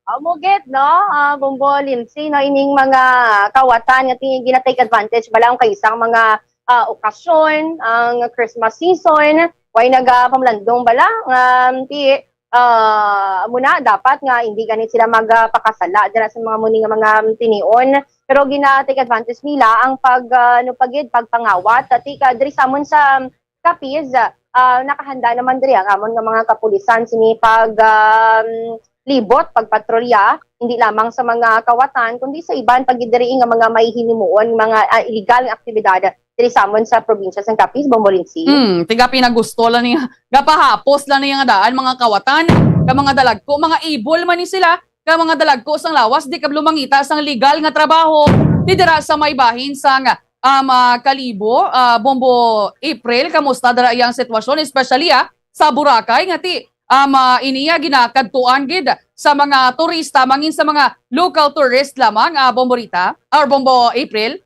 Amo gid, no? Ah, Bombo Lindsay, no, ining mga kawatan nga ti-, gina-take advantage bala ang kaisang mga, ah, okasyon, ang Christmas season, way nagapamlandong bala nga, um, ti, ah, amo na, dapat nga hindi gani sila magpakasala dira sa mga muni nga mga tinion. Pero gina-take advantage nila ang pag, ah, ano pa gid, pagpangawat. Ti ka, diri sa amon sa Capiz, ah, nakahanda naman diri ang amon nga mga kapulisan sini pag, um, libot, pagpatrolya, hindi lamang sa mga kawatan, kundi sa iban pa gid diri nga mga may hinimuon, mga, ah, illegal nga aktibidad diri sa amon sa probinsya sang Capiz, Bombo Lindsay. Hmm, tiga pinagusto lang niya, gapahapos lang niya nga daan, mga kawatan, ka mga dalagko, mga ibol man ni sila, ka mga dalagko sang lawas, di kabalo mangita sang legal nga trabaho, ti dira sa may bahin sang, um, ah, Kalibo, ah, Bombo April, kamusta dira iyang sitwasyon, especially, ah, sa Boracay, nga ti, um, ah, iniya ginakadtuan gid sa mga turista, mangin sa mga local tourist lamang, ah, Bombo Rita, or Bombo April?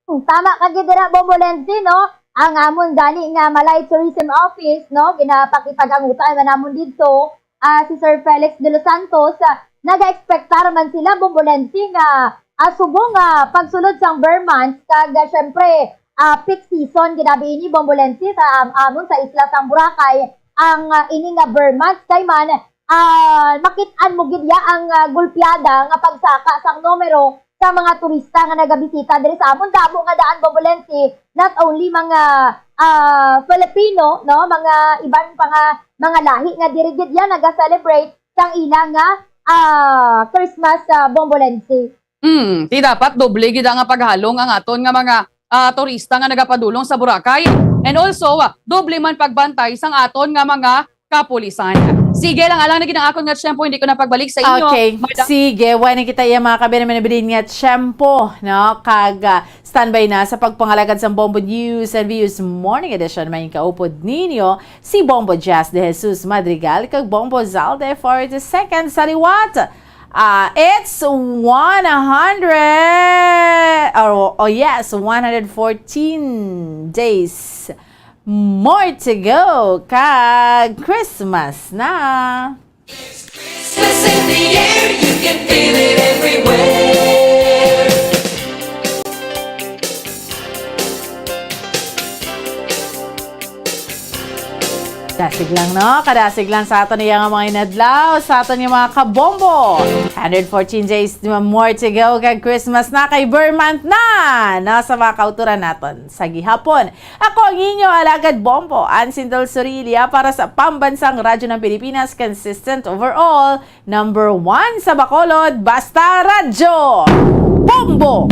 Hmm, tama ka gid dira, Bombo Lindsay, no? Ang amon gani nga Malay Tourism Office, no, ginapakipag-angutan man namon didto ah, si Sir Felix De Los Santos, ah, nag-expectar man sila, Bombolense, nga, ah, subong nga pagsulod sang ber months, kag, ah, syempre, ah, peak season gid abi ini, Bombolense, sa am-, amon sa isla sang Boracay, ang, ah, ini nga ber months, kay man, ah, makit-an mo gid ya ang, ah, gulpiada nga pagsaka sang numero sa mga turista nga nagabisita diri sa amon. Damo nga daan, Bombolense, not only mga, ah, Filipino, no, mga iban pa nga mga lahi nga diri gid yan naga-celebrate sang ila nga, ah, Christmas, ah, Bombolense. Hmm, ti dapat doble gid ang paghalong ang aton nga mga, ah, turista nga nagapadulong sa Boracay. And also, ah, doble man pagbantay sang aton nga mga kapulisan. Sige lang, alang na gid ang akon nga tiyempo, hindi ko na pagbalik sa inyo. Okay. Madam. Sige, wala na kita iya mga kabiyanan mabilin nga tiyempo, no? Kag, ah, standby na sa pagpangalagad sang Bombo News and Views Morning Edition. May kaupod ninyo si Bombo Jazz De Jesus Madrigal kag Bombo Zalde for the second sa liwat. Ah, it's one hundred, oh, oh yes, one hundred fourteen days more to go kag Christmas na. Christmas in the air, you can feel it everywhere. Dasig lang, no? Kadasig lang sa aton iya nga mga inadlaw, sa aton nga mga kabombo. Hundred fourteen days more to go kag Christmas na, kay ber month na, no? Sa mga kauturan naton sa gihapon. Ako ang inyo alagad bombo, Ansin Del Sorilla, para sa Pambansang Radyo ng Pilipinas, consistent overall, number one sa Bacolod, basta radyo. Bombo!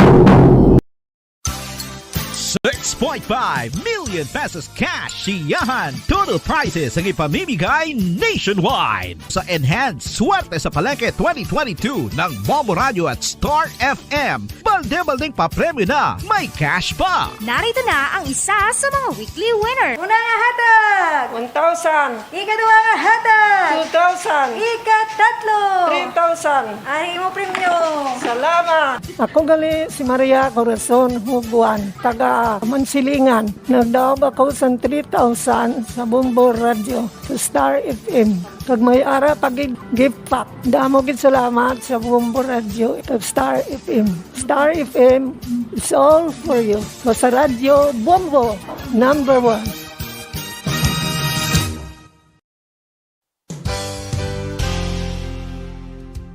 Six point five million pesos cash, siyahan, total prizes ang ipamimigay nationwide. Sa Enhanced Swerte sa Palengke twenty twenty-two ng Bombo Radio at Star F M, balde-baldeng papremyo na, may cash pa. Narito na ang isa sa mga weekly winner. Una nga hatag! One thousand. Ikaduha nga hatag! Two thousand. Ikatatlo! Three thousand. Ang imo premyo. Salamat. Ako gali si Maria Corazon Huguan, taga Mansilingan. Nagdaog ako sa three thousand sa Bombo Radio sa Star F M. Kag may ara pa gid gift pack. Damo gid salamat sa Bombo Radio kag Star F M. Star F M, it's all for you. Basta Radyo Bombo, number one.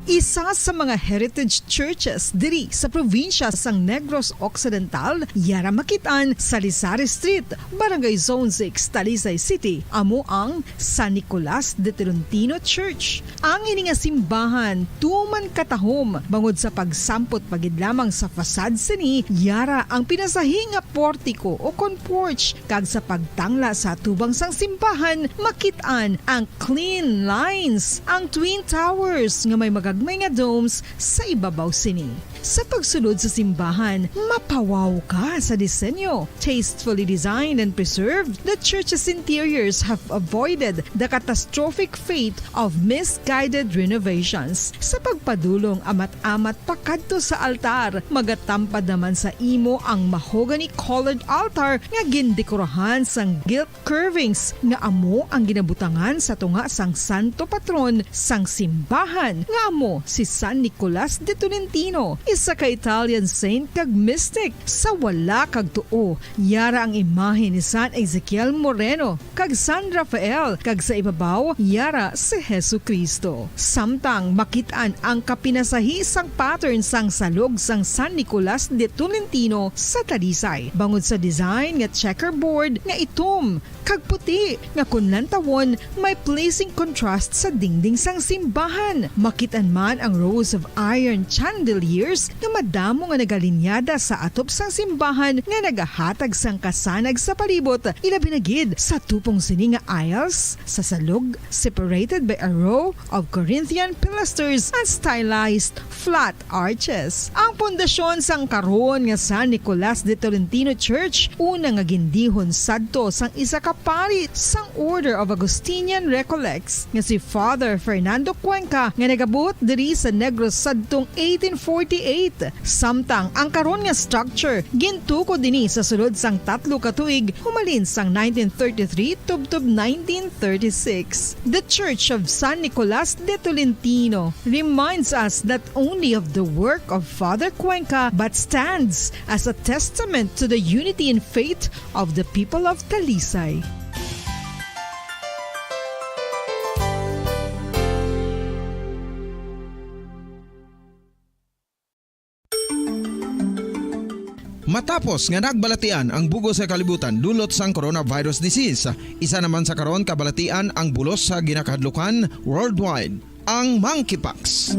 Isa sa mga heritage churches diri sa probinsya sang Negros Occidental, yara makit-an sa Lisari Street, Barangay Zone six, Talisay City, amo ang San Nicolas de Tolentino Church. Ang ini nga simbahan tuman katahom bangod sa pagsampot pa gid lamang sa facade sini, yara ang pinasahi nga portiko o kon porch, kag sa pagtangla sa atubang sang simbahan, makit-an ang clean lines, ang twin towers nga may magagmay nga domes sa ibabaw sini. Sa pagsulod sa simbahan, mapawaw ka sa disenyo. Tastefully designed and preserved, the church's interiors have avoided the catastrophic fate of misguided renovations. Sa pagpadulong amat-amat pakadto sa altar, magatampad naman sa imo ang mahogany-colored altar nga gindekorahan sang gilt curvings nga amo ang ginabutangan sa tunga sang santo patron sang simbahan, nga amo si San Nicolas de Tolentino, isa ka Italian saint kag mystic. Sa wala kag tuo, yara ang imahe ni San Ezekiel Moreno kag San Rafael, kag sa ibabaw, yara si Jesu-Cristo. Samtang makit-an ang kapinasahi sang pattern sang salog sang San Nicolas de Tolentino sa Talisay, bangod sa design nga checkerboard nga itom kag puti, nga kon lantawon, may pleasing contrast sa dingding sang simbahan. Makit-an man ang rows of iron chandeliers nga madamo nga nagalinyada sa atop sang simbahan nga nagahatag sang kasanag sa palibot, ilabi na gid sa tupong sini nga aisles, sa salog, separated by a row of Corinthian pilasters and stylized flat arches. Ang pundasyon sang karon nga San Nicolas de Tolentino Church, una nga gindihon sadto sang isa ka pari sang Order of Augustinian Recollects, nga si Father Fernando Cuenca, nga nagabuot diri sa Negros sadtong eighteen forty-eight. Samtang ang karon nga structure gintukod ini sa sulod sang tatlo ka tuig, humalin sang nineteen thirty-three tubtob nineteen thirty-six. The Church of San Nicolas de Tolentino reminds us not only of the work of Father Cuenca, but stands as a testament to the unity in faith of the people of Talisay. Matapos nga nagbalatian ang bug-os nga kalibutan dulot sang coronavirus disease, isa naman sa karon kabalatian ang bulos sa ginakahadlukan worldwide, ang monkeypox.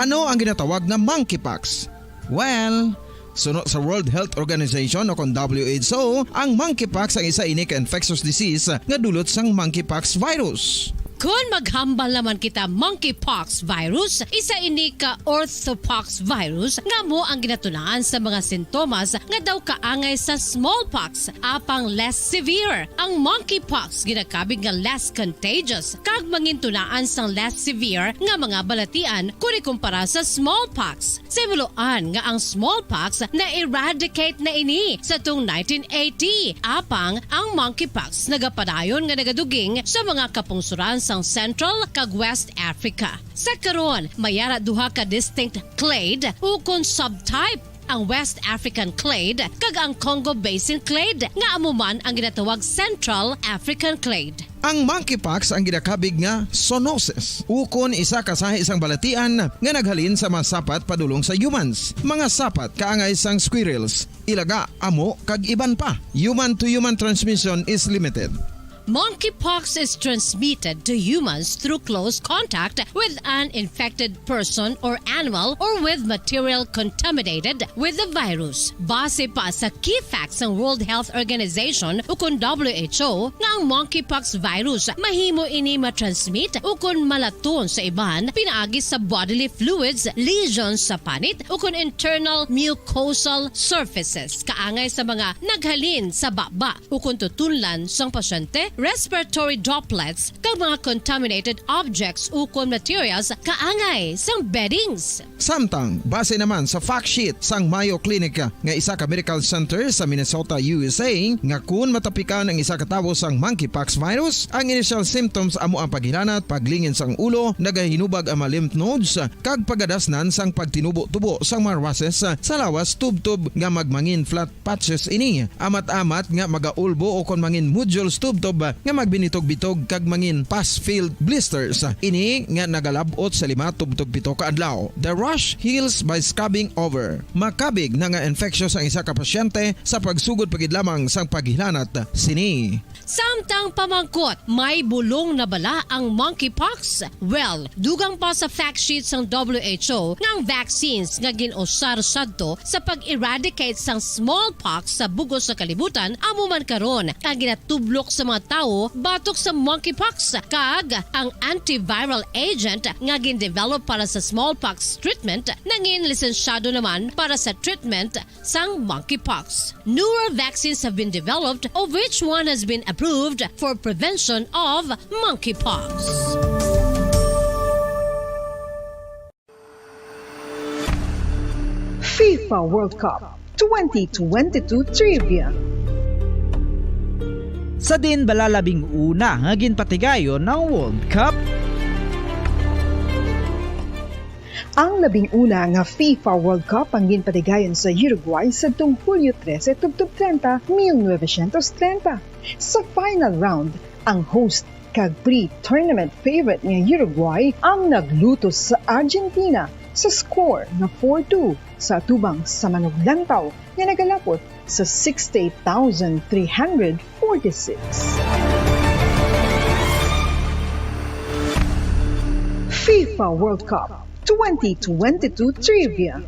Ano ang ginatawag nga monkeypox? Well, suno sa World Health Organization o kon W H O, ang monkeypox ang isa ini ka infectious disease nga dulot sang monkeypox virus. Kon maghambal naman kita, monkeypox virus, isa ini ka orthopox virus nga amo ang ginatunaan sa mga sintomas nga daw kaangay sa smallpox, apang less severe. Ang monkeypox ginakabig nga less contagious kag mangintunaan sang less severe nga mga balatian kon ikumpara sa smallpox. Sa himuloan nga ang smallpox na-eradicate na ini sa tong nineteen eighty, apang ang monkeypox nagapadayon nga nagaduging sa mga kapungsoran sang Central kag West Africa. Sa karon, may ara duha ka distinct clade ukon subtype, ang West African clade kag ang Congo Basin clade, nga amo man ang ginatawag Central African clade. Ang monkeypox ang ginakabig nga zoonosis, ukon isa ka sahi sang balatian nga naghalin sa mga sapat padulong sa humans, mga sapat kaangay sang squirrels, ilaga, amo, kag iban pa. Human to human transmission is limited. Monkeypox is transmitted to humans through close contact with an infected person or animal or with material contaminated with the virus. Base pa sa key facts sang World Health Organization ukon W H O, nga ang monkeypox virus mahimo ini matransmit ukon malaton sa iban pinaagi sa bodily fluids, lesions sa panit, ukon internal mucosal surfaces kaangay sa mga naghalin sa baba ukon tutunlan sang pasyente, respiratory droplets, kag mga contaminated objects ukon materials kaangay sang beddings. Samtang, base naman sa fact sheet sang Mayo Clinic nga isa ka medical center sa Minnesota, U S A, nga kun matapikan ang isa ka tawo sang monkeypox virus, ang initial symptoms amo ang paghilanat, paglingin sang ulo, nagahinubag ang mga lymph nodes, kag pagadasnan sang pagtinubo-tubo sang mga rushes sa lawas tubtob nga magmangin flat patches ini. Amat-amat nga magaulbo o kon mangin nodules tubtob nga magbinitog-bitog kag mangin pus-filled blisters. Ini nga nagalab-ot sa lima tubtob pito ka adlaw. The rash heals by scabbing over. Makabig na nga infectious ang isa ka pasyente sa pagsugod pa gid lamang sang paghilanat sini. Samtang pamangkot, may bulong na bala ang monkeypox? Well, dugang pa sa fact sheet sang W H O nga ang vaccines nga gin-usar sadto sa pag-eradicate sang smallpox sa bug-os nga kalibutan amo man karon ang ginatublok sa mga tawo batok sa monkeypox, kag ang antiviral agent nga gin-develop para sa smallpox treatment nangin lisensyado naman para sa treatment sang monkeypox. Newer vaccines have been developed, of which one has been approved for prevention of monkeypox. FIFA World Cup twenty twenty-two Trivia. Sa diin bala labing una nga ginpatigayon ang World Cup? Ang labing una nga FIFA World Cup ang ginpatigayon sa Uruguay sadtong Hulyo trese tubtob trenta, mil novecientos trenta. Sa final round, ang host kag pre-tournament favorite nga Uruguay ang naglutos sa Argentina sa score nga four two sa atubang sa manuglantaw nga nagalapot sa sixty-eight thousand three hundred forty-six. FIFA World Cup twenty twenty-two Trivia.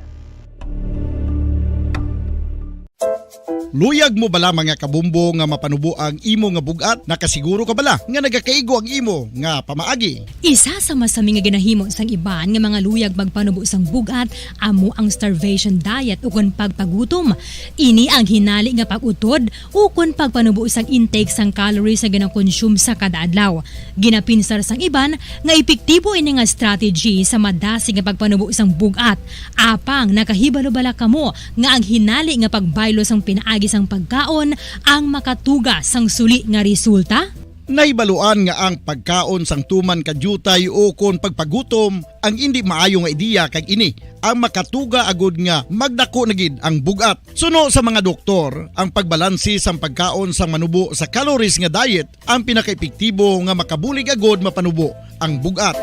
Luyag mo bala, mga kabombo, nga mapanubo ang imo nga bug-at? Nakasiguro ka bala nga nagakaigo ang imo nga pamaagi? Isa sa masami nga ginahimo sang iban nga mga luyag magpanubo sang bug-at amo ang starvation diet ukon pagpagutom. Ini ang hinali nga pag-utod ukon pagpanubo sang intake sang calories nga ginakonsume sa kada adlaw. Ginapinsar sang iban nga epektibo ini nga strategy sa madasig nga pagpanubo sang bug-at. Apang nakahibalo bala kamo nga ang hinali nga pagbaylo sang pinaagi sang pagkaon ang makatuga sang suli nga resulta? Nahibaluan nga ang pagkaon sang tuman ka diutay ukon pagpagutom ang indi maayo nga ideya, kag ini ang makatuga agud nga magdako na gid ang bug-at. Suno sa mga doktor, ang pagbalanse sang pagkaon sang manubo sa calories nga diet ang pinakaepektibo nga makabulig agud mapanubo ang bug-at.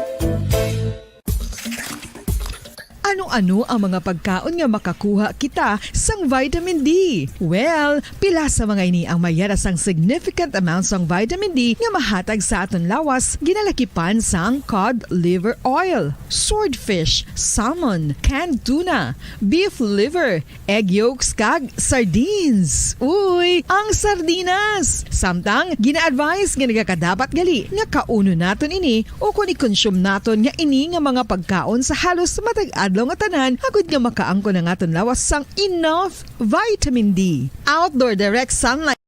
Ano-ano ang mga pagkaon nga makakuha kita sang vitamin D? Well, pila sa mga ini ang mayara sang significant amount sang vitamin D nga mahatag sa aton lawas, ginalakipan sang cod liver oil, swordfish, salmon, canned tuna, beef liver, egg yolks, kag sardines. Uy, ang sardinas! Samtang, gina-advise nga nagakadapat gali nga kaunon naton ini ukon i-consume naton nga ini nga mga pagkaon sa halos matag adlaw nga tanan, agud nga makaangkon ang aton lawas sang enough vitamin D. Outdoor direct sunlight.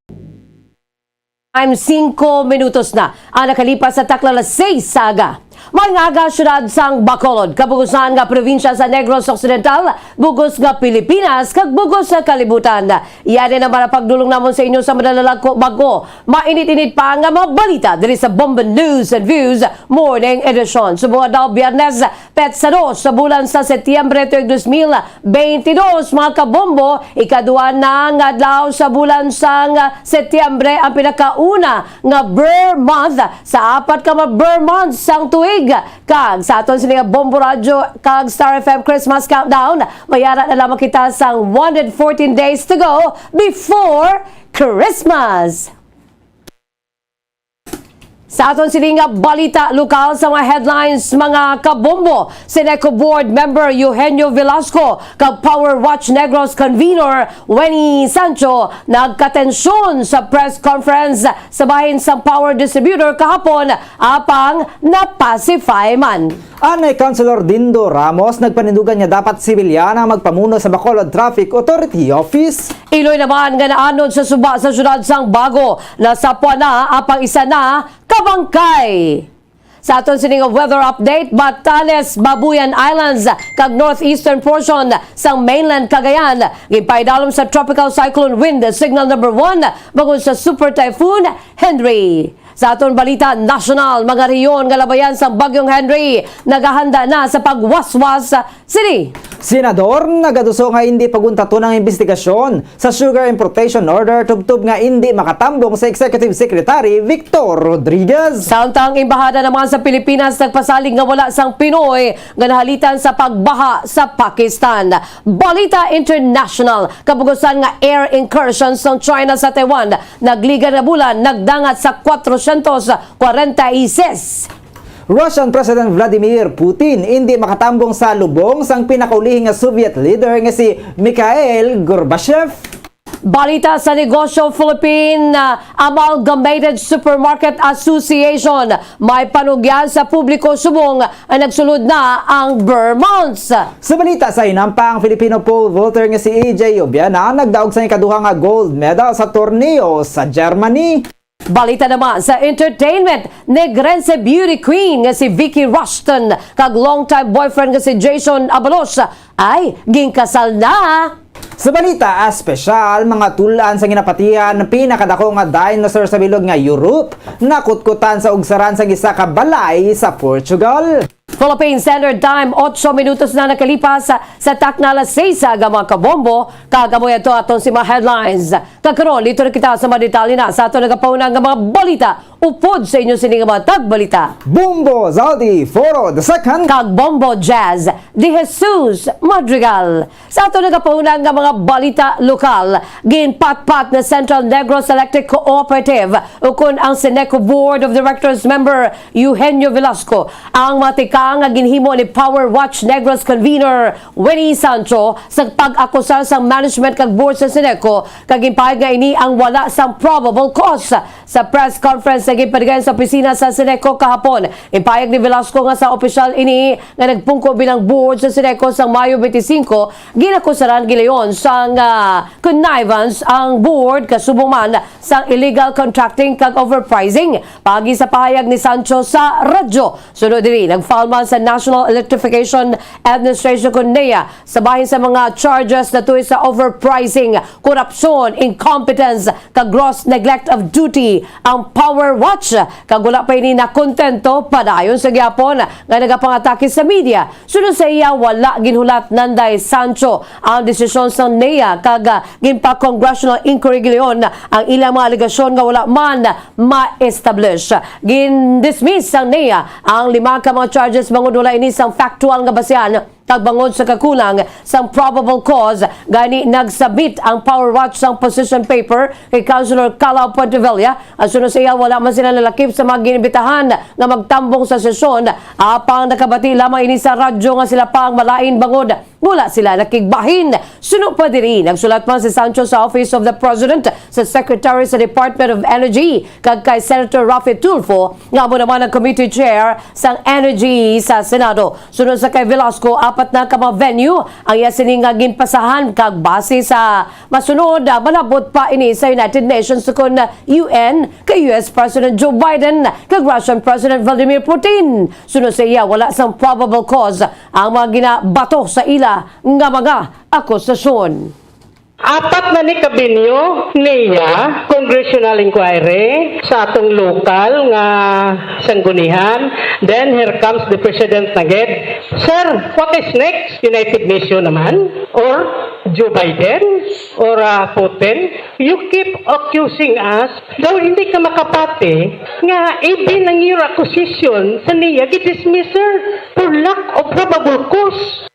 Time, singko minutos na ang nakalipas sa takna alas seis sa aga. Maayong aga, siyudad sang Bacolod, kabugusan nga probinsya sa Negros Occidental, bugos nga Pilipinas, kag bugos nga kalibutan. Yan na naman ang pagdulong namon sa inyo sa madala lang ko bago mainit-init pa nga mga balita diri sa Bombo News and Views Morning Edition. Subong adlaw, Biyernes, petsa dos sa bulan sa Setyembre tuig dos mil beintidos, mga kabombo, ikadua na nga adlaw sa bulan sang Setyembre, ang pinakauna nga Ber Month sa apat ka mga Ber Months sang tuig. Kag sa aton sini nga Bombo Radyo kag Star F M Christmas Countdown, mayara na lamang kita sang one hundred fourteen days to go before Christmas. Sa aton sini nga balita lokal sa mga headlines, mga kabombo, Seneco Board Member Eugenio Velasco kag Power Watch Negros Convenor Wenny Sancho nagkatensyon sa press conference sa bahin sang power distributor kahapon, apang na-pacify man. Anay Councilor Dindo Ramos nagpanindugan nga dapat sibilyan ang magpamuno sa Bacolod Traffic Authority Office. Iloy naman nga naanod sa suba sa siyudad sang Bago, nasapwan na apang isa na ka bangkay. Sa aton sini nga weather update, Batanes, Babuyan Islands, kag northeastern portion sang mainland Cagayan, ginpaidalom sa Tropical Cyclone Wind Signal Number One bangod sa Super Typhoon Henry. Sa aton balita nasyonal, mga rehiyon nga labayan sang Bagyong Henry nagahanda na sa pagwaswas sini. Senador nagaduso nga indi paguntaton ang imbestigasyon sa sugar importation order tubtob nga indi makatambong sa Executive Secretary Victor Rodriguez. Samtang Embahada naman sa Pilipinas nagpasalig nga wala sang Pinoy nga nahalitan sa pagbaha sa Pakistan. Balita international, kabugusan nga air incursions sang China sa Taiwan nagliga nga bulan nagdangat sa kwatrosyentos kwarenta y seis. Russian President Vladimir Putin indi makatambong sa lubong sang pinakaulihing nga Soviet leader nga si Mikhail Gorbachev. Balita sa negosyo, Philippine, ah, Amalgamated Supermarket Association may panugyan sa publiko subong ang nagsulod na ang Ber Months. Sa balita sa hinampang, Filipino pole vaulter nga si A J Obiana nagdaog sa ikaduha nga gold medal sa torneo sa Germany. Balita naman sa entertainment, Negrense beauty queen nga si Vicky Rushton kag long-time boyfriend nga si Jason Abalos ay ginkasal na. Sa balita espesyal, mga tul-an sa ginapatihan, pinakadako nga dinosaur sa bilog nga Europe, nakutkutan sa ugsaran sang isa ka balay sa Portugal. Philippine Standard Time, otso minutos na nakalipas sa, sa takna alas seis sa aga, mga kabombo, kag amo ato aton si mga headlines. Kag karon, dito na kita sa mga detalye na sa aton nagapauna nga mga balita. Upod sa inyo sini nga mga tagbalita, Bombo Zaldi Foro the second kag Bombo Jazz de Jesus Madrigal. Sa ato nagapahunang nga mga balita lokal, ginpatpat na Central Negros Electric Cooperative ukon ang Seneco Board of Directors member Eugenio Velasco ang mga tika Ang ginhimo ni Power Watch Negros convener Winnie Sancho sa pag-akusar sa management kag board sa Sineco, kag ginpahayag nga ini ang wala sang probable cause. Sa press conference nga ginpadigayon sa opisina sa Sineco kahapon, ginpahayag ni Velasco nga sa opisyal ini nga nagpungko bilang board sa Sineco sa Mayo twenty-five, ginakusaran gilayon sang, ah, connivance ang board kasubong man sang illegal contracting kag overpricing. Paagi sa pahayag ni Sancho sa radyo, sunod diri, nag-file man sa National Electrification Administration, kon NEA, sa bahin sa mga charges natuy sa overpricing, korupsyon, incompetence, kag gross neglect of duty ang Power Watch, kag wala pa ini nakontento, padayon sa gihapon nga nagapangatake sa media. Suno sa iya, wala ginhulat nanday Sancho ang desisyon sang NEA, kag, ah, ginpa-congressional inquiry gilayon ang ilang mga alegasyon nga wala man ma-establish. Gin-dismiss sang NEA ang lima ka mga charges bangod wala ini sang factual nga basihan kag bangod sa kakulang sang probable cause. Gani, nag-submit ang Power Watch sang position paper kay Councilor Calao Puentevilla. Ang suno sa iya, wala man sila nalakip sa mga ginibitahan nga magtambong sa sesyon, apang nakabati lamang ini sa radyo nga sila pa ang malain bangod wala sila nakigbahin. Suno pa diri, nagsulat man si Sancho sa Office of the President, sa Secretary sa Department of Energy, kag kay Senator Raffy Tulfo, nga amo naman ang committee chair sang Energy sa Senado. Sunod sa kay Velasco, apat na ka mga venue ang iya sini nga ginpasahan, kag base sa masunod, ah, malabot pa ini sa United Nations, kon U N, kay U S President Joe Biden kag Russian President Vladimir Putin. Sunod sa iya, wala sang probable cause ang mga ginabato sa ila nga mga akusasyon. Apat na ni kabinyo niya congressional inquiry sa atong lokal nga sanggunian. Then here comes the president na gid. Sir, what is next? United Nation naman? Or Joe Biden? Or, ah, Putin? You keep accusing us. Daw hindi ka makapati nga even ang your accusation sa niya gidismiss, sir, for lack of probable cause.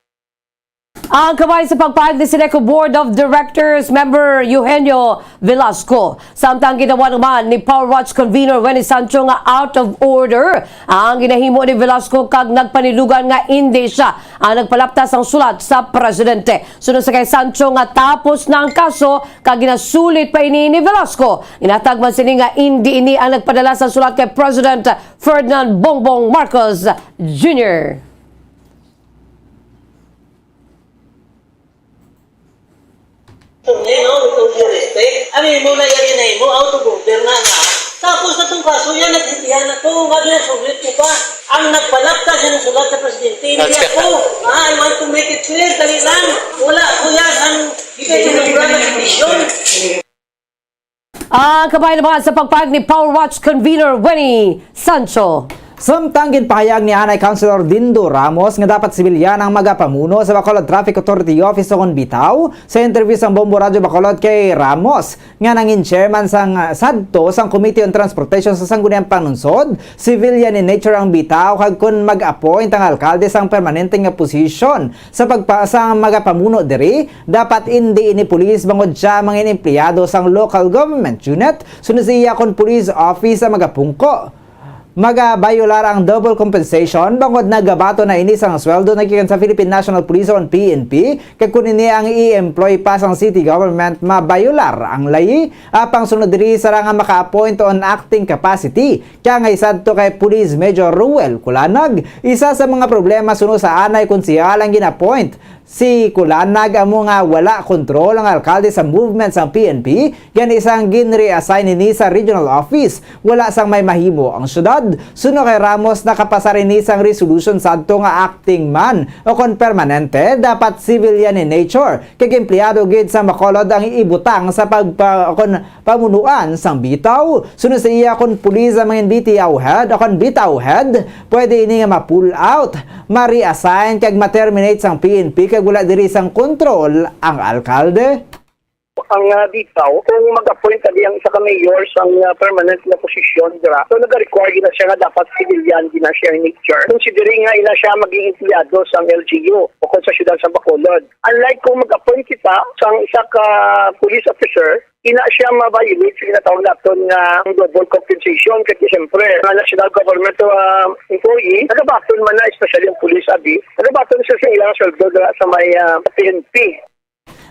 Ang kabay sa pagpahayag ni Sineco Board of Directors member Eugenio Velasco. Samtang ginawa naman ni Power Watch convener Wenny Sancho nga out of order ang ginahimo ni Velasco, kag nagpanilugan nga indi siya ang nagpalapta sang sulat sa presidente. Sunod sa kay Sancho nga tapos na ang kaso kag ginasulit pa ini ni Velasco, ginatag man sini nga indi ini ang nagpadala sa sulat kay President Ferdinand Bongbong Marcos Junior. Ngayon, with all due respect, ano mo na yan na mo, out of order na na. Tapos na tong kaso yan, naghitihan na to, nga ginasulit ko pa. Ang nagpalapta siya ng sulat sa presidente, hindi ako. Ah, I want to make it clear, dali lang. Wala ako yan, ang hindi kayo sinubra ng desisyon. Ang kabay naman sa pagpahayag ni Power Watch convener Wenny Sancho. Samtang ginpahayag ni anay Councilor Dindo Ramos nga dapat sibilyan ang magapamuno sa Bacolod Traffic Authority Office ukon bitaw, sa interview sang Bombo Radyo Bacolod kay Ramos nga nangin chairman sang, ah, sadto sang Committee on Transportation sa Sangguniang Panlungsod, civilian in nature ang bitaw, kag kon mag-appoint ang alkalde sang permanente nga posisyon sa pagpa-, sa magapamuno diri, dapat indi ini pulis bangod siya mangin empleyado sang local government unit. Sunod sa iya, kon police office ang magapungko, magabayolar ang double compensation bangod nagabaton na ini sang sweldo nagikan sa Philippine National Police o P N P, kag kon ini ang i-employ pa sang city government, mabayolar ang layi. Apang sunod diri, sara nga maka-appoint on acting capacity, kay angay sadto kay Police Major Ruel Culanag, isa sa mga problema suno sa anay konsehal ang gin-appoint si Culanag amo nga wala kontrol ang alkalde sa movement sang P N P, gani sang gin-reassign ini sa regional office. Wala sang may mahimo ang syudad. Suno kay Ramos, nakapasar ini sang resolution sadto nga acting man o kon permanente, dapat civilian in nature, kag empleyado gid sa Bacolod ang ibutang sa pagpa-, kon pamunuan sang bitaw. Suno sa iya, kon pulis ang mangin B T O head o kon bitaw head, pwede ini nga ma-pull out, ma-reassign kag ma-terminate sang P N P kag wala diri sang kontrol ang alkalde. Ang, ah, bitaw, kung mag-appoint ka diyang isa ka mayor sang, ah, permanent nga posisyon dira, so nag-require gina siya nga dapat civilian gina siya in nature. Considering nga ina siya maging empleyado sang L G U o kon sa siyudad sa Bacolod. Unlike kung mag-appoint kita sang isa ka police officer, ina siya ma-violate sa ginatawag naton nga double compensation. Kay siyempre, nga national government, ah, employee, nagabaton man na, especially ang police, abi, nagabaton siya sa ilang sweldo dira sa may, ah, P N P.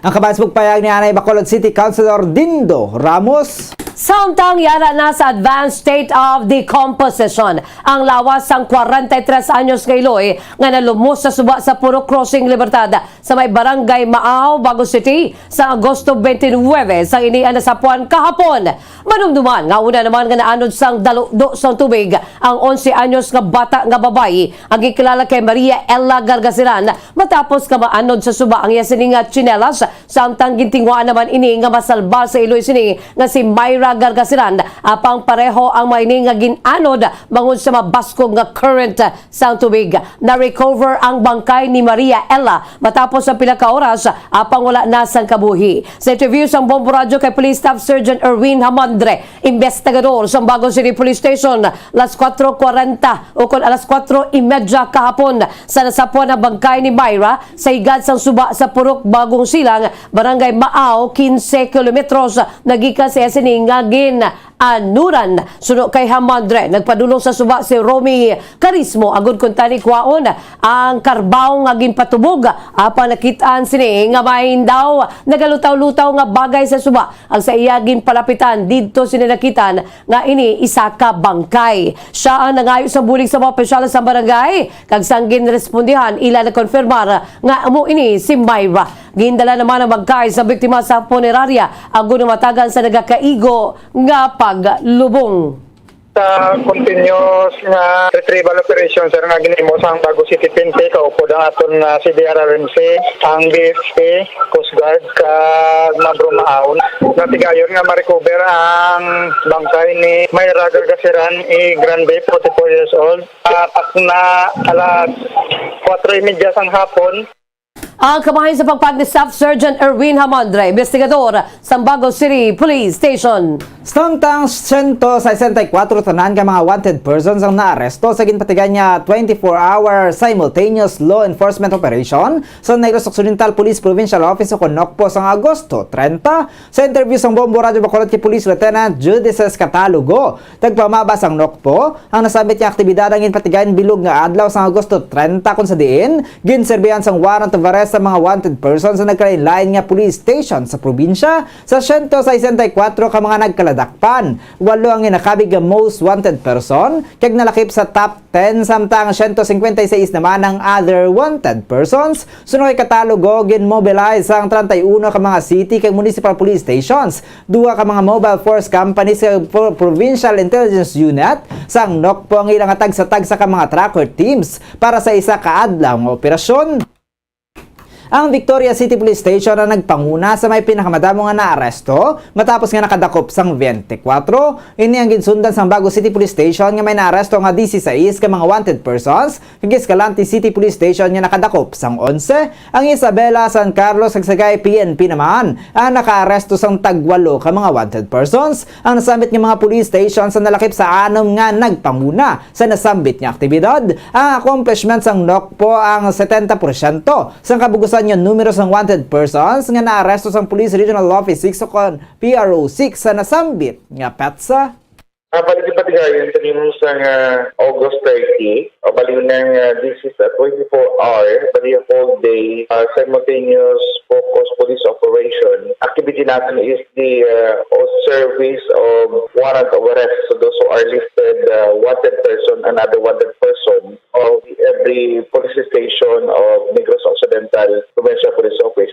Ang kabahin sa pagpayag ni anay Bacolod City Councilor Dindo Ramos. Samtang yara na sa advanced state of decomposition ang lawas sang kwarenta y tres anyos nga iloy nga nalumos sa suba sa Purok Crossing Libertad sa may Barangay Maaw, Bago City, sa Agosto twenty-nine, sang ini ang nasapuan kahapon. Madumduman nga una naman nga naanod sang daludo sang tubig ang onse anyos nga bata nga babayi, ang gikilala kay Maria Ella Gargasiran, matapos nga maanod sa suba ang iya sini nga tsinelas, samtang gintinguhaan naman ini nga masalba sa iloy sini nga si Myra Gargasiran, apang pareho ang mga ini nga gin-anod bangod sa mabaskog nga current sang tubig. Na-recover ang bangkay ni Maria Ella matapos ang pila ka oras, apang wala na sang kabuhi. Sa interview sang Bombo Radyo kay Police Staff Sergeant Erwin Hamandre, investigador sang Bago City Police Station, las kuwatro kwarenta o kon alas kuwatro y medya kahapon sa nasapuan ang bangkay ni Myra sa higad sang suba sa Purok Bagong Silang, Barangay Maaw, quince kilometros nagikan sa iya sini nga gin-anuran. Suno kay Hamandre, nagpadulong sa suba si Romy Carismo agud kuntani kuhaon ang karbaw nga ginpatubog, apang nakit-an sini nga may daw nagalutaw-lutaw nga bagay sa suba ang sa iya ginpalapitan. Didto sini nakitan nga ini isa ka bangkay. Siya ang nangayo sa bulig sa mga opisyal sa barangay, kag sang ginrespondihan, ila nakonfirmar nga amo ini si Myra. Gindala naman ang bangkay sa biktima sa punerarya, agud matagan sa nagakaigo nga paglubong. Sa continuous nga retrieval operation, sir, nga ginhimo sang Bago City P N P, kaupod ang aton nga C D R R M C, ang B F P, Coast Guard, kag Mabro Maaw, natigayon nga ma-recover ang bangkay ni Myra Gargasiran E. Grande, forty-four years old. Ah, takna alas kuwatro y medya sang hapon. Ang kabahin sa pagpag ni Staff Sergeant Erwin Hamandre, investigador sa Bago City Police Station. Samtang siyento sesenta y kuwatro tanan ka mga wanted persons ang naaresto sa ginpatigayon nga twenty-four hour simultaneous law enforcement operation sa Negros Occidental Police Provincial Office o kon NOCPO sang Agosto trenta. Sa interview sang Bombo Radyo Bacolod kay Police Lieutenant Judices Catalogo, tagpamaba sang NOCPO, ang nasambit nga aktibidad ang ginpatigayon bilog nga adlaw sang Agosto trenta, kon sa diin ginserbihan sang warrant of arrest sa mga wanted persons sa nagkalain-lain nga police station sa probinsya. Sa siyento sesenta y kuwatro ka mga nagkaladakpan, walo ang ginakabig nga most wanted person, kag nalakip sa top ten, samtang siyento singkwenta y seis naman ang other wanted persons. Suno kay Catalogo, gin-mobilize ang treinta y uno ka mga city kag municipal police stations, duha ka mga mobile force companies kag pro-, provincial intelligence unit sang NOCPO ang ilang tagsa-tagsa ka mga tracker teams para sa isa ka adlaw nga operasyon. Ang Victoria City Police Station ang nagpanguna sa may pinakamadamo nga naaresto matapos nga nakadakop sang twenty-four. Ini ang ginsundan sang Bago City Police Station nga may naaresto nga disisais ka mga wanted persons, kag Escalante City Police Station nga nakadakop sang onse. Ang Isabela, San Carlos, kag Sagay P N P naman ang nakaaresto sang tagwalo ka mga wanted persons. Ang nasambit nga mga police stations ang nalakip sa anom nga nagpanguna sa nasambit nga aktibidad. Ang accomplishment sang NOCPO ang setenta porsyento sang kabugusan nga numero sang wanted persons nga naaresto sang Police Regional Office six o kon P R O six sa nasambit nga petsa. Ah, bali, ginpatigayon sa ginhimo sang, ah, August thirty, o bali, unang, ah, this is a twenty-four hour, bali, a whole day, ah, simultaneous focus police operation. Activity natin is the, ah, o service of warrant of arrest. So those who are listed, ah, wanted person, another wanted person of every police station of Negros Occidental Provincial Police Office.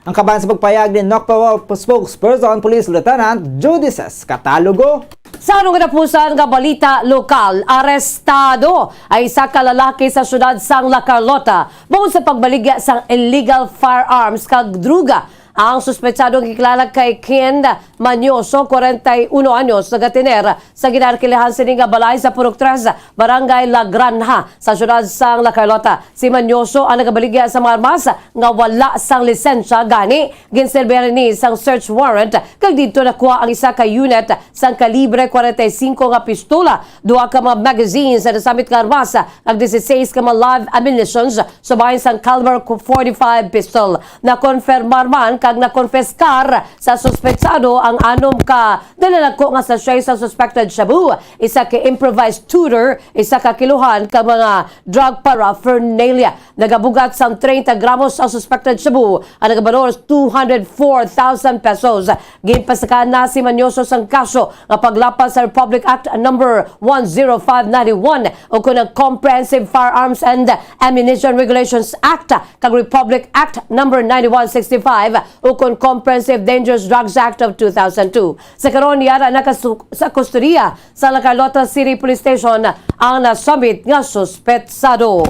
Ang kabahin sa pagpayag ni NOCPO spokesperson, Police Lieutenant Judices Catalogo. Sa ano nga napusan nga balita lokal, arestado ang isa ka lalaki sa siyudad sang La Carlota bangod sa pagbaligya sang illegal firearms kag druga Ang suspetsado nga kilala kay Ken Manyoso, kwarenta y uno anyos, nagatiner sa ginarkilahan sini nga balay sa Purok Tres, Barangay La Granja, sa siyudad sang La Carlota. Si Manyoso ang nagabaligya sa mga armas nga wala sang lisensya, gani ginserbihan ini sang search warrant kag didto nakuha ang isa ka unit sang kalibre kwarenta y singko nga pistola, duha ka mga magazines sa nasambit nga armas, kag dieciséis ka mga live ammunitions sa bahin sang caliber forty-five pistol. Nakonfirmar man kag nakonpiskar sa suspetsado ang anom ka dalanagko nga sachet sa suspected shabu, isa ka improvised tutor, isa ka kiluhan ka mga drug paraphernalia. Nagabugat sang treinta gramos ang suspected shabu, ang nagabalor two hundred four thousand pesos. Ginpasakaan na si Manyoso sang kaso nga paglapas sa Republic Act number one zero five nine one, ukon ang Comprehensive Firearms and Ammunition Regulations Act kag Republic Act number nine one six five, ukon Comprehensive Dangerous Drugs Act of two thousand two. Sa karon, yara na kasu-, sa kustodiya sa La Carlota City Police Station ang nasambit nga suspetsado.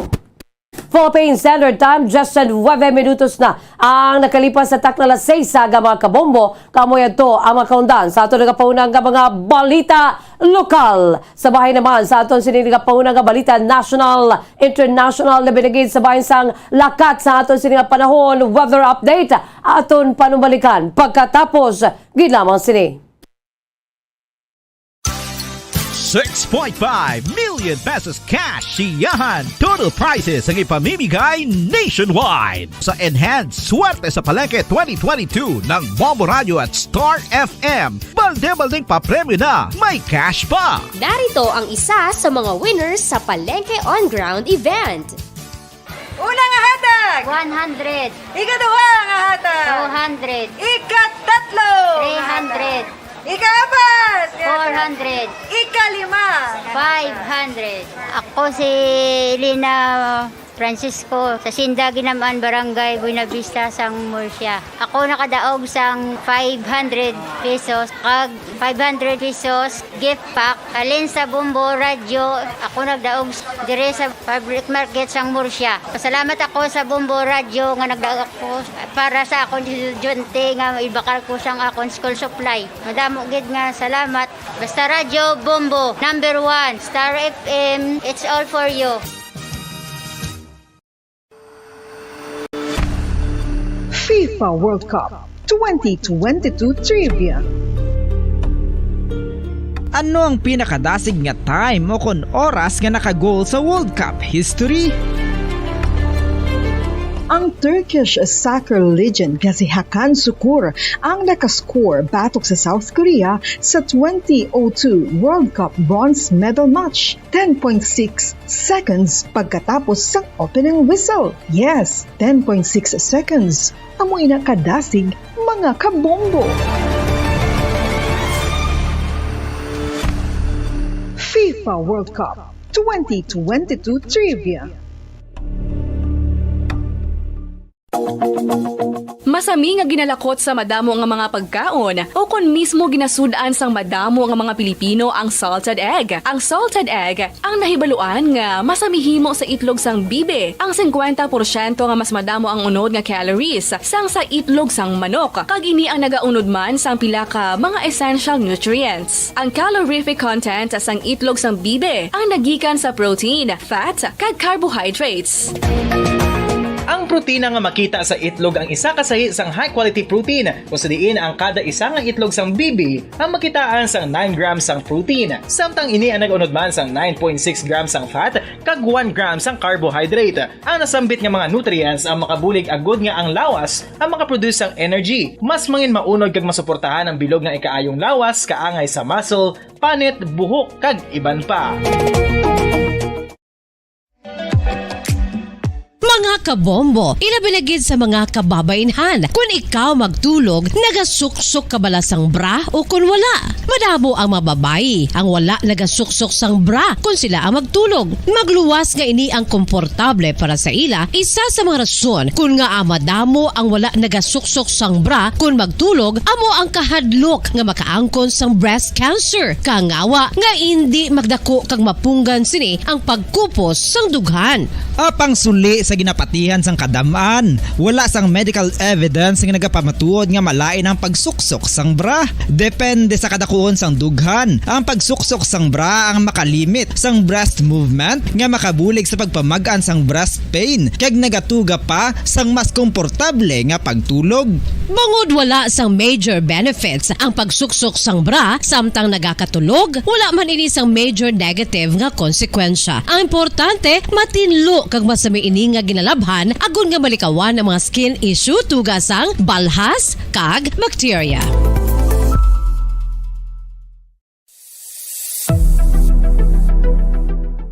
Philippine Standard Time, just nuebe minutos na ang nakalipas sa takna alas seis sa aga, mga kabombo. Kamo yadto ang mga kaundan sa aton nagapauna nga mga balita lokal. Sa bahin naman sa aton sini nagapauna nga balita national, international, labi na gid sa bahin sang lakat sa aton sini nga panahon, weather update, aton panumalikan pagkatapos gid lamang sini. Six point five million pesos cash siyahan total prizes ang ipamimigay nationwide sa Enhanced Swerte sa Palengke twenty twenty-two ng Bombo Radio at Star F M. Balde-baldeng papremyo na, may cash pa! Narito ang isa sa mga winners sa Palengke On Ground event. Una nga hatag! One hundred. Ikaduha nga hatag! Two hundred. Ikatatlo! Three hundred. Ikaapat! Four hundred. Ikalima! Five hundred. Ako si Lina Francisco, sa Sinda Ginaman, Barangay Buenavista, sang Murcia. Ako nakadaog sang five hundred pesos, kag five hundred pesos gift pack halin sa Bombo Radyo. Ako nagdaog s-, dire sa public market sang Murcia. Salamat ako sa Bombo Radyo nga nagdaog ako para sa akon estudyante nga ibakal ko sang akon school supply. Madamo gid nga salamat. Basta Radyo Bombo, number one. Star F M, it's all for you. FIFA World Cup twenty twenty-two Trivia. Ano ang pinakadasig nga time o kon oras nga naka-goal sa World Cup history? Ang Turkish soccer legend nga si Hakan Sukur ang nakascore batok sa South Korea sa twenty oh two World Cup bronze medal match, ten point six seconds pagkatapos sang opening whistle. Yes, ten point six seconds. Amo ina kadasig, mga kabombo. FIFA World Cup twenty twenty-two Trivia. Masami nga ginalakot sa madamo nga mga pagkaon, o kon mismo ginasud-an sang madamo nga mga Pilipino ang salted egg. Ang salted egg ang nahibaluan nga masami himo sa itlog sang bibe, ang singkwenta porsyento nga mas madamo ang unod nga calories sang sa itlog sang manok, kag ini ang nagaunod man sang pila ka mga essential nutrients. Ang calorific content sang itlog sang bibe ang nagikan sa protein, fat, kag carbohydrates. Ang protina nga makita sa itlog ang isa ka sahi sang high-quality protein, kung sa diin ang kada isa nga itlog sang bibe ang makitaan sang nine grams sang protein, samtang ini ang nag-unod man sang nine point six grams sang fat kag one gram sang carbohydrate. Ang nasambit nga mga nutrients ang makabulig agud nga ang lawas ang makaproduce sang energy, mas mangin maunod kag masuportahan ang bilog nga ikaayong lawas kaangay sa muscle, panit, buhok, kag iban pa. Mga kabombo, ilabi na gid sa mga kababainhan. Kung ikaw magtulog, nagasuksok ka bala sang bra o kung wala? Madamo ang mga babayi ang wala nagasuksok sang bra kung sila ang magtulog. Magluwas nga ini ang komportable para sa ila. Isa sa mga rason kung ngaa madamo ang wala nagasuksok sang bra kung magtulog amo ang kahadlok nga makaangkon sang breast cancer. Kangawa nga indi magdako kag mapunggan sini ang pagkupos sang dughan. Apang suli sa Napatihan sang kadam-an, wala sang medical evidence nga nagapamatuod nga malain ang pagsuksok sang bra. Depende sa kadakuon sang dughan, ang pagsuksok sang bra ang makalimit sang breast movement nga makabulig sa pagpamag-an sang breast pain kag nagatuga pa sang mas komportable nga pagtulog. Bangod wala sang major benefits ang pagsuksok sang bra samtang nagakatulog, wala man ini sang major negative nga konsekwensya. Ang importante, matinlo kag masami ini nga ginalabhan agod nga malikawan ang mga skin issue tuga sang balhas kag bakterya.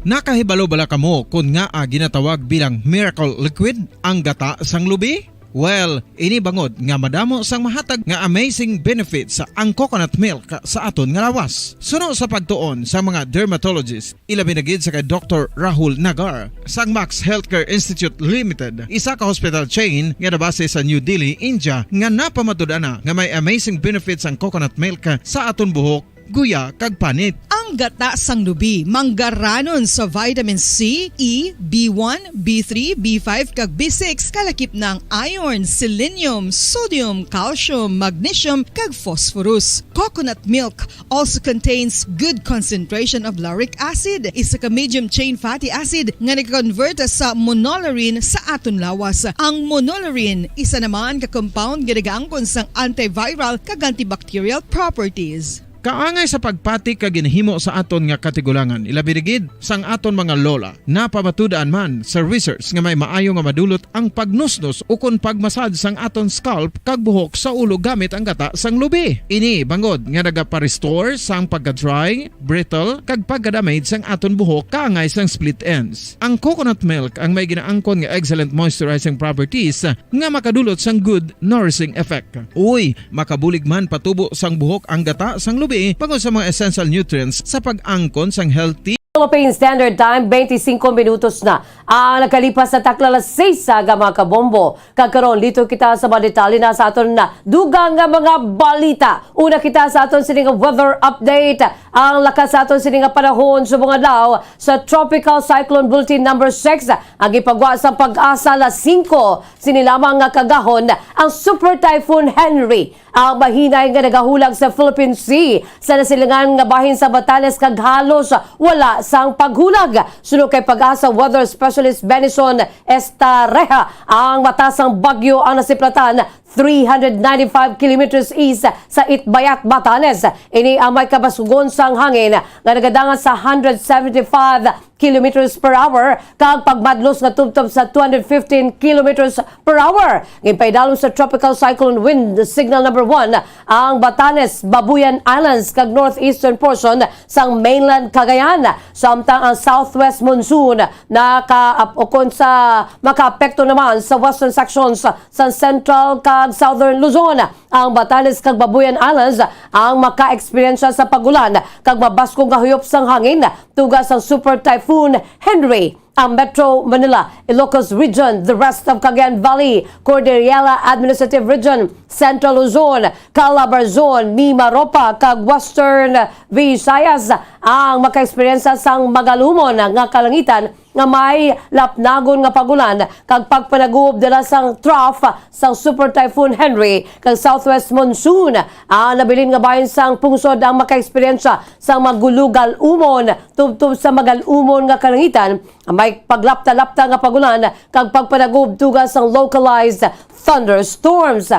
Nakahibalo bala kamo kon ngaa ginatawag bilang miracle liquid ang gata sang lubi? Well, ini bangod nga madamo sang mahatag nga amazing benefits ang coconut milk sa aton nga lawas. Suno sa pagtuon sa mga dermatologist, ilabi na gid sa kay Doktor Rahul Nagar sang Max Healthcare Institute Limited, isa ka hospital chain nga nabase sa New Delhi, India, nga napamatud-an na nga may amazing benefits ang coconut milk sa aton buhok, guya, kag panit. Ang gata sang lubi manggaranon sa vitamin C, E, B one, B three, B five, kag B six, kalakip na ang iron, selenium, sodium, calcium, magnesium, kag phosphorus. Coconut milk also contains good concentration of lauric acid, isa ka medium chain fatty acid nga nag-convert sa monolaurin sa aton lawas. Ang monolaurin, isa naman ka compound nga nagaangkon sang antiviral kag antibacterial properties. Kaangay sa pagpati kag ginhimo sa aton nga katigulangan, ilabi na gid sang aton mga lola. Napamatud-an man sa research nga may maayo nga madulot ang pagnusnos ukon pagmasad sang aton scalp kag buhok sa ulo gamit ang gata sang lubi. Ini bangod nga nagapa-restore sang pagka-dry, brittle, kag pagka-damage sang aton buhok kaangay sang split ends. Ang coconut milk ang may ginaangkon nga excellent moisturizing properties nga makadulot sang good nourishing effect. Uy, makabulig man patubo sang buhok ang gata sang lubi bangod sa mga essential nutrients sa pag-angkon sang healthy. Philippine Standard Time, twenty-five minutos na ang nakalipas sa takna alas seis sa aga, mga kabombo. Kag karon, litok kita sa mga detalye na sa aton na dugang nga mga balita. Una kita sa aton sini nga weather update. Ang lakas sa aton sini nga panahon subong adlaw sa Tropical Cyclone Bulletin Number Six ang gipagwa sa PAGASA alas singko sini lamang nga kagahon. Ang Super Typhoon Henri ang mahinay nga nagahulag sa Philippine Sea sa nasilingan nga bahin sa Batanes kag halos wala sang paghulag. Suno kay PAGASA Weather Specialist Benison Estareja, ang matasang bagyo ang nasiplatan three hundred ninety-five kilometers east sa Itbayat, Batanes. Ini ang may kabaskugon sang hangin nga nagadangat sa hundred seventy-five kilometers per hour kag pagmadlos nga tubtob sa two hundred fifteen kilometers per hour. Ginpaidalom sa Tropical Cyclone Wind Signal Number One ang Batanes, Babuyan Islands kag northeastern portion sang mainland Cagayan, samtang ang southwest monsoon naka ukon sa makaapekto naman sa western sections sa central kag southern Luzon. Ang Batanes kag Babuyan Islands ang maka-eksperyensya sa pag-ulan kag mabaskog nga huyop sang hangin tuga sang Super Typhoon Henri. Ang Metro Manila, Ilocos Region, the rest of Cagayan Valley, Cordillera Administrative Region, Central Luzon, Calabarzon, Mimaropa, kag Western Visayas ang maka-eksperyensya sang magalumon nga kalangitan nga may lapnagon nga pag-ulan kag pagpanaguob dala sang trough sang Super Typhoon Henri kag southwest monsoon. Ang nabilin nga bahin sang pungsod ang maka-eksperyensya sang magulugal-umon tubtob sa magal-umon nga kalangitan, may paglapta-lapta nga pag-ulan kag pagpanaguob tuga sang localized thunderstorms.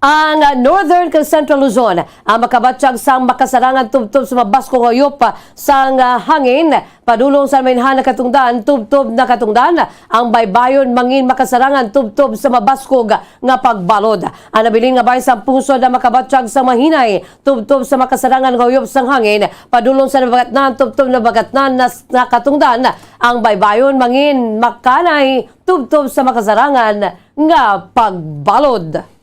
Ang Northern kag Central Luzon ang makabatyag sang makasarangan tubtob sa mabaskog nga huyop sang, ah, hangin padulong sa mainhan nga katungdan tubtob na katungdan. Ang baybayon mangin makasarangan tubtob sa mabaskog nga pagbalod. Ang nabilin nga bahin sang pungsod ang makabatyag sang mahinay tubtob sa makasarangan nga huyop sang hangin padulong sa nabagatnan tubtob nabagatnan na, na katungdan. Ang baybayon mangin makanay tubtob sa makasarangan nga pagbalod.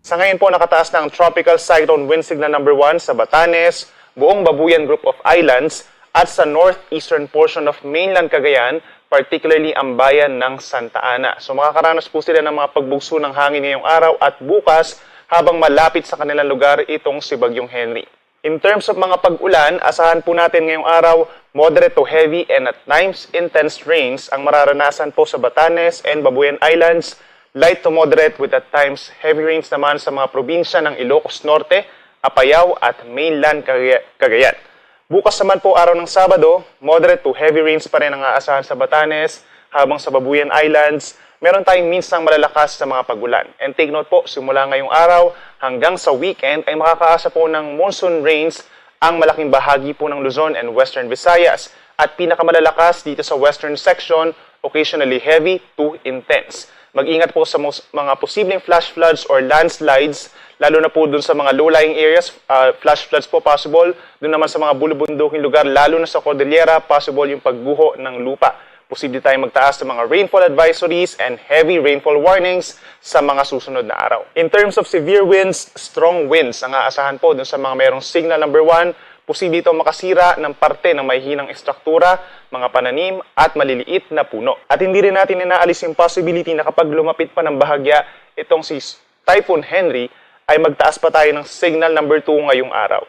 Sa ngayon po, nakataas na ang Tropical Cyclone Wind Signal Number One sa Batanes, buong Babuyan Group of Islands, at sa northeastern portion of mainland Cagayan, particularly ang bayan ng Santa Ana. So, makakaranas po sila ng mga pagbugso ng hangin ngayong araw at bukas habang malapit sa kanilang lugar itong si Bagyong Henri. In terms of mga pag-ulan, asahan po natin ngayong araw, Moderate to heavy and at times intense rains ang mararanasan po sa Batanes and Babuyan Islands, light to moderate with at times heavy rains naman sa mga probinsya ng Ilocos Norte, Apayao at mainland Cagayan. Bukas naman po, araw ng Sabado, moderate to heavy rains pa rin ang aasahan sa Batanes, habang sa Babuyan Islands, meron tayong minsang malalakas sa mga pag-ulan. And take note po, simula ngayong araw hanggang sa weekend ay makakaasa po ng monsoon rains ang malaking bahagi po ng Luzon and Western Visayas, at pinakamalalakas dito sa western section, occasionally heavy to intense. Mag-ingat po sa mga posibleng flash floods or landslides, lalo na po dun sa mga low-lying areas, uh, flash floods po possible. Dun naman sa mga bulubunduking lugar, lalo na sa Cordillera, possible yung pagguho ng lupa. Posible tayong magtaas sa mga rainfall advisories and heavy rainfall warnings sa mga susunod na araw. In terms of severe winds, strong winds ang aasahan po dun sa mga mayroong signal number one. Posible itong makasira ng parte ng mahihinang estruktura, mga pananim, at maliliit na puno. At hindi rin natin inaalis yung possibility na kapag lumapit pa ng bahagya itong si Typhoon Henri, ay magtaas pa tayo ng signal number two ngayong araw.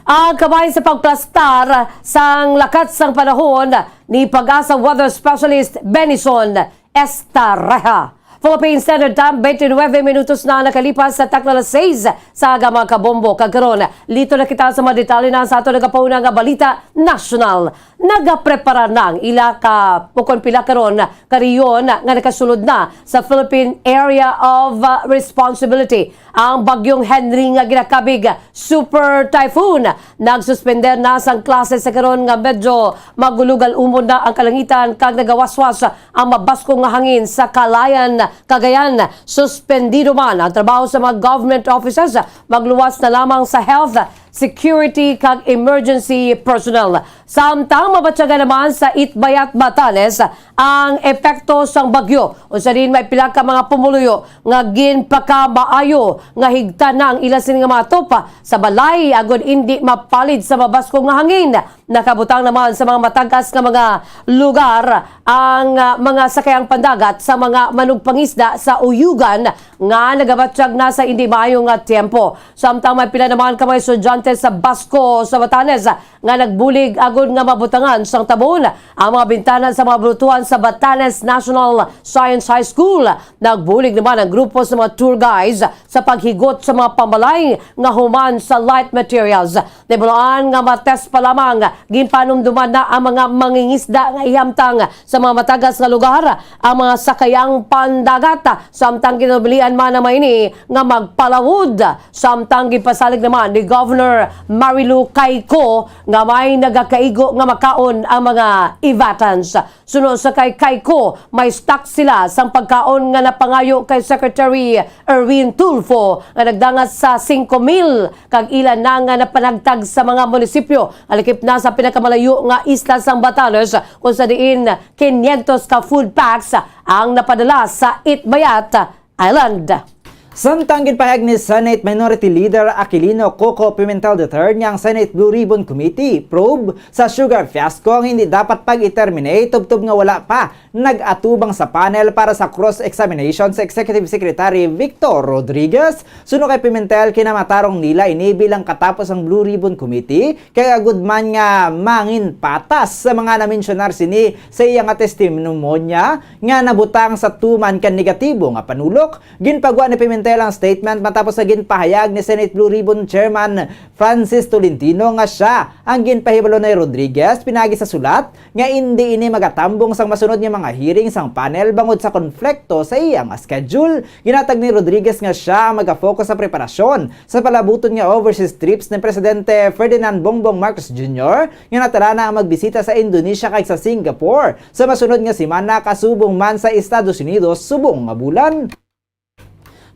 Ang kamay sa pagplastar sang lakat sang panahon ni Pag-asa weather specialist Benison Estareha. Philippine Standard Time, twenty-nine minutos na nakalipas sa takna alas sais sa aga, mga kabombo. Kag karon, lito na kita sa mga detalye na sa ato nagapauna nga balita nasyonal. Nagaprepara na ang ila ka, ukon pila karon ka rehiyon nga nakasulod na sa Philippine Area of, uh, Responsibility. Ang Bagyong Henri nga ginakabig super typhoon nagsuspender na sang klase sa karon nga medyo magulugal umon na ang kalangitan kag nagawaswas ang mabaskog nga hangin sa Calayan, Cagayan. Suspendido man ang trabaho sa mga government offices, magluwas na lamang sa health, security kag emergency personnel. Samtang mabatyagan naman sa Itbayat, Batanes ang epekto sang bagyo, unsa din may pila ka mga pumuluyo nga ginpakamaayo nga higtan na ang ila sini nga mga tupa sa balay agod indi mapalid sa mabaskog nga hangin. Nakabutang naman sa mga matagas nga mga lugar ang, ah, mga sakayang pandagat sa mga manugpangisda sa Uyugan nga nagabatyag na sa indi maayo nga tiyempo. Samtang may pila naman ka mga estudyante sa Basco sa Batanes nga nagbulig agud nga mabutangan sang tabon ang mga bintana sa mga bulutuhan sa Batanes National Science High School. Nagbulig naman ang grupo sa mga tour guides sa paghigot sa mga pambalay nga human sa light materials. Nahibaluan nga matest pa lamang, ginpanumduman na ang mga mangingisda nga ihamtang sa mga matagas nga lugar ang mga sakayang pandagat, samtang ginabilian man naman ini nga magpalawod. Samtang gipasalig naman ni Governor Marilu Cayco nga may nagakaigo nga makaon ang mga Ivatans. Suno sa kay Cayco, may stock sila sang pagkaon nga napangayo kay Secretary Erwin Tulfo nga nagdangat sa singko mil kag ila na nga napanagtag sa mga munisipyo nga lakip na sa pinakamalayo nga isla sang Batanes, kung sa diin quinientos ka food packs ang napadala sa Itbayat Island. Samtang ginpahayag ni Senate Minority Leader Aquilino Coco Pimentel the third nga ang Senate Blue Ribbon Committee probe sa sugar fiasco ang hindi dapat pag-terminate tubtob nga wala pa nag-atubang sa panel para sa cross-examination sa Executive Secretary Victor Rodriguez. Suno kay Pimentel, kinamatarong nila ini bilang katapos ang Blue Ribbon Committee kay agud man nga mangin patas sa mga namensionar sini sa iya nga testimonya nga nabutang sa tuman kan negatibo nga panulok. Ginpagwa ni Pimentel ang statement matapos sa ginpahayag ni Senate Blue Ribbon Chairman Francis Tolentino nga siya ang ginpahibalo ni Rodriguez pinaagi sa sulat nga indi ini magatambong sang masunod nga mga hearing sang panel bangod sa konflikto sa iya nga schedule. Ginatag ni Rodriguez nga siya ang magafocus sa preparasyon sa palabuton nga overseas trips ni Presidente Ferdinand Bongbong Marcos Junior nga natalana ang magbisita sa Indonesia kag sa Singapore sa masunod nga semana kasubong man sa Estados Unidos subong nga bulan.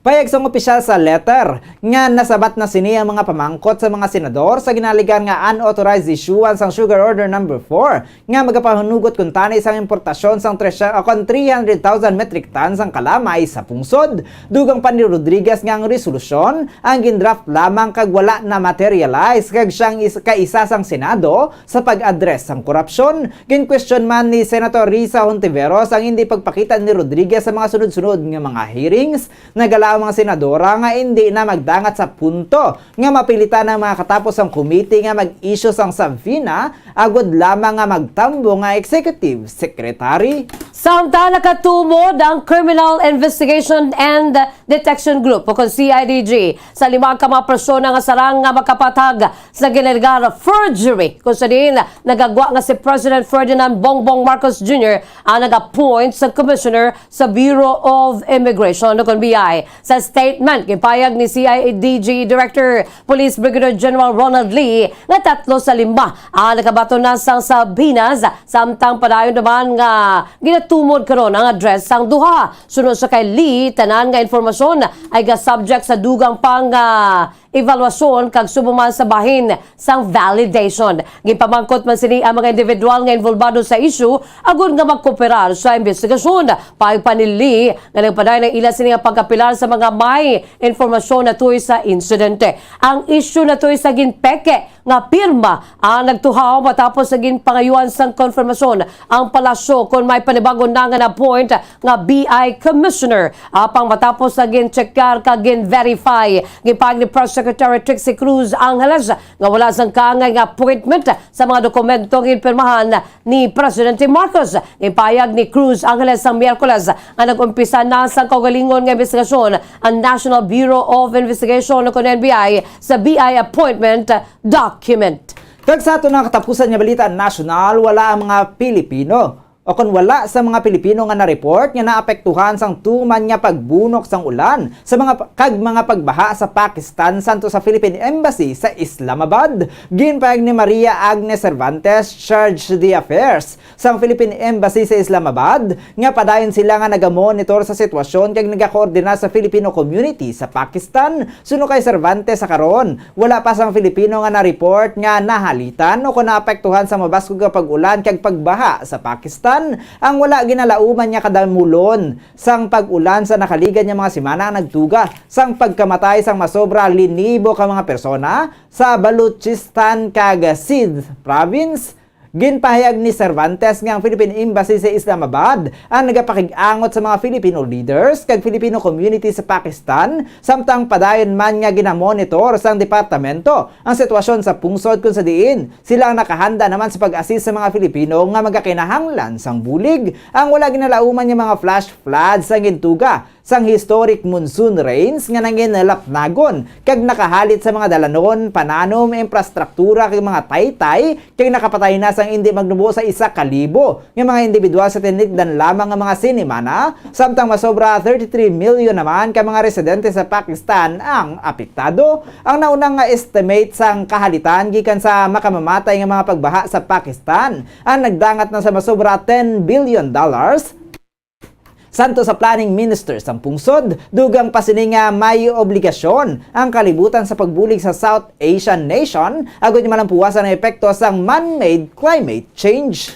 Payag sang opisyal sa letter nga nasabat na sini ang mga pamangkot sa mga senador sa ginaligan nga unauthorized issuance sang Sugar Order number four nga magapahunugot kuntani sang importasyon sang tresya-, ah, kon three hundred thousand metric tons sang kalamay sa pungsod. Dugang pa ni Rodriguez nga ang resolusyon ang gindraft lamang kag wala na materialize kag siyang is-, kaisa sang Senado sa pag-address sang korupsyon. Ginkwestiyon man ni Senator Risa Hontiveros ang hindi pagpakita ni Rodriguez sa mga sunod-sunod nga mga hearings. Nagala ang mga senadora nga indi na magdangat sa punto nga mapilitan ang mga katapos sang komite nga mag-issue sang subpoena agud lamang nga magtambong nga executive secretary. Samtang nakatumod ang Criminal Investigation and Detection Group o kon C I D G sa lima ka mga persona nga sarang nga makapatag sa ginalegar forgery, kung sa diin nagagwa nga si President Ferdinand Bongbong Marcos Junior ang nag-appoint sa commissioner sa Bureau of Immigration o kon B I. Sa statement, gipahayag ni C I D G Director Police Brigadier General Ronald Lee nga tatlo sa lima ang nakabaton na sang subpoenas, samtang padayon naman nga ginatumod karon ang address sang duha. Suno sa kay Lee, tanan nga informasyon ay ga-subject sa dugang pang, ah, evaluasyon kag subong man sa bahin sang validation. Gipamangkot man sini ang mga individual nga involbado sa issue agud nga magkooperar sa investigasyon. Pahayag pa ni Lee nga nagpadayon ang ila sini nga pagkapilar sa mga may informasyon natuy sa insidente. Ang issue natuy sa ginpeke nga pirma ang nagtuhaw matapos sa ginpangayuan sang konfirmasyon ang palasyo kon may panibago na nga na-appoint nga B I commissioner. Apang matapos sa gin-checkar kag gin-verify, gipahayag ni Press Secretary Trixie Cruz Angeles nga wala sang kaangay nga appointment sa mga dokumento nga ginpirmahan ni Presidente Marcos. Ginpahayag ni Cruz Angeles sang Miyerkules nga nag-umpisa na sang kaugalingon nga investigasyon ang National Bureau of Investigation o kon N B I sa B I appointment document. Kag sa aton nga katapusan nga balita nasyonal, wala ang mga Pilipino o kon wala sa mga Pilipino nga na-report nga naapektuhan sang tuman nga pagbunok sang ulan sa mga pa-, kag mga pagbaha sa Pakistan santo sa Philippine Embassy sa Islamabad. Ginpahayag ni Maria Agnes Cervantes, Charge de Affairs sang Philippine Embassy sa Islamabad, nga padayon sila nga nagamonitor sa sitwasyon kag nagakoordinar sa Filipino community sa Pakistan. Suno kay Cervantes, sa karon, wala pa sang Filipino nga na-report nga nahalitan o kon naapektuhan sa mabaskog nga pag-ulan kag pagbaha sa Pakistan. Ang wala ginalauman nga kadamulon sang pag-ulan sa nakaligad nga mga semana ang nagtuga sang pagkamatay sang masobra linibo ka mga persona sa Balochistan kag Sindh Province. Ginpahayag ni Cervantes nga ang Philippine Embassy sa Islamabad ang nagapakig-angot sa mga Filipino leaders kag Filipino community sa Pakistan, samtang padayon man nga ginamonitor sang departamento ang sitwasyon sa pungsod, kung sa diin sila ang nakahanda naman sa pag-assist sa mga Filipino nga magakinahanglan sang bulig. Ang wala ginalauman nga mga flash floods ang gintuga sang historic monsoon rains nga nanginlapnagon kag nakahalit sa mga dalanon, pananom, infrastruktura kag mga taytay, kag nakapatay na sang indi magnubo sa isa ka libo nga mga individual sa tinikdan lamang nga mga sinimana, samtang masobra thirty-three million naman ka mga residente sa Pakistan ang apektado. Ang nauna nga estimate sang kahalitan gikan sa makamamatay nga mga pagbaha sa Pakistan ang nagdangat na sa masobra ten billion dollars. Santo sa planning minister sang pungsod, dugang pa sini nga may obligasyon ang kalibutan sa pagbulig sa South Asian nation agud nga malampuwasan ang epekto sang man-made climate change.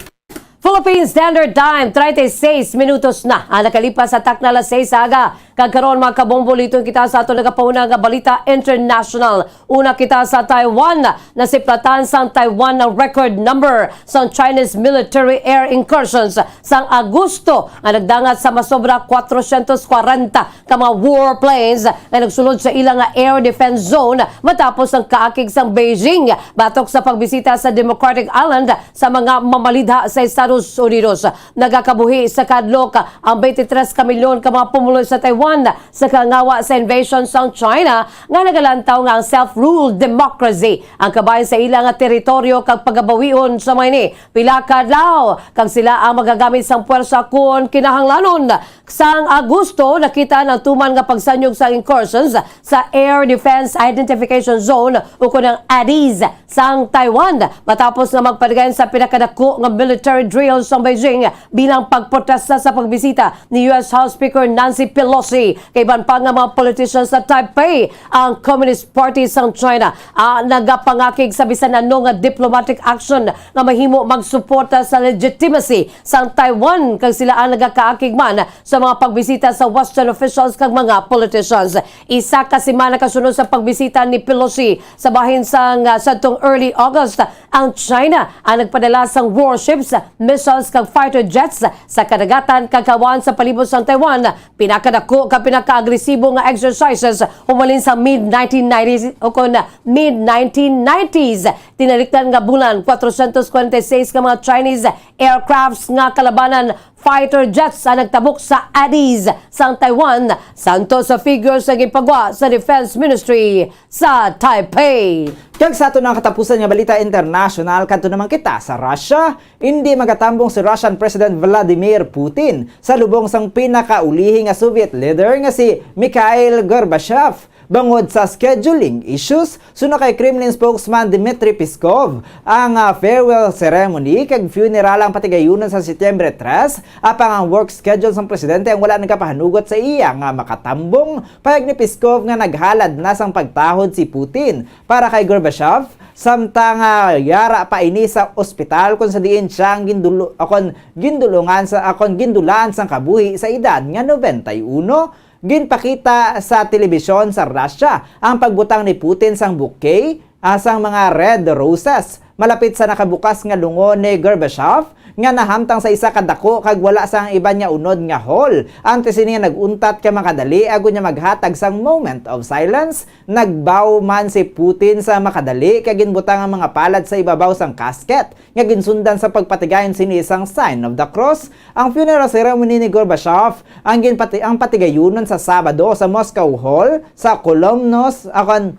Philippine Standard Time, treinta y seis minutos na ang nakalipas sa takna alas seis sa aga. Kag karon, mga kabombo, liton kita sa aton nagapahuna nga balita international. Una kita sa Taiwan. Nasiplatan sang Taiwan ang record number sang Chinese military air incursions sang Agosto nga nagdangat sa masobra kwatrocientos kwarenta ka mga warplanes nga nagsulod sa ila nga air defense zone matapos ang kaakig sang Beijing batok sa pagbisita sa Democratic Island sa mga mamalidha sa Estados Unidos. Nagakabuhi sa kahadlok ang twenty-three ka milyon ka mga pumuluyo sa Taiwan sa kahawa sa invasion sang China nga nagalantaw nga ang self-rule democracy ang kabahin sa ila nga teritoryo kag pagabawion sa mga ini pila ka adlaw, kag sila ang magagamit sang puwersa kon kinahanglanon. Sang Agosto, nakita ang tuman nga pagsanyog sang incursions sa Air Defense Identification Zone, ukon ang ADIZ, sang Taiwan, matapos nga magpadayon sa pinakadako nga military drill sa Beijing bilang pagprotesta sa pagbisita ni U S House Speaker Nancy Pelosi kag iban pa nga mga politicians sa Taipei. Ang Communist Party sang China, ah, nagapangakig sa bisan ano nga diplomatic action nga mahimo magsuporta sa legitimacy sang Taiwan, kag sila ang nagakaakig man sa sa mga pagbisita sa Western officials kag mga politicians. Isa ka semana kasunod sa pagbisita ni Pelosi sa bahin sang, ah, sadtong early August, ang China ang nagpadala sang warships, missiles kag fighter jets sa kadagatan kag kawan sa palibot sang Taiwan. Pinakadako kag pinakaagresibo nga exercises humalin sa mid nineteen nineties o kon mid nineteen nineties. Tinalikdan nga bulan, four hundred forty-six ka mga Chinese aircrafts nga kalabanan fighter jets ang nagtabok sa Addis sang Taiwan, santo sa figures nga ginpagwa sa Defense Ministry sa Taipei. Kag sa aton nga katapusan nga balita international, kadto naman kita sa Russia. Indi magatambong si Russian President Vladimir Putin sa lubong sang pinakaulihi nga Soviet leader nga si Mikhail Gorbachev bangod sa scheduling issues. Suno kay Kremlin spokesman Dmitry Peskov, ang, ah, farewell ceremony kag funeral ang patigayunon sa Setyembre tres, apang ang work schedule sang presidente ang wala nagkapahanugot sa iya nga makatambong. Pahayag ni Peskov nga naghalad na sang pagtahod si Putin para kay Gorbachev, samtang, ah, yara pa ini sa ospital, kung sa diin siya ang gindulo-, akon gindulungan sa, akon gindulaan sang kabuhi sa edad nga nobenta y uno. Ginpakita sa telebisyon sa Russia ang pagbutang ni Putin sang bouquet, ah, sang mga red roses malapit sa nakabukas nga lungon ni Gorbachev, nga nahamtang sa isa ka dako kag wala sang iban nga unod nga hall. Antes sini nga nag-untat ka makadali agud nga maghatag sang moment of silence, nagbow man si Putin sa makadali kag ginbutang ang mga palad sa ibabaw sang casket, nga ginsundan sa pagpatigayon sini sang sign of the cross. Ang funeral ceremony ni Gorbachev ang ginpati-, ang patigayunon sa Sabado sa Moscow Hall sa Kolomnos, akon,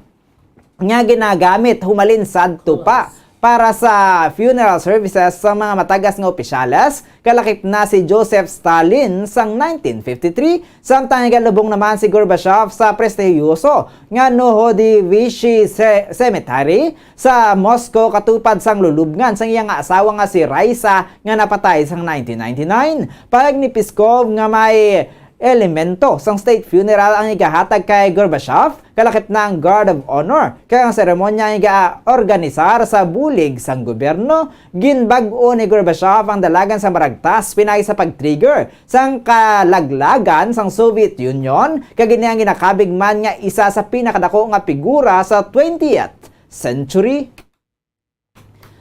nga ginagamit humalin sadto pa para sa funeral services sa mga matagas nga opisyales, kalakip na si Joseph Stalin sang nineteen fifty-three, samtang igalubong naman si Gorbachev sa prestihiyoso nga Nohodevichy Ce-, Cemetery sa Moscow, katupad sang lulubngan sang iya nga asawa nga si Raisa nga napatay sang nineteen ninety-nine. Pahayag ni Peskov nga may elemento sang state funeral ang igahatag kay Gorbachev, kalakip na ang Guard of Honor, kag ang seremonya ang igaorganisar sa bulig sang gobyerno. Ginbag-o ni Gorbachev ang dalagan sa maragtas pinaagi sa pag-trigger sang kalaglagan sang Soviet Union, kag ini ang ginakabig man nga isa sa pinakadako nga figura sa twentieth century.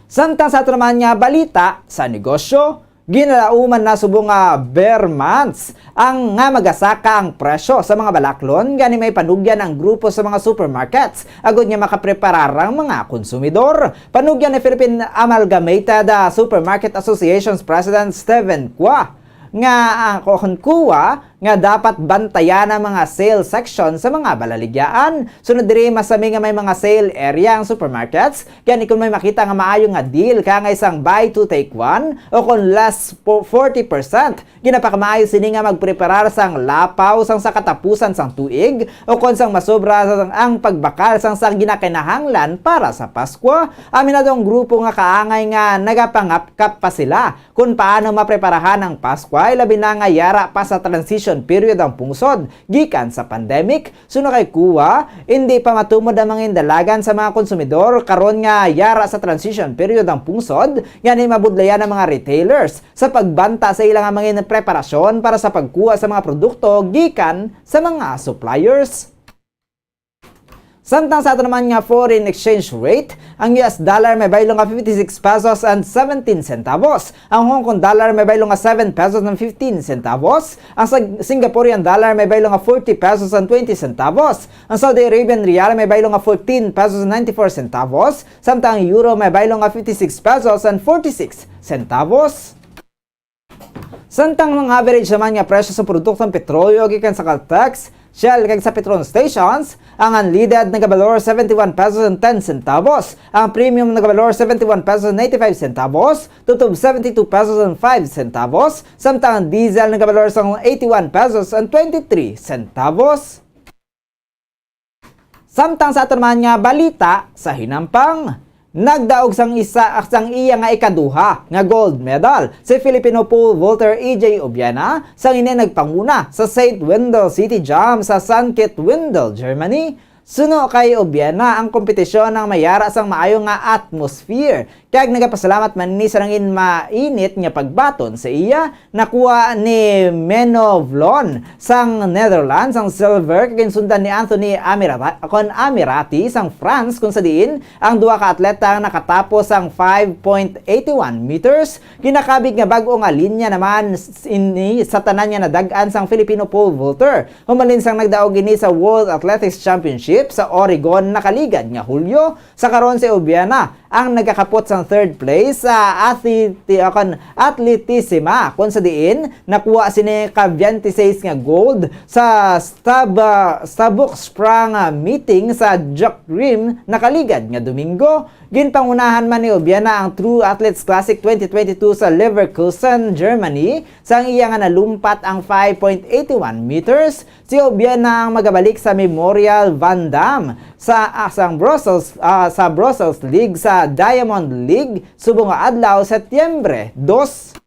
Samtang sa ato naman nga balita sa negosyo, ginalauman na subong nga bear months ang nga magasaka ang presyo sa mga balaklon, gani may panugyan ang grupo sa mga supermarkets agud nga makapreparar ang mga konsumidor. Panugyan ni Philippine Amalgamated, ah, Supermarket Association's President Steven Kua nga, ah, kon kuwa nga dapat bantayan ang mga sale section sa mga balaligyaan. Sunod diri, masami nga may mga sale area ang supermarkets, gani kon may makita nga maayo nga deal, kangay sang buy two take one o kon less po forty percent, ginapakamaayo sini nga magpreparar sang lapaw sang sa katapusan sang tuig o kon sang masobra sang ang pagbakal sang sa ginakinahanglan para sa Paskwa. Aminado ang grupo nga kaangay nga nagapangapkap pa sila kon paano mapreparahan ang Paskwa, ilabi na nga yara pa sa transition period ang pungsod gikan sa pandemic. Suno kay Kua, indi pa matumod ang mga indalagan sa mga konsumidor karon nga yara sa transition period ang pungsod, gani mabudlayan ang mga retailers sa pagbanta sa ila nga mga preparasyon para sa pagkuha sa mga produkto gikan sa mga suppliers. Samtang sa ato naman nga foreign exchange rate, ang U S dollar may baylo nga fifty-six pesos and seventeen centavos. Ang Hong Kong dollar may baylo nga seven pesos and fifteen centavos. Ang Sag-, Singaporean dollar may baylo nga forty pesos and twenty centavos. Ang Saudi Arabian riyal may baylo nga fourteen pesos and ninety-four centavos. Samtang ang euro may baylo nga fifty-six pesos and forty-six centavos. Samtang ang average naman nga presyo sa produktong petrolyo gikan sa Caltex, Shell kag sa Petron stations, ang unleaded nagabalor seventy-one pesos and ten centavos, ang premium nagabalor seventy-one pesos and eighty-five centavos, tubtob seventy-two pesos and five centavos, samtang ang diesel nagabalor sang eighty-one pesos and twenty-three centavos. Samtang sa aton man nga balita sa hinampang, nagdaog sang isa, sang iya nga ikaduha nga gold medal si Filipino pole vaulter A J Obiena, sang ini nagpanguna sa Saint Wendel City Jump sa San Kitwendel, Germany. Suno kay Obiena, ang kompetisyon ang may ara sang maayo nga atmosphere. Kag nagapasalamat man ini sa nangin mainit nga pagbaton sa iya, nakuha ni Menno Vlon sang Netherlands ang silver, kag ginsundan ni Anthony Amirata-, kon Amirati sang France, kung sa diin ang duha ka atleta ang nakatapos sang five point eight one meters. Ginakabig nga bag-o nga linya naman s-, ini sa tanan nga nadag-an sang Filipino pole vaulter. Humalin sang nagdaog ini sa World Athletics Championship sa Oregon nakaligad nga Hulyo, sa karon si Obiena ang nagakapot sang third place sa atleti-, kon atletisima, kung sa diin nakuha sini ka twenty-six nga gold sa stab-, ah, stabok sprang, ah, meeting sa Jock Rim nakaligad nga Domingo. Ginpangunahan man ni Obiena ang True Athletes Classic twenty twenty-two sa Leverkusen, Germany, sang iya nga nalumpat ang five point eight one meters. Si Obiena ang magabalik sa Memorial Van Damme sa, ah, sang Brussels, ah, sa Brussels League sa Diamond League subong nga adlaw, Setyembre dos.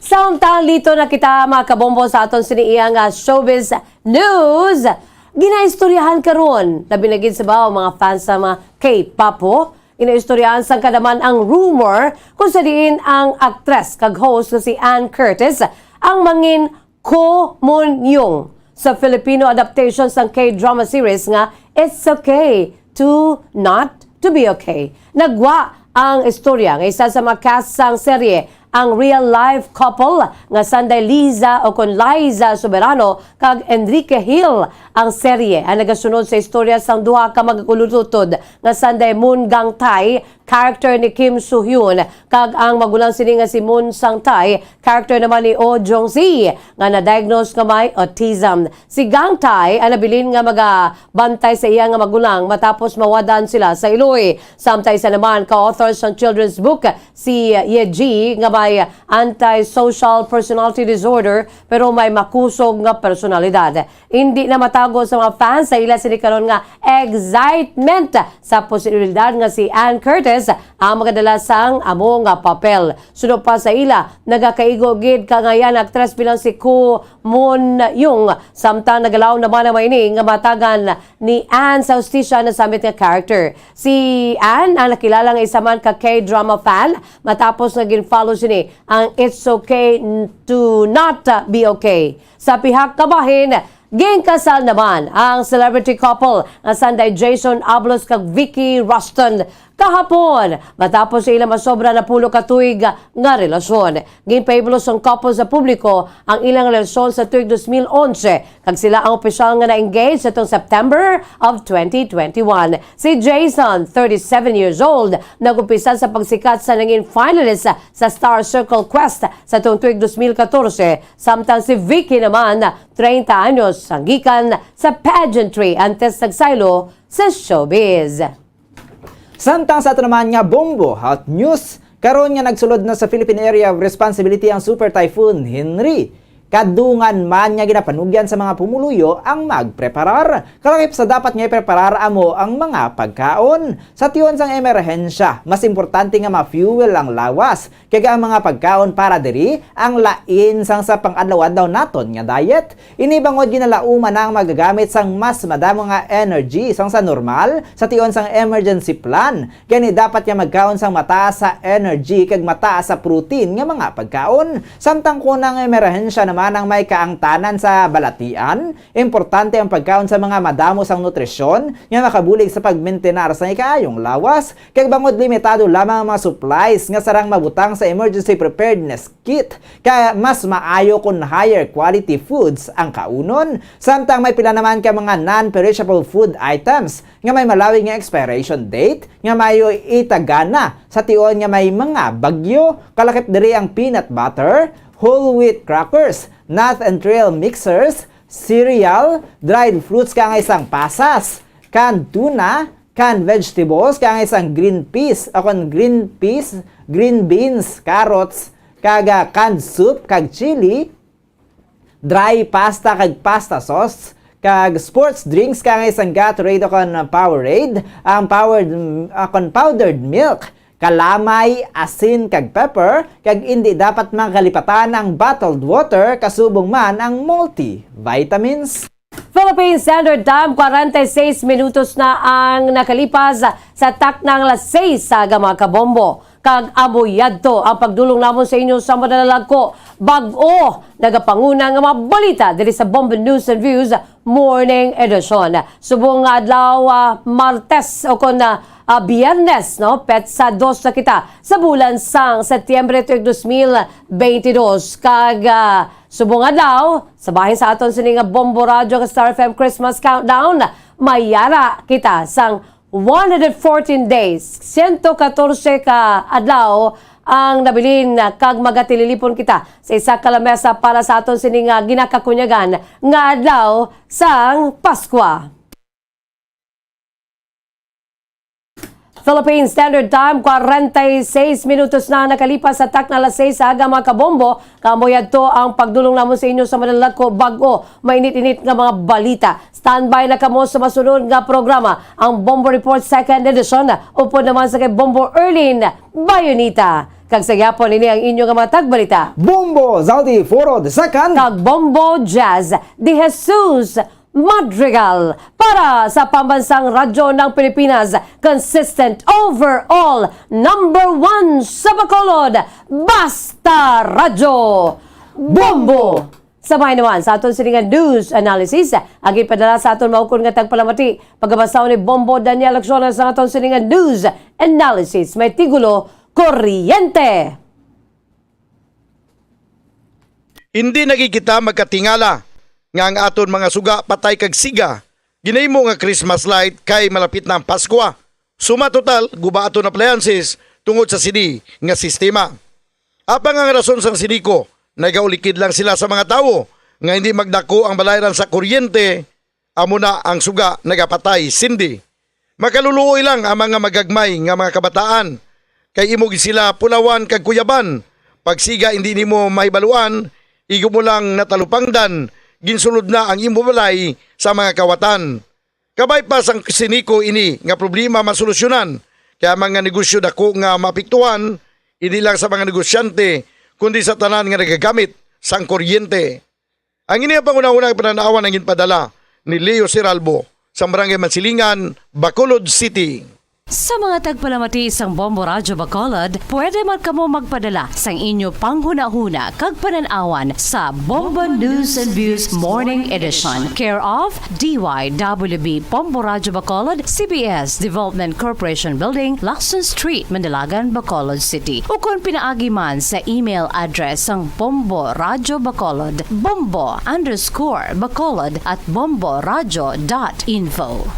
Samtang lito na kita, mga kabombo, sa aton sini iya nga showbiz news, ginaistoryahan karon, labi na gid sa baw mga fans sa mga K-pop, ho. Ginaistoryahan sang kadaman ang rumor kung sa diin ang aktres kag host nga si Ann Curtis ang mangin Ko Moon Young sa Filipino adaptation sang K-drama series nga It's Okay to Not to Be Okay. Nagwa ang istorya nga isa sa mga cast sang serye ang real-life couple nga sanday Liza o kon Liza Soberano kag Enrique Hill. Ang serye ang nagasunod sa istorya sang duha ka mag-ulututod nga sanday Moon Gang Tae, character ni Kim Soo Hyun, kag ang magulang sini nga si Moon Sang Tae, character naman ni Oh Jong Si, nga na-diagnose nga may autism. Si Gang Tae ang nabilin nga magabantay sa iya nga magulang matapos mawad-an sila sa iloy. Samtang isa naman ka author sang children's book, si Ye Ji, nga may antisocial personality disorder pero may makusog nga personalidad. Indi na matago sa mga fans sa ila sini karon nga excitement sa posibilidad nga si Ann Curtis ang magadala sang amo nga papel. Suno pa sa ila, nagakaigo gid ka ngayan aktres bilang si Ko Moon Young, samtang nagalaom naman ang mga ini nga matagan ni Ann sa hustisya na samit nga character. Si Ann ang nakilala nga isa man ka K-drama fan matapos nga gin-follow sini ang It's Okay n-, to Not Be Okay. Sa pihak ka bahin, ginkasal naman ang celebrity couple nga sanday Jason Abalos kag Vicky Rushton kahapon, matapos sa ilang masobra na pulo ka tuig nga relasyon. Ginpahibalo sang couple sa publiko ang ilang relasyon sa tuig dos mil onse, kag sila ang opisyal nga na-engage sa tuong September of twenty twenty-one. Si Jason, thirty-seven years old, nag-umpisa sa pagsikat sa nangin finalist sa Star Circle Quest sa tuong tuig dos mil katorse, samtang si Vicky naman, treinta anyos, ang gikan sa pageantry antes nagsaylo sa showbiz. Samtang sa ato naman nga bombo hot news, karon nga nagsulod na sa Philippine Area of Responsibility ang Super Typhoon Henri, kadungan man nga ginapanugyan sa mga pumuluyo ang magpreparar. Kalakip sa dapat nga ipreparar amo ang mga pagkaon. Sa tion sang emerhensya, mas importante nga ma-fuel ang lawas, kag ang mga pagkaon para diri ang lain sang sa pang-adlaw-adlaw naton nga diet. Ini bangod ginalauman na ang magagamit sang mas madamo nga energy sang sa normal sa tion sang emergency plan. Gani dapat nga magkaon sang mataas sa energy kag mataas sa protein nga mga pagkaon. Samtang kon ang emerhensya naman ang may kaangtanan sa balatian, importante ang pagkaon sa mga madamo sang nutrisyon nga makabulig sa pagmintinar sa ikaayong lawas. Kag bangod limitado lamang ang mga supplies nga sarang mabutang sa emergency preparedness kit, kaya mas maayo kon higher quality foods ang kaunon. Samtang may pila naman ka mga non-perishable food items nga may malawig nga expiration date nga maayo itagana sa tion nga may mga bagyo. Kalakip diri ang peanut butter, whole wheat crackers, nut and trail mixers, cereal, dried fruits kangay sang pasas, canned tuna, canned vegetables kangay sang green peas, o kon green peas, green beans, carrots, kag, ah, canned soup kag chili, dry pasta kag pasta sauce, kag sports drinks kangay sang Gatorade o kon Powerade, ang powered, o kon powdered milk, kalamay, asin, kag pepper, kag indi dapat makalipatan ang bottled water, kasubong man ang multivitamins. Philippine Standard Time, kwarenta y seis minutos na ang nakalipas sa taknang alas seis sa aga, mga kabombo. Kag amo yadto ang pagdulong namon sa inyo sa madalalag ko. Bag-o nagapanguna nga mga balita diri sa Bombo News and Views Morning Edition. Subong nga adlaw, ah, Martes o kon, ah, ah, Biyernes, no? Petsa dos na kita sa bulan sang Setyembre tuig dos mil beintidos. Kag, ah, subong adlaw, sa bahin sa aton sini nga Bombo Radyo kag Star F M Christmas Countdown, mayara kita sang one hundred fourteen days, siyento katorse ka adlaw ang nabilin, kag magatililipon kita sa isa ka lamesa para sa aton sini nga ginakakunyagan nga adlaw sang Paskwa. Philippine Standard Time, kwarenta y seis minutos na nakalipas sa takna alas seis sa aga, mga kabombo. Kamo yadto ang pagdulong namon sa inyo sa madalalag ko, bag-o, mainit-init nga mga balita. Standby na kamo sa masunod nga programa, ang Bombo Report Second Edition, upod naman sa kay Bombo Erlin Bayonita. Kag sa gihapon, ini ang inyo nga mga tagbalita. Bombo Zaldi Foro the Second. Kag Bombo Jazz de Jesus Madrigal para sa Pambansang Radyo ng Pilipinas, consistent overall, number one sa Bacolod, Basta Radyo Bombo. Sabay naman sa aton sini nga news analysis, ang ipadala sa aton maukon nga tagpalamati, pagabasa ni Bombo Daniel Acciones ang aton sini nga news analysis. May titulo, Kuryente. Hindi na gid kita magkatingala nga ang aton mga suga patay kag siga ginahimo nga Christmas light kay malapit na ang Paskwa. Suma total, guba aton appliances tungod sa sini nga sistema. Apang ang rason sang sini ko, nagaulikid lang sila sa mga tawo nga hindi magdako ang balayran sa kuryente, amo na ang suga nagapatay sindi. Makaluluoy lang ang mga magagmay nga mga kabataan, kay imo gid sila pulawan kag kuyaban. Pagsiga hindi nimo mahibaluan, igo mo lang natalupangdan, ginsulod na ang imo balay sa mga kawatan. Kabay pa sang sini ko ini nga problema masolusyonan, kay ang mga negosyo dako nga maapektuhan, hindi lang sa mga negosyante, kundi sa tanan nga nagagamit sang kuryente. Ang ini ang panghunahuna nga panan-awan ang ginpadala ni Leo Siralbo sa Barangay Mansilingan, Bacolod City. Sa mga tagpalamati sang Bombo Radyo Bacolod, pwede man kamo magpadala sang inyo panghunahuna kag panan-awan sa Bombo News and Views Morning Edition, care of D Y W B Bombo Radyo Bacolod, C B S Development Corporation Building, Lacson Street, Manalagan, Bacolod City, ukon pinaagi man sa email address sang Bombo Radyo Bacolod, bombo underscore bacolod at bomboradyo dot info.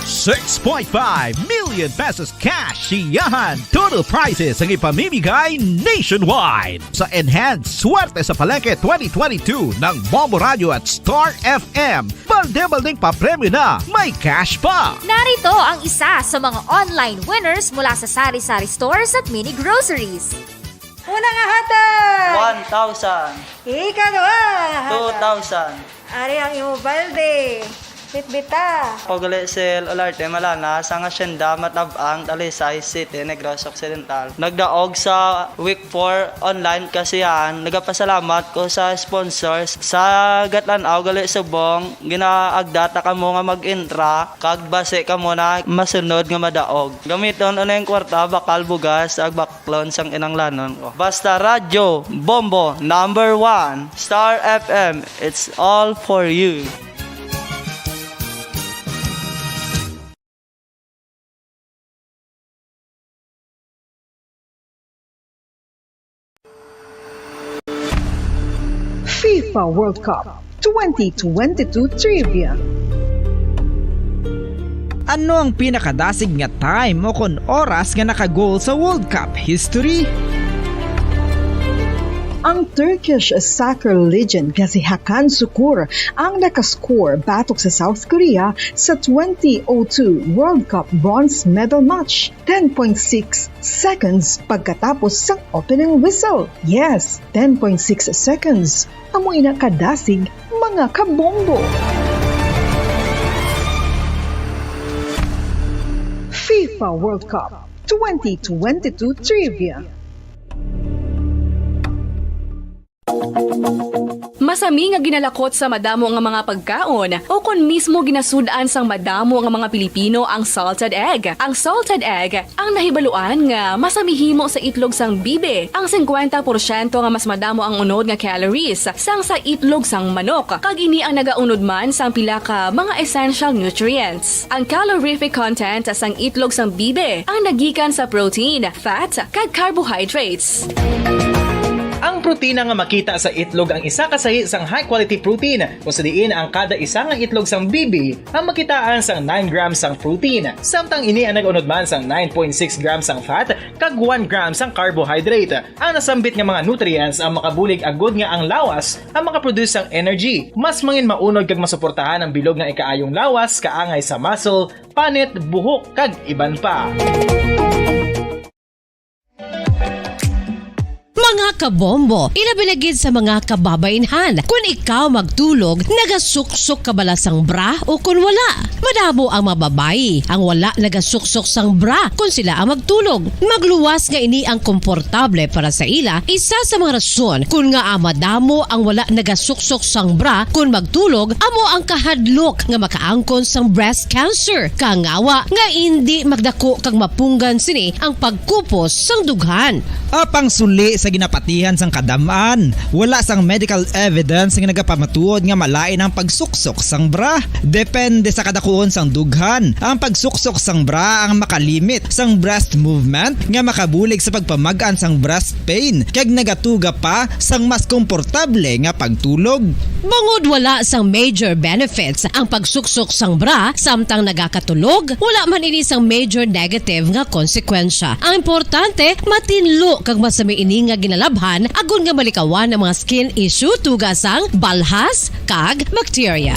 Six point five million pesos cash siyahan total prizes ang ipamimigay nationwide sa Enhanced Swerte sa Palengke twenty twenty-two ng Bombo Radyo at Star F M. Balde-baldeng papremyo na, may cash pa! Narito ang isa sa mga online winners mula sa Sari-Sari Stores at Mini Groceries. Una nga hatag! One thousand. Ikaduha nga hatag! Two thousand. Ari ang imo balde. Bitbita. Ako gali si Olarte Malana, sang Hacienda Matab-ang, Talisay City, Negros Occidental. Nagdaog sa week four online kasiyahan. Nagapasalamat ko sa sponsors sa gatan-aw gali subong ginaagda ta kamo nga mag-intra kag basi kamo na masunod nga madaog. Gamiton uning kwarta, bakal, bugas, ag baklon sang kinahanglanon ko. Basta Radyo Bombo number one, Star F M, it's all for you. FIFA World Cup twenty twenty-two Trivia. Ano ang pinakadasig nga time o kon oras nga naka-goal sa World Cup history? Ang Turkish soccer legend nga si Hakan Sukur ang nakascore batok sa South Korea sa twenty oh two World Cup bronze medal match, ten point six seconds pagkatapos sang opening whistle. Yes, ten point six seconds. Amo ina kadasig, mga kabombo. FIFA World Cup twenty twenty-two Trivia. Masami nga ginalakot sa madamo nga mga pagkaon, o kon mismo ginasud-an sang madamo nga mga Pilipino ang salted egg. Ang salted egg ang nahibaluan nga masami himo sa itlog sang bibi, ang singkwenta porsyento nga mas madamo ang unod nga calories sang sa itlog sang manok, kag ini ang nagaunod man sang pila ka mga essential nutrients. Ang calorific content sang itlog sang bibi ang nagikan sa protein, fat, kag carbohydrates. Ang protina nga makita sa itlog ang isa ka sahi sang high-quality protein, kung sa diin ang kada isa nga itlog sang bibi ang makitaan sang nine grams sang protein, samtang ini ang nag-unod man sang nine point six grams sang fat kag one gram sang carbohydrate. Ang nasambit nga mga nutrients ang makabulig agud nga ang lawas ang makaproduce sang energy. Mas mangin maunod kag masuportahan ang bilog nga ikaayong lawas kaangay sa muscle, panit, buhok, kag iban pa. Mga kabombo, ilabi na gid sa mga kababainhan, kun ikaw magtulog, nagasuksok ka bala sang bra o kun wala? Madamo ang mga babayi ang wala nagasuksok sang bra kun sila ang magtulog. Magluwas nga ini ang komportable para sa ila, isa sa mga rason kun ngaa madamo ang wala nagasuksok sang bra kun magtulog amo ang kahadlok nga makaangkon sang breast cancer. Kangawa nga indi magdako kag mapunggan sini ang pagkupos sang dughan. Apang suli sa ginapatihan sang kadam-an, wala sang medical evidence nga nagapamatuod nga malain ang pagsuksok sang bra. Depende sa kadakuon sang dughan, ang pagsuksok sang bra ang makalimit sang breast movement nga makabulig sa pagpamag-an sang breast pain kag nagatuga pa sang mas komportable nga pagtulog. Bangod wala sang major benefits ang pagsuksok sang bra samtang nagakatulog, wala man ini sang major negative nga konsekwensya. Ang importante, matinlo kag masami ini nga ginalabhan agod nga malikawan ang mga skin issue tuga sang balhas kag bakterya.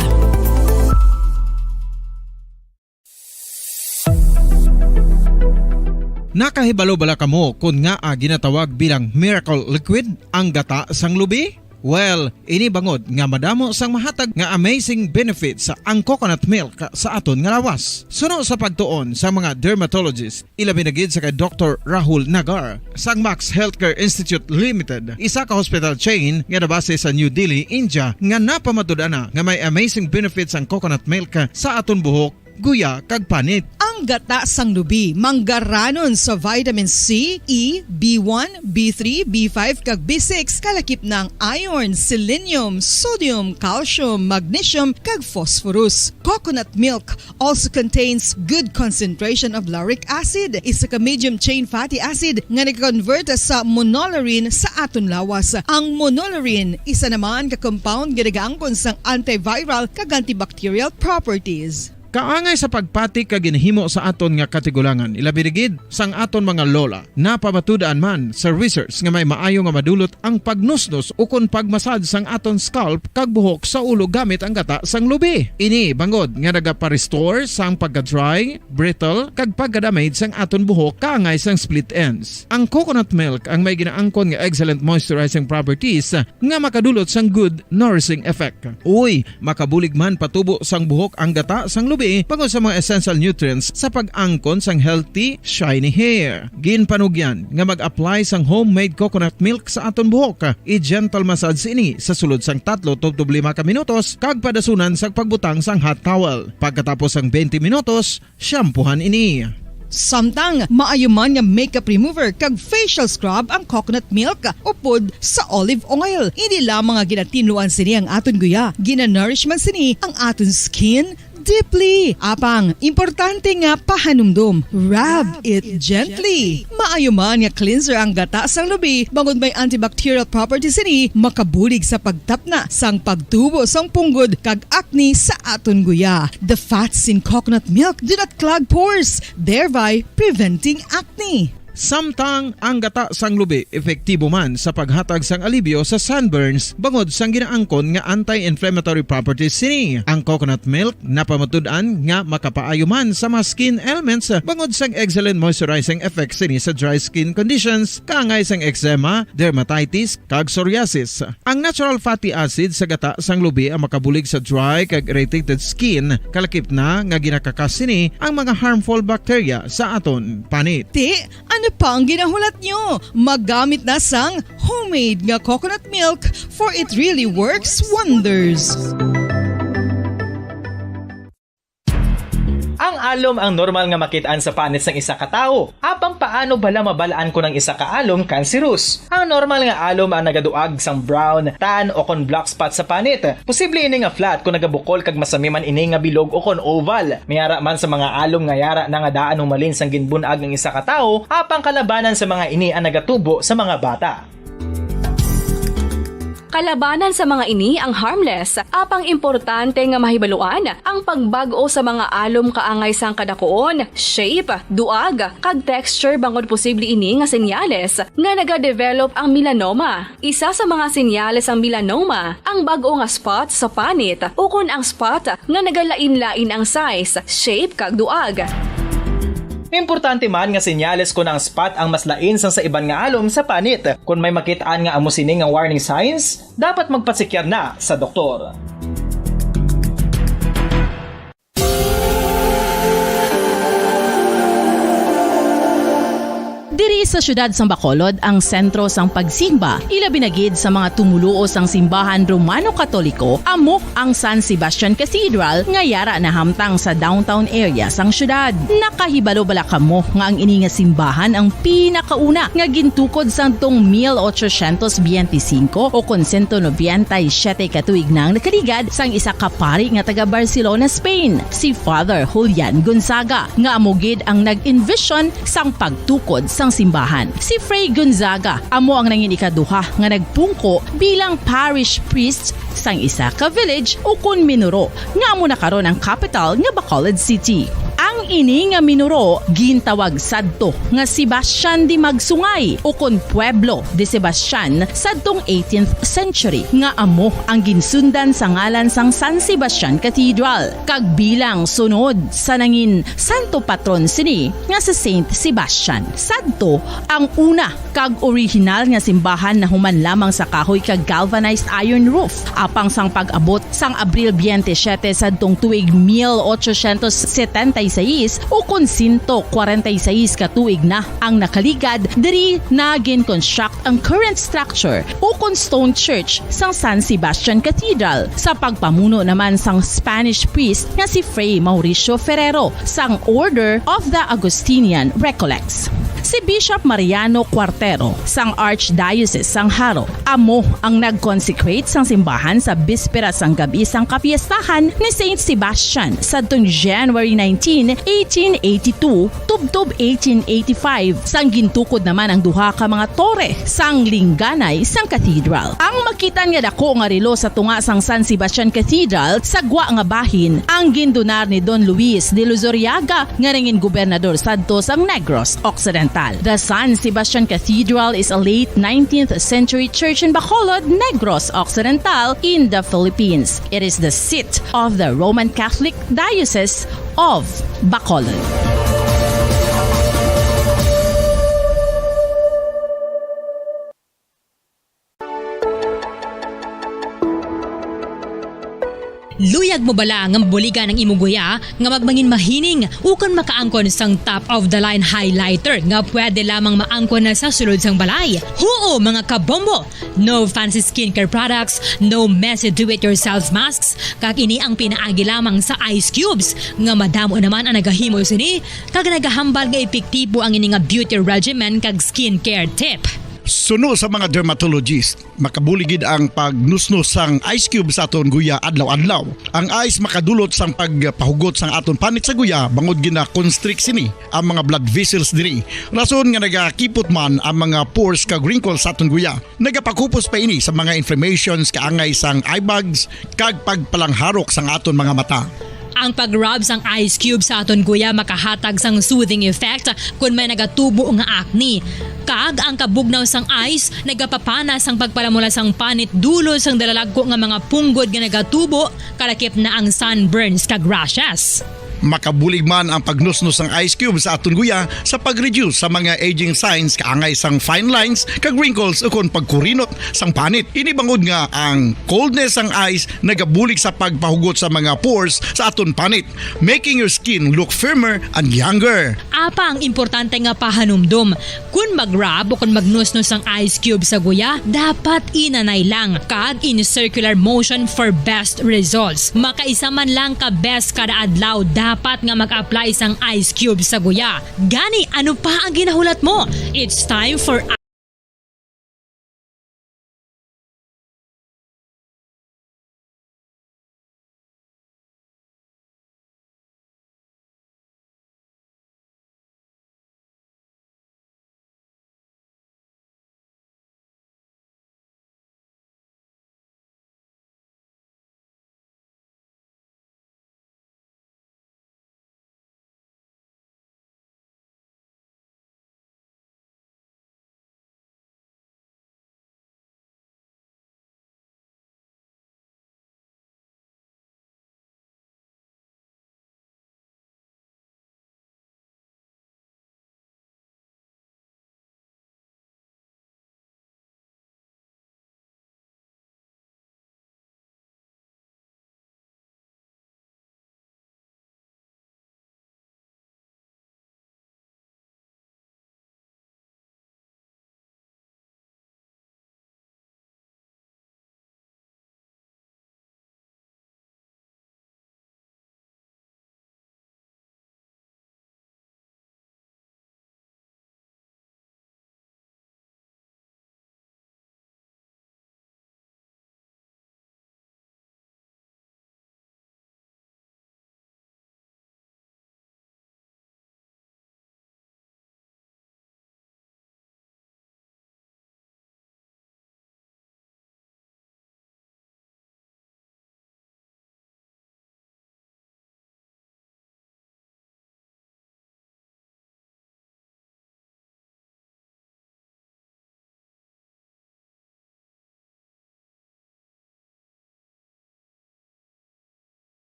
Nakahibalo bala kamo kon ngaa ginatawag bilang miracle liquid ang gata sang lubi? Well, ini bangod nga madamo sang mahatag nga amazing benefits ang coconut milk sa aton nga lawas. Suno sa pagtuon sa mga dermatologist, ilabi na gid sa kay Doktor Rahul Nagar sang Max Healthcare Institute Limited, isa ka hospital chain nga nabase sa New Delhi, India, nga napamatud-an na nga may amazing benefits ang coconut milk sa aton buhok, guya, kag panit. Ang gata sang lubi manggaranon sa vitamin C, E, B one, B three, B five, kag B six, kalakip na ang iron, selenium, sodium, calcium, magnesium, kag phosphorus. Coconut milk also contains good concentration of lauric acid, isa ka medium chain fatty acid nga nag-convert sa monolaurin sa aton lawas. Ang monolaurin isa naman ka compound nga nagaangkon sang antiviral kag antibacterial properties. Kaangay sa pagpati kag ginhimo sa aton nga katigulangan, ilabi na gid sang aton mga lola, napamatud-an man sa research nga may maayo nga madulot ang pagnusnos ukon pagmasad sang aton scalp kag buhok sa ulo gamit ang gata sang lubi. Ini bangod nga nagapa-restore sang pagka-dry, brittle, kag pagka-damage sang aton buhok kaangay sang split ends. Ang coconut milk ang may ginaangkon nga excellent moisturizing properties nga makadulot sang good nourishing effect. Uy, makabulig man patubo sang buhok ang gata sang lubi bangod sa mga essential nutrients sa pag-angkon sang healthy, shiny hair. Ginpanugyan nga mag-apply sang homemade coconut milk sa aton buhok. I-gentle massage ini sa sulod sang tatlo tubtob lima ka minutos kag padasunan sang pagbutang sang hot towel. Pagkatapos sang twenty minutos, shampoohan ini. Samtang maayo man nga makeup remover kag facial scrub ang coconut milk upod sa olive oil. Hindi lamang nga ginatinluan sini ang aton guya, ginanourish man sini ang aton skin deeply. Apang importante nga pahanumdom, rub it gently. Maayo man nga cleanser ang gata sang lubi, bangod may antibacterial properties sini, makabulig sa pagtapna sang pagtubo sang punggod kag acne sa aton guya. The fats in coconut milk do not clog pores, thereby preventing acne. Samtang ang gata sang lubi epektibo man sa paghatag sang alibyo sa sunburns bangod sang ginaangkon nga anti-inflammatory properties sini. Ang coconut milk napamatud-an nga makapaayo man sa mga skin ailments bangod sang excellent moisturizing effects sini sa dry skin conditions, kaangay sang eczema, dermatitis, kag psoriasis. Ang natural fatty acid sa gata sang lubi ang makabulig sa dry kag irritated skin, kalakip na nga ginakakas sini ang mga harmful bacteria sa aton panit. Ti, ano Pang ginahulat nyo, maggamit na sang homemade nga coconut milk, for it really works wonders. Ang alom ang normal nga makit-an sa panit sang isa ka tawo. Apang paano bala mabal-an kon ang isa ka alom kanserus? Ang normal nga alom ang nagaduag sang brown, tan, o kon black spot sa panit. Posible ini nga flat kon nagabukol kag masami man ini nga bilog o kon oval. May ara man sa mga alom nga yara na nga daan humalin sang ginbun-ag ang isa ka tawo, apang kalabanan sa mga ini ang nagatubo sa mga bata. Kalabanan sa mga ini ang harmless, apang importante nga mahibaluan ang pagbag-o sa mga alom kaangay sang kadakuon, shape, duag, kag texture bangod posible ini nga senyales nga nagadevelop ang melanoma. Isa sa mga senyales sang melanoma ang bag-o nga spot sa panit ukon ang spot nga nagalain-lain ang size, shape, kag duag. Importante man nga senyales kon ang spot ang mas lain sang sa iban nga alom sa panit. Kon may makit-an nga amo sini nga warning signs, dapat magpasikyar na sa doktor. Diri sa siyudad sang Bacolod ang sentro sang pagsimba, ilabi na gid sa mga tumoluo sang simbahan Romano-Katoliko, amo ang San Sebastian Cathedral nga yara nahamtang sa downtown area sang siyudad. Nakahibalo bala kamo nga ang ini nga simbahan ang pinakauna nga gintukod sadtong mil ochocientos biyente singko o kon sento nobenta y siyete ka tuig na ang nakaligad sang isa ka pari nga taga Barcelona, Spain, si Father Julian Gonzaga, nga amo gid ang nag-envision sang pagtukod sang simbahan. Si Fray Gonzaga amo ang nangin ikaduha nga nagpungko bilang parish priest sang isa ka village ukon minuro nga amo na karon ang kapital nga Bacolod City. Ang ini nga minuro gintawag sadto nga Sebastian de Magsungay ukon Pueblo de Sebastian sadtong eighteenth century, nga amo ang ginsundan sa ngalan sang San Sebastian Cathedral, kag bilang sunod sa nangin santo patron sini nga si Saint Sebastian. Sadto ang una kag orihinal nga simbahan nahuman lamang sa kahoy kag galvanized iron roof. Apang sang pag-abot sang Abril biyente siyete sadtong tuig mil ochocientos setenta y seis, ukon sento kwarenta y seis ka tuig na ang nakaligad, diri na gin-construct ang current structure ukon stone church sang San Sebastian Cathedral sa pagpamuno naman sang Spanish priest nga si Fray Mauricio Ferrero sang Order of the Augustinian Recollects. Si Bishop Mariano Cuartero sang Archdiocese sang Jaro amo ang nag-consecrate sang simbahan sa bispera sang gab-i sang kapiestahan ni Saint Sebastian sadtong January nineteen, eighteen eighty-two, tubtob eighteen eighty-five, sang gintukod naman ang duha ka mga tore sang lingganay sang cathedral. Ang makitan nga dako nga relo sa tunga sang San Sebastian Cathedral sa gwa nga bahin ang gindunar ni Don Luis de Luzuriaga nga nangin gobernador sadto sang Negros Occidental. The San Sebastian Cathedral is a late nineteenth century church in Bacolod, Negros Occidental, in the Philippines. It is the seat of the Roman Catholic Diocese of Bacolod. Luyag mo bala nga mabuligan ang imo guya nga magmangin mahining ukon makaangkon sang top of the line highlighter nga pwede lamang maangkon na sa sulod sang balay? Huo, mga kabombo! No fancy skincare products, no messy do-it-yourself masks, kag ini ang pinaagi lamang sa ice cubes nga madamo naman ang nagahimo sini kag nagahambal nga epektibo ang ini nga beauty regimen kag skincare tip. Suno sa mga dermatologist, makabulig gid ang pagnusnos sang ice cube sa aton guya adlaw-adlaw. Ang ice makadulot sang pagpahugot sang aton panit sa guya bangod gina-constrict sini ang mga blood vessels diri. Rason nga nagakipot man ang mga pores kag wrinkles sa aton guya. Nagapakupos pa ini sa mga inflammations kaangay sang eye bags kag pagpalangharok sang aton mga mata. Ang pag-rub sang ice cube sa aton guya makahatag sang soothing effect kon may nagatubo nga acne. Kag ang kabugnaw sang ice nagapapana sang pagpalamula sang panit dulot sang dalalagko nga mga punggod nga nagatubo, kalakip na ang sunburns kag rashes. Makabulig man ang pagnusnos sang ice cube sa aton guya sa pag-reduce sa mga aging signs kaangay sang fine lines kag wrinkles ukon pagkurinot sang panit. Ini bangod nga ang coldness sang ice nagabulig sa pagpahugot sa mga pores sa aton panit, making your skin look firmer and younger. Apa ang importante nga pahanumdom, kun mag-rub o kun magnusnos ang ice cube sa guya, dapat inanay lang kag in circular motion for best results. Makaisa man lang ka beses kada adlaw dapat nga mag-apply sang ice cube sa guya. Gani, ano pa ang ginahulat mo? It's time for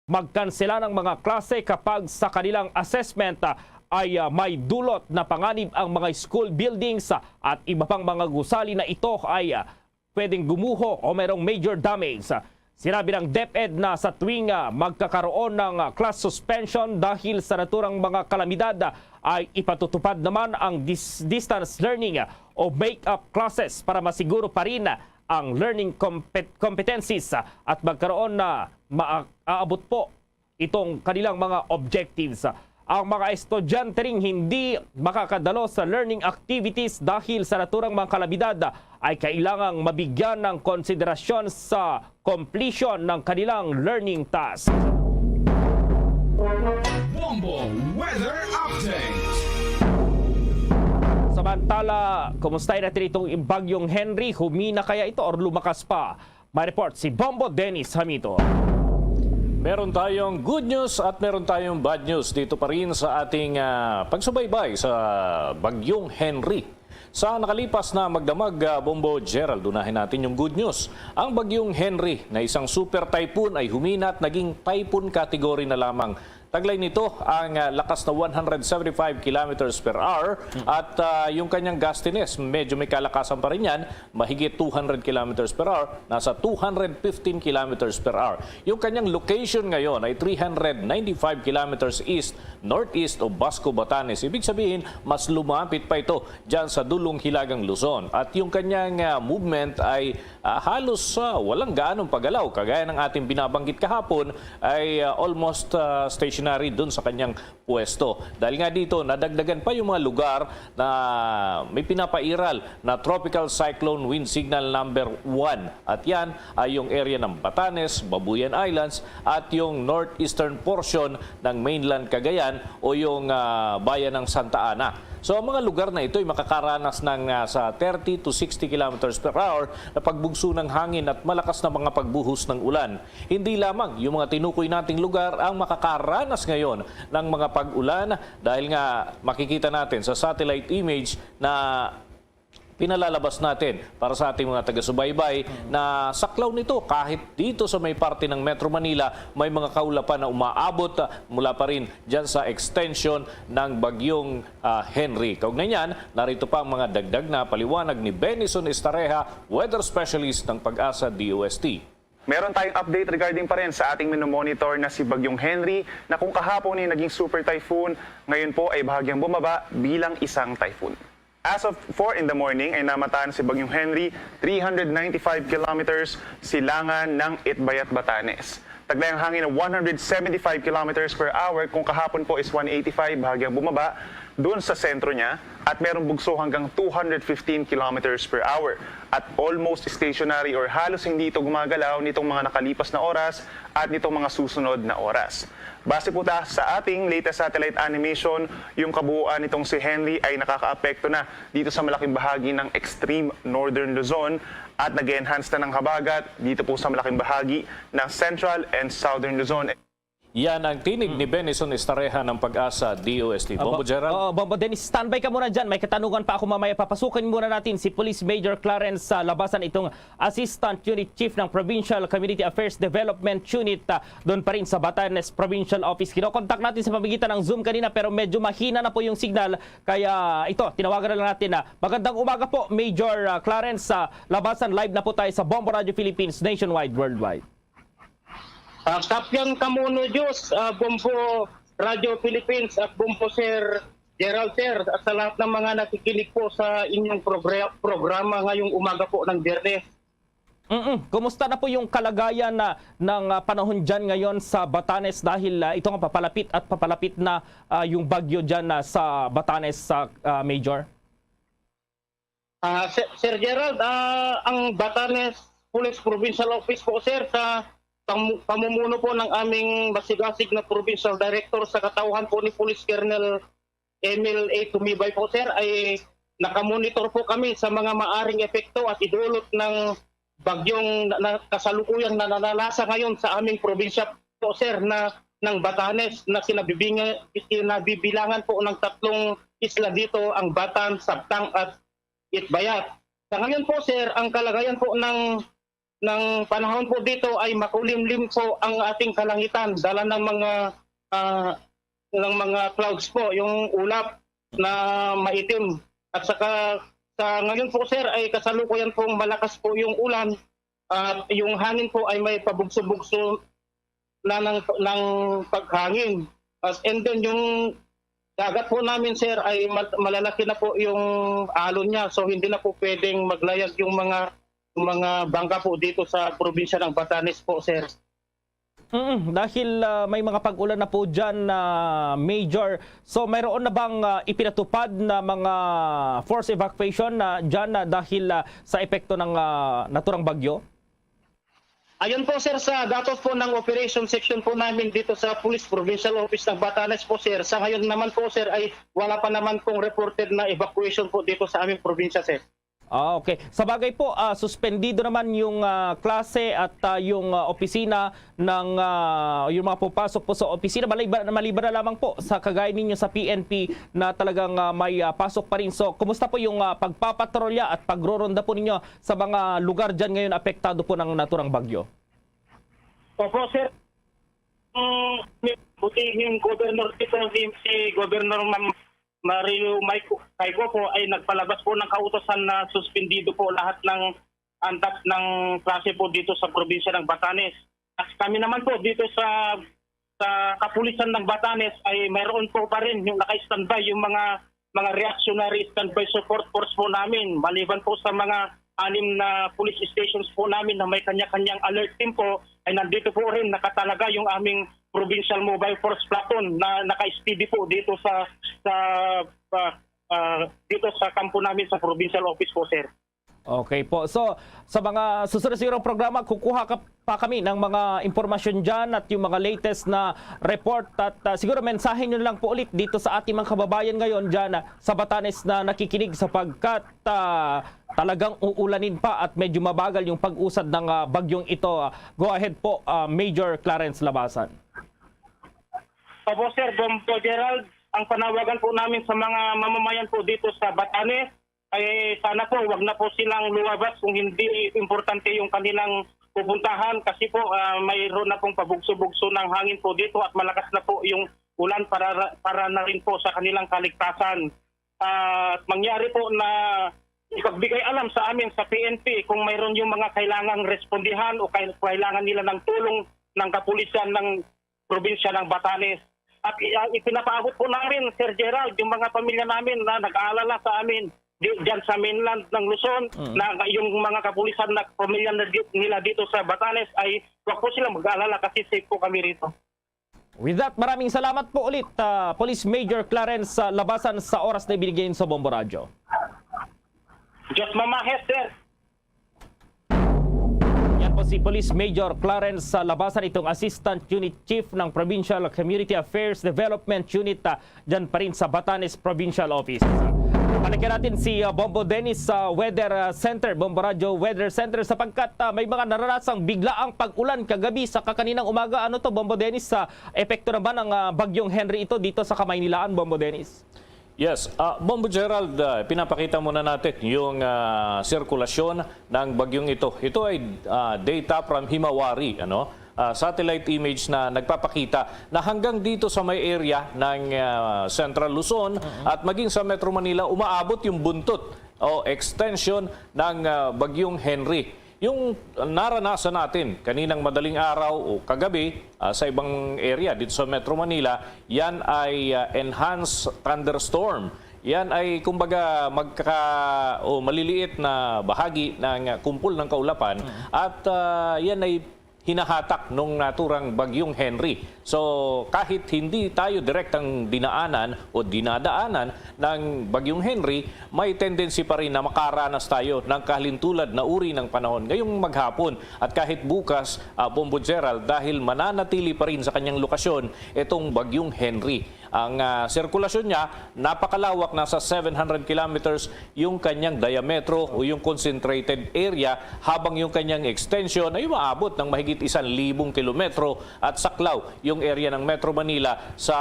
magkansela ng mga klase kapag sa kanilang assessment, ah, ay, ah, may dulot na panganib ang mga school buildings, ah, at iba pang mga gusali na ito ay, ah, pwedeng gumuho o mayroong major damage. Sinabi ng DepEd na sa tuwing, ah, magkakaroon ng, ah, class suspension dahil sa naturang mga kalamidad, ah, ay ipatutupad naman ang dis-, distance learning, ah, o make-up classes para masiguro pa rin, ah, ang learning compet-, competencies, ah, at magkaroon na maaabot po itong kanilang mga objectives. Ang mga estudyante ring hindi makakadalo sa learning activities dahil sa naturang mga kalamidad ay kailangang mabigyan ng konsiderasyon sa completion ng kanilang learning task. Bombo Weather Update. Samantala, kumusta natin itong Bagyong Henry? Humina kaya ito or lumakas pa? May report si Bombo Dennis Hamito. Meron tayong good news at meron tayong bad news dito pa rin sa ating, ah, pagsubaybay sa Bagyong Henry. Sa nakalipas na magdamag, ah, Bombo Gerald, unahin natin yung good news. Ang Bagyong Henry na isang super typhoon ay humina at naging typhoon category na lamang. Taglay nito ang, ah, lakas na one hundred seventy-five kilometers per hour at, ah, yung kanyang gustiness, medyo may kalakasan pa rin yan, mahigit two hundred kilometers per hour, nasa two hundred fifteen kilometers per hour. Yung kanyang location ngayon ay three hundred ninety-five kilometers east, northeast of Basco, Batanes. Ibig sabihin, mas lumapit pa ito dyan sa dulong Hilagang Luzon. At yung kanyang, ah, movement ay, ah, halos, ah, walang gaanong paggalaw. Kagaya ng ating binabanggit kahapon, ay, ah, almost, ah, stationary dun sa kanyang pwesto. Dahil nga dito, nadagdagan pa yung mga lugar na may pinapairal na Tropical Cyclone Wind Signal number one. At yan ay yung area ng Batanes, Babuyan Islands, at yung northeastern portion ng mainland Cagayan o yung, ah, bayan ng Santa Ana. So, ang mga lugar na ito ay makakaranas ng, ah, sa thirty to sixty kilometers per hour na pagbugso ng hangin at malakas na mga pagbuhos ng ulan. Hindi lamang yung mga tinukoy nating lugar ang makakaranas ngayon ng mga pag-ulan, dahil nga makikita natin sa satellite image na pinalalabas natin para sa ating mga taga-subaybay na saklaw nito kahit dito sa may parte ng Metro Manila, may mga kaulapan na umaabot, ah, mula pa rin dyan sa extension ng Bagyong, ah, Henry. Kaugnay niyan, narito pa ang mga dagdag na paliwanag ni Benison Estareja, weather specialist ng PAGASA D O S T. Meron tayong update regarding pa rin sa ating minomonitor na si Bagyong Henry, na kung kahapon ay naging super typhoon, ngayon po ay bahagyang bumaba bilang isang typhoon. As of four in the morning ay namatayan si Bagyong Henry, three hundred ninety-five kilometers silangan ng Itbayat, Batanes. Taglay ang hangin na one hundred seventy-five kilometers per hour, kung kahapon po is one eighty-five, bahagyang bumaba doon sa sentro niya, at merong bugso hanggang two hundred fifteen kilometers per hour. At almost stationary or halos hindi ito gumagalaw nitong mga nakalipas na oras at nitong mga susunod na oras. Base po ta sa ating latest satellite animation, yung kabuuan nitong si Henry ay nakakaapekto na dito sa malaking bahagi ng extreme northern Luzon at nag-enhance na ng habagat dito po sa malaking bahagi ng central and southern Luzon. Yan ang tinig ni Benison Estareja ng PAGASA D O S T. Bombo Gerald. Oo, Bombo Dennis, standby ka muna dyan. May katanungan pa ako mamaya. Papasukin muna natin si Police Major Clarence, ah, Labasan, itong Assistant Unit Chief ng Provincial Community Affairs Development Unit, ah, doon pa rin sa Batanes Provincial Office. Kinokontak natin sa pamamagitan ng Zoom kanina, pero medyo mahina na po yung signal. Kaya ito, tinawagan na lang natin na. Magandang umaga po, Major, ah, Clarence, ah, Labasan. Live na po tayo sa Bombo Radio Philippines, nationwide, worldwide. Ah, kapyang kamuno, Diyos, ah, Bombo Radio Philippines at Bombo Sir Gerald, sir, at sa lahat ng mga nakikinig po sa inyong progr-, programa ngayong umaga po ng Biyernes. Mm-mm. Kumusta na po yung kalagayan na, ng, ah, panahon dyan ngayon sa Batanes dahil, ah, ito nga papalapit at papalapit na, ah, yung bagyo dyan, ah, sa Batanes, sa, ah, Major? Ah, Sir, Sir Gerald, ah, ang Batanes Police Provincial Office po, sir, sa pam-, pamumuno po ng aming masigasig na Provincial Director sa katauhan po ni Police Colonel Emil A. Tumibay po, sir, ay nakamonitor po kami sa mga maaring epekto at idulot ng bagyong na, na, kasalukuyang nananalasa ngayon sa aming probinsya po, sir, na ng Batanes na kinabibinga-, kinabibilangan po ng tatlong isla dito, ang Batan, Sabtang at Itbayat. Sa ngayon po, sir, ang kalagayan po ng ng panahon po dito ay makulimlim po ang ating kalangitan, dala ng mga, ah, ng mga clouds po, yung ulap na maitim. At saka sa ngayon po, sir, ay kasalukuyan pong malakas po yung ulan at yung hangin po ay may pabugso-bugso na ng, ng paghangin. As, and then yung dagat po namin, sir, ay mal-, malalaki na po yung alon niya. So hindi na po pwedeng maglayag yung mga, mga bangka po dito sa probinsya ng Batanes po, sir. Mm, dahil ah, may mga pag-ulan na po dyan, na Major. So mayroon na bang ah, ipinatupad na mga forced evacuation na dyan na dahil ah, sa epekto ng ah, naturang bagyo? Ayun po, sir, sa datos po ng operation section po namin dito sa Police Provincial Office ng Batanes po, sir. Sa ngayon naman po, sir, ay wala pa naman pong reported na evacuation po dito sa aming probinsya, sir. Ah, okay. Sa bagay po, ah, suspendido naman yung ah, klase at ah, yung ah, opisina ng ah, yung mga pupasok po sa opisina maliban, maliban na lamang po sa kagaya ninyo sa P N P na talagang ah, may ah, pasok pa rin. So, kumusta po yung ah, pagpapatrolya at pagroronda po ninyo sa mga lugar dyan ngayon apektado po ng naturang bagyo? Opo, sir. Mm, butihing governor dito, si, si Governor Ma'am Mario Maico, Maico po ay nagpalabas po ng kautosan na suspendido po lahat ng antas ng klase po dito sa probinsya ng Batanes. At kami naman po dito sa sa kapulisan ng Batanes ay mayroon po pa rin yung naka-standby, yung mga mga reactionary standby support force po namin. Maliban po sa mga anim na police stations po namin na may kanya-kanyang alert team po, ay nandito po rin nakatalaga yung aming Provincial Mobile Force Platoon na naka-steady po dito sa sa ah, ah, dito sa kampo namin sa provincial office po, sir. Okay po. So, sa mga susunod sigurong programa, kukuha ka pa kami ng mga impormasyon dyan at yung mga latest na report. At ah, siguro mensahe nyo lang po ulit dito sa ating mga kababayan ngayon dyan ah, sa Batanes na nakikinig sapagkat ah, talagang uulanin pa at medyo mabagal yung pag-usad ng ah, bagyong ito. Ah, go ahead po, ah, Major Clarence Labasan. Opo, Sir Bombo Gerald, ang panawagan po namin sa mga mamamayan po dito sa Batanes ay sana po wag na po silang lumabas kung hindi importante yung kanilang pupuntahan kasi po ah, mayroon na pong pabugso-bugso ng hangin po dito at malakas na po yung ulan para para na rin po sa kanilang kaligtasan. At mangyari po na ipagbigay alam sa amin sa P N P kung mayroon yung mga kailangang respondihan o kay- kailangan nila ng tulong ng kapulisan ng probinsya ng Batanes. At i- ah, ipinapaabot po namin, Sir Gerald, yung mga pamilya namin na nag-aalala sa amin di, dyan sa mainland ng Luzon, Mm. na yung mga kapulisan na pamilya na di, nila dito sa Batanes ay wag po silang mag-aalala kasi safe po kami rito. With that, maraming salamat po ulit, ah, Police Major Clarence ah, Labasan sa oras na ibinigay sa Bombo Radyo. Diyos mamahes, sir. Yan po si Police Major Clarence ah, Labasan, itong Assistant Unit Chief ng Provincial Community Affairs Development Unit ah, dyan pa rin sa Batanes Provincial Office. Balikan natin si ah, Bombo Dennis sa Weather ah, Center, Bombo Radyo Weather Center, sapagkat ah, may mga naranasang biglaang pag-ulan kagabi sa kakaninang umaga. Ano to, Bombo Dennis, sa epekto naman ng ah, Bagyong Henry ito dito sa Kamaynilaan, Bombo Dennis? Yes, ah, Bombo Gerald, ah, pinapakita muna natin yung ah, sirkulasyon ng bagyong ito. Ito ay ah, data from Himawari, ano? Ah, satellite image na nagpapakita na hanggang dito sa may area ng ah, Central Luzon at maging sa Metro Manila, umaabot yung buntot o extension ng ah, bagyong Henry. Yung naranasan natin kaninang madaling araw o kagabi ah, sa ibang area dito sa Metro Manila, yan ay ah, enhanced thunderstorm. Yan ay kumbaga magka o maliliit na bahagi ng ah, kumpol ng kaulapan at ah, yan ay hinahatak nung naturang bagyong Henry. So kahit hindi tayo direktang dinaanan o dinadaanan ng bagyong Henry, may tendency pa rin na makaranas tayo ng kahalintulad na uri ng panahon ngayong maghapon at kahit bukas, ah, Bombo Gerald, dahil mananatili pa rin sa kanyang lokasyon itong bagyong Henry. Ang, ah, sirkulasyon niya napakalawak, nasa seven hundred kilometers yung kanyang diametro o yung concentrated area, habang yung kanyang extension ay umaabot ng mahigit isang libong kilometro at saklaw yung area ng Metro Manila sa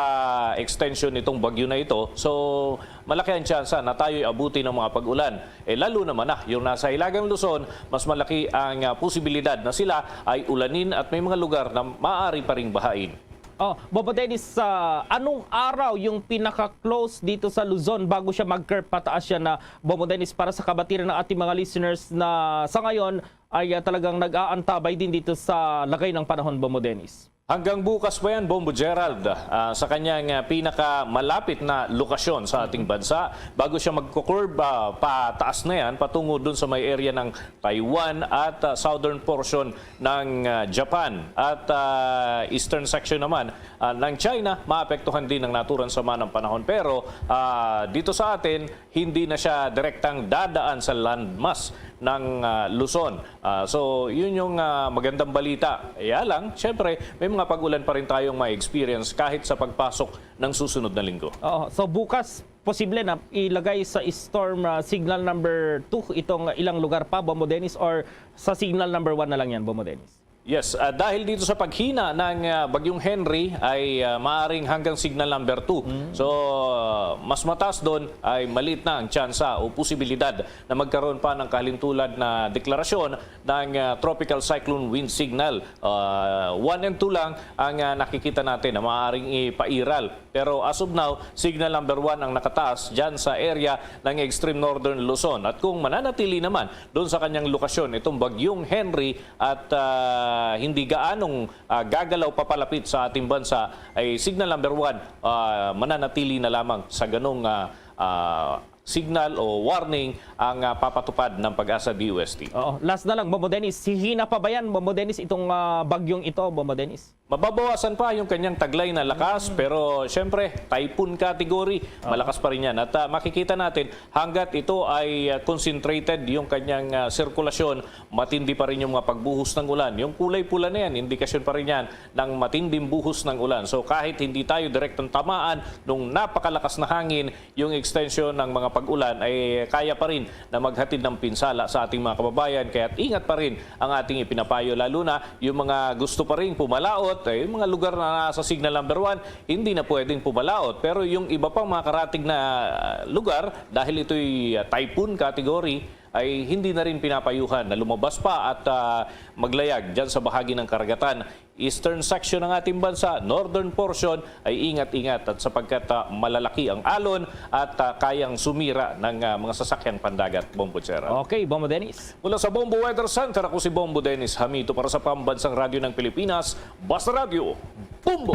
extension nitong bagyo na ito. So, malaki ang tsansa na tayo'y abutin ng mga pag-ulan. Eh, lalo naman na yung nasa Hilagang Luzon, mas malaki ang, ah, posibilidad na sila ay ulanin at may mga lugar na maaari pa ring bahain. Oh, Bobo Dennis, ah, anong araw yung pinaka-close dito sa Luzon bago siya mag-curve pataas siya na, Bobo Dennis, para sa kabatiran ng ating mga listeners na sa ngayon ay, ah, talagang nag-aantabay din dito sa lagay ng panahon, Bobo Dennis? Hanggang bukas pa yan, Bombo Gerald, ah, sa kanyang, ah, pinakamalapit na lokasyon sa ating bansa bago siya magko-curve, ah, pataas na yan patungo dun sa may area ng Taiwan at, ah, southern portion ng, ah, Japan at, ah, eastern section naman, ah, ng China. Maapektuhan din ng naturang sama ng panahon. Pero, ah, dito sa atin, hindi na siya direktang dadaan sa landmass ng, ah, Luzon. Ah, so, yun yung, ah, magandang balita. Kaya lang, syempre, may mga pag-ulan pa rin tayong ma-experience kahit sa pagpasok ng susunod na linggo. Oo. So, bukas, posible na ilagay sa storm, ah, signal number two itong ilang lugar pa, Bombo Dennis, or sa signal number one na lang yan, Bombo Dennis? Yes, ah, dahil dito sa paghina ng, ah, Bagyong Henry ay, ah, maaring hanggang signal number two. So, ah, mas mataas doon ay maliit na ang tsansa o posibilidad na magkaroon pa ng kahalintulad na deklarasyon ng, ah, Tropical Cyclone Wind Signal. Ah, one and two lang ang, ah, nakikita natin na maaaring ipairal. Pero as of now, signal number one ang nakataas dyan sa area ng extreme northern Luzon. At kung mananatili naman doon sa kanyang lokasyon itong Bagyong Henry at, ah, hindi gaanong, ah, gagalaw papalapit sa ating bansa, ay signal number one, ah, mananatili na lamang sa ganong, ah, ah, signal o warning ang, ah, papatupad ng PAGASA D O S T. Oo. Last na lang, Bombo Dennis. Hihina pa ba yan, Bombo Dennis, itong, ah, bagyong ito, Bombo Dennis? Mababawasan pa yung kanyang taglay na lakas, pero siyempre, typhoon category, malakas pa rin yan. At, ah, makikita natin, hanggat ito ay, ah, concentrated yung kanyang, ah, sirkulasyon, matindi pa rin yung mga pagbuhos ng ulan. Yung kulay pula na yan, indikasyon pa rin yan ng matinding buhos ng ulan. So, kahit hindi tayo direktang tamaan nung napakalakas na hangin, yung extension ng mga pag-ulan ay kaya pa rin na maghatid ng pinsala sa ating mga kababayan. Kaya't ingat pa rin ang ating ipinapayo, lalo na yung mga gusto pa rin pumalaot, eh, yung mga lugar na nasa signal number one, hindi na pwedeng pumalaot. Pero yung iba pang mga karatig na, ah, lugar, dahil ito'y, ah, typhoon category, ay hindi na rin pinapayuhan na lumabas pa at, ah, maglayag dyan sa bahagi ng karagatan, eastern section ng ating bansa, northern portion, ay ingat-ingat at sapagkat, ah, malalaki ang alon at, ah, kayang sumira ng, ah, mga sasakyang pandagat, Bombo Gerald. Okay, Bombo Dennis. Mula sa Bombo Weather Center, ako si Bombo Dennis Hamito para sa Pambansang Radyo ng Pilipinas, Basta Radyo, Bombo!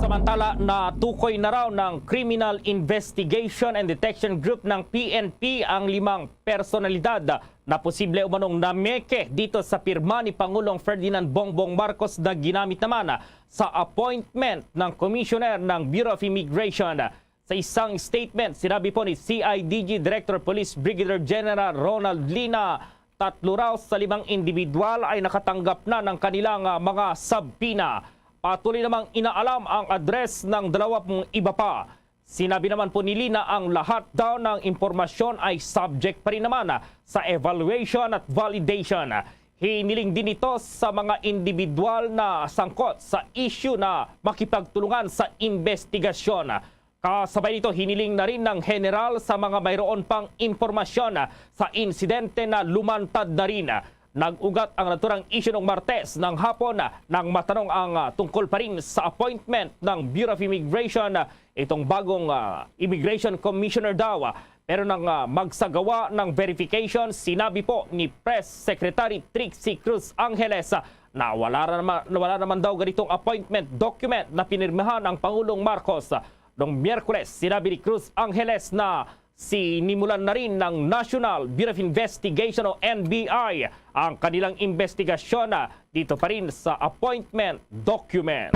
Samantala, natukoy na raw ng Criminal Investigation and Detection Group ng P N P ang limang personalidad na posible umanong nameke dito sa pirma ni Pangulong Ferdinand Bongbong Marcos na ginamit naman sa appointment ng Commissioner ng Bureau of Immigration. Sa isang statement, sinabi po ni C I D G Director Police Brigadier General Ronald Lina, tatlo raw sa limang individual ay nakatanggap na ng kanilang, ah, mga subpoena. Patuloy namang inaalam ang address ng dalawa pong iba pa. Sinabi naman po ni Lina ang lahat daw ng impormasyon ay subject pa rin naman sa evaluation at validation. Hiniling din ito sa mga individual na sangkot sa issue na makipagtulungan sa investigasyon. Kasabay nito, hiniling na rin ng General sa mga mayroon pang impormasyon sa insidente na lumantad na rin. Nag-ugat ang naturang issue nung Martes ng hapon nang matanong ang, ah, tungkol pa rin sa appointment ng Bureau of Immigration, ah, itong bagong, ah, Immigration Commissioner daw. Pero nang, ah, magsagawa ng verification, sinabi po ni Press Secretary Trixie Cruz Angeles, ah, na wala ra naman, wala naman daw ganitong appointment document na pinirmahan ang Pangulong Marcos. Noong Miyerkules, sinabi ni Cruz Angeles na sinimulan na rin ng National Bureau of Investigation o N B I ang kanilang investigasyon, ah, dito pa rin sa appointment document.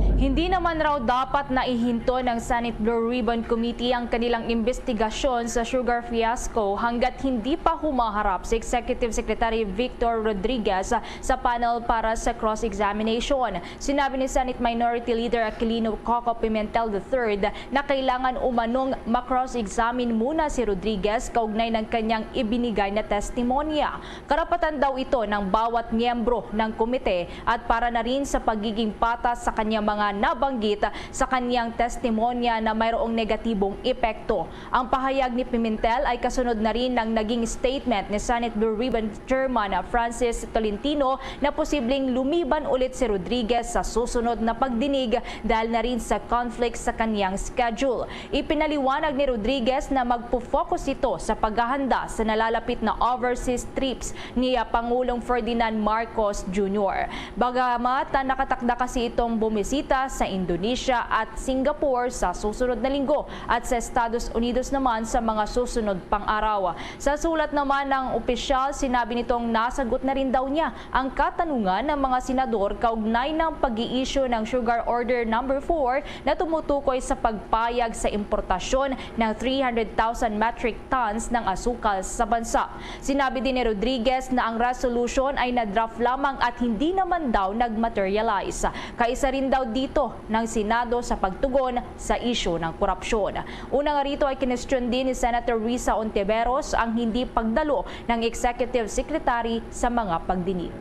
Hindi naman raw dapat na ihinto ng Senate Blue Ribbon Committee ang kanilang imbestigasyon sa sugar fiasco hanggat hindi pa humaharap si Executive Secretary Victor Rodriguez sa panel para sa cross-examination. Sinabi ni Senate Minority Leader Aquilino Coco Pimentel the third na kailangan umanong ma-cross-examine muna si Rodriguez kaugnay ng kanyang ibinigay na testimonya. Karapatan daw ito ng bawat miyembro ng komite at para na rin sa pagiging patas sa kanyang mga nabanggit sa kanyang testimonya na mayroong negatibong epekto. Ang pahayag ni Pimentel ay kasunod na rin ng naging statement ni Senate Blue Ribbon Chairman Francis Tolentino na posibleng lumiban ulit si Rodriguez sa susunod na pagdinig dahil na rin sa conflict sa kanyang schedule. Ipinaliwanag ni Rodriguez na magpo-focus ito sa paghahanda sa nalalapit na overseas trips ni Pangulong Ferdinand Marcos Junior. Bagamat, ah, nakatakda kasi itong bumisita sa Indonesia at Singapore sa susunod na linggo at sa Estados Unidos naman sa mga susunod pang araw. Sa sulat naman ng opisyal, sinabi nitong nasagot na rin daw niya ang katanungan ng mga senador kaugnay ng pag-i-issue ng Sugar Order Number four na tumutukoy sa pagpayag sa importasyon ng three hundred thousand metric tons ng asukal sa bansa. Sinabi din ni Rodriguez na ang resolution ay na-draft lamang at hindi naman daw nag-materialize. Kaisa rin daw dito ng Senado sa pagtugon sa isyu ng korupsyon. Una nga rito ay kinestyon din ni Senator Risa Ontiveros ang hindi pagdalo ng Executive Secretary sa mga pagdinig.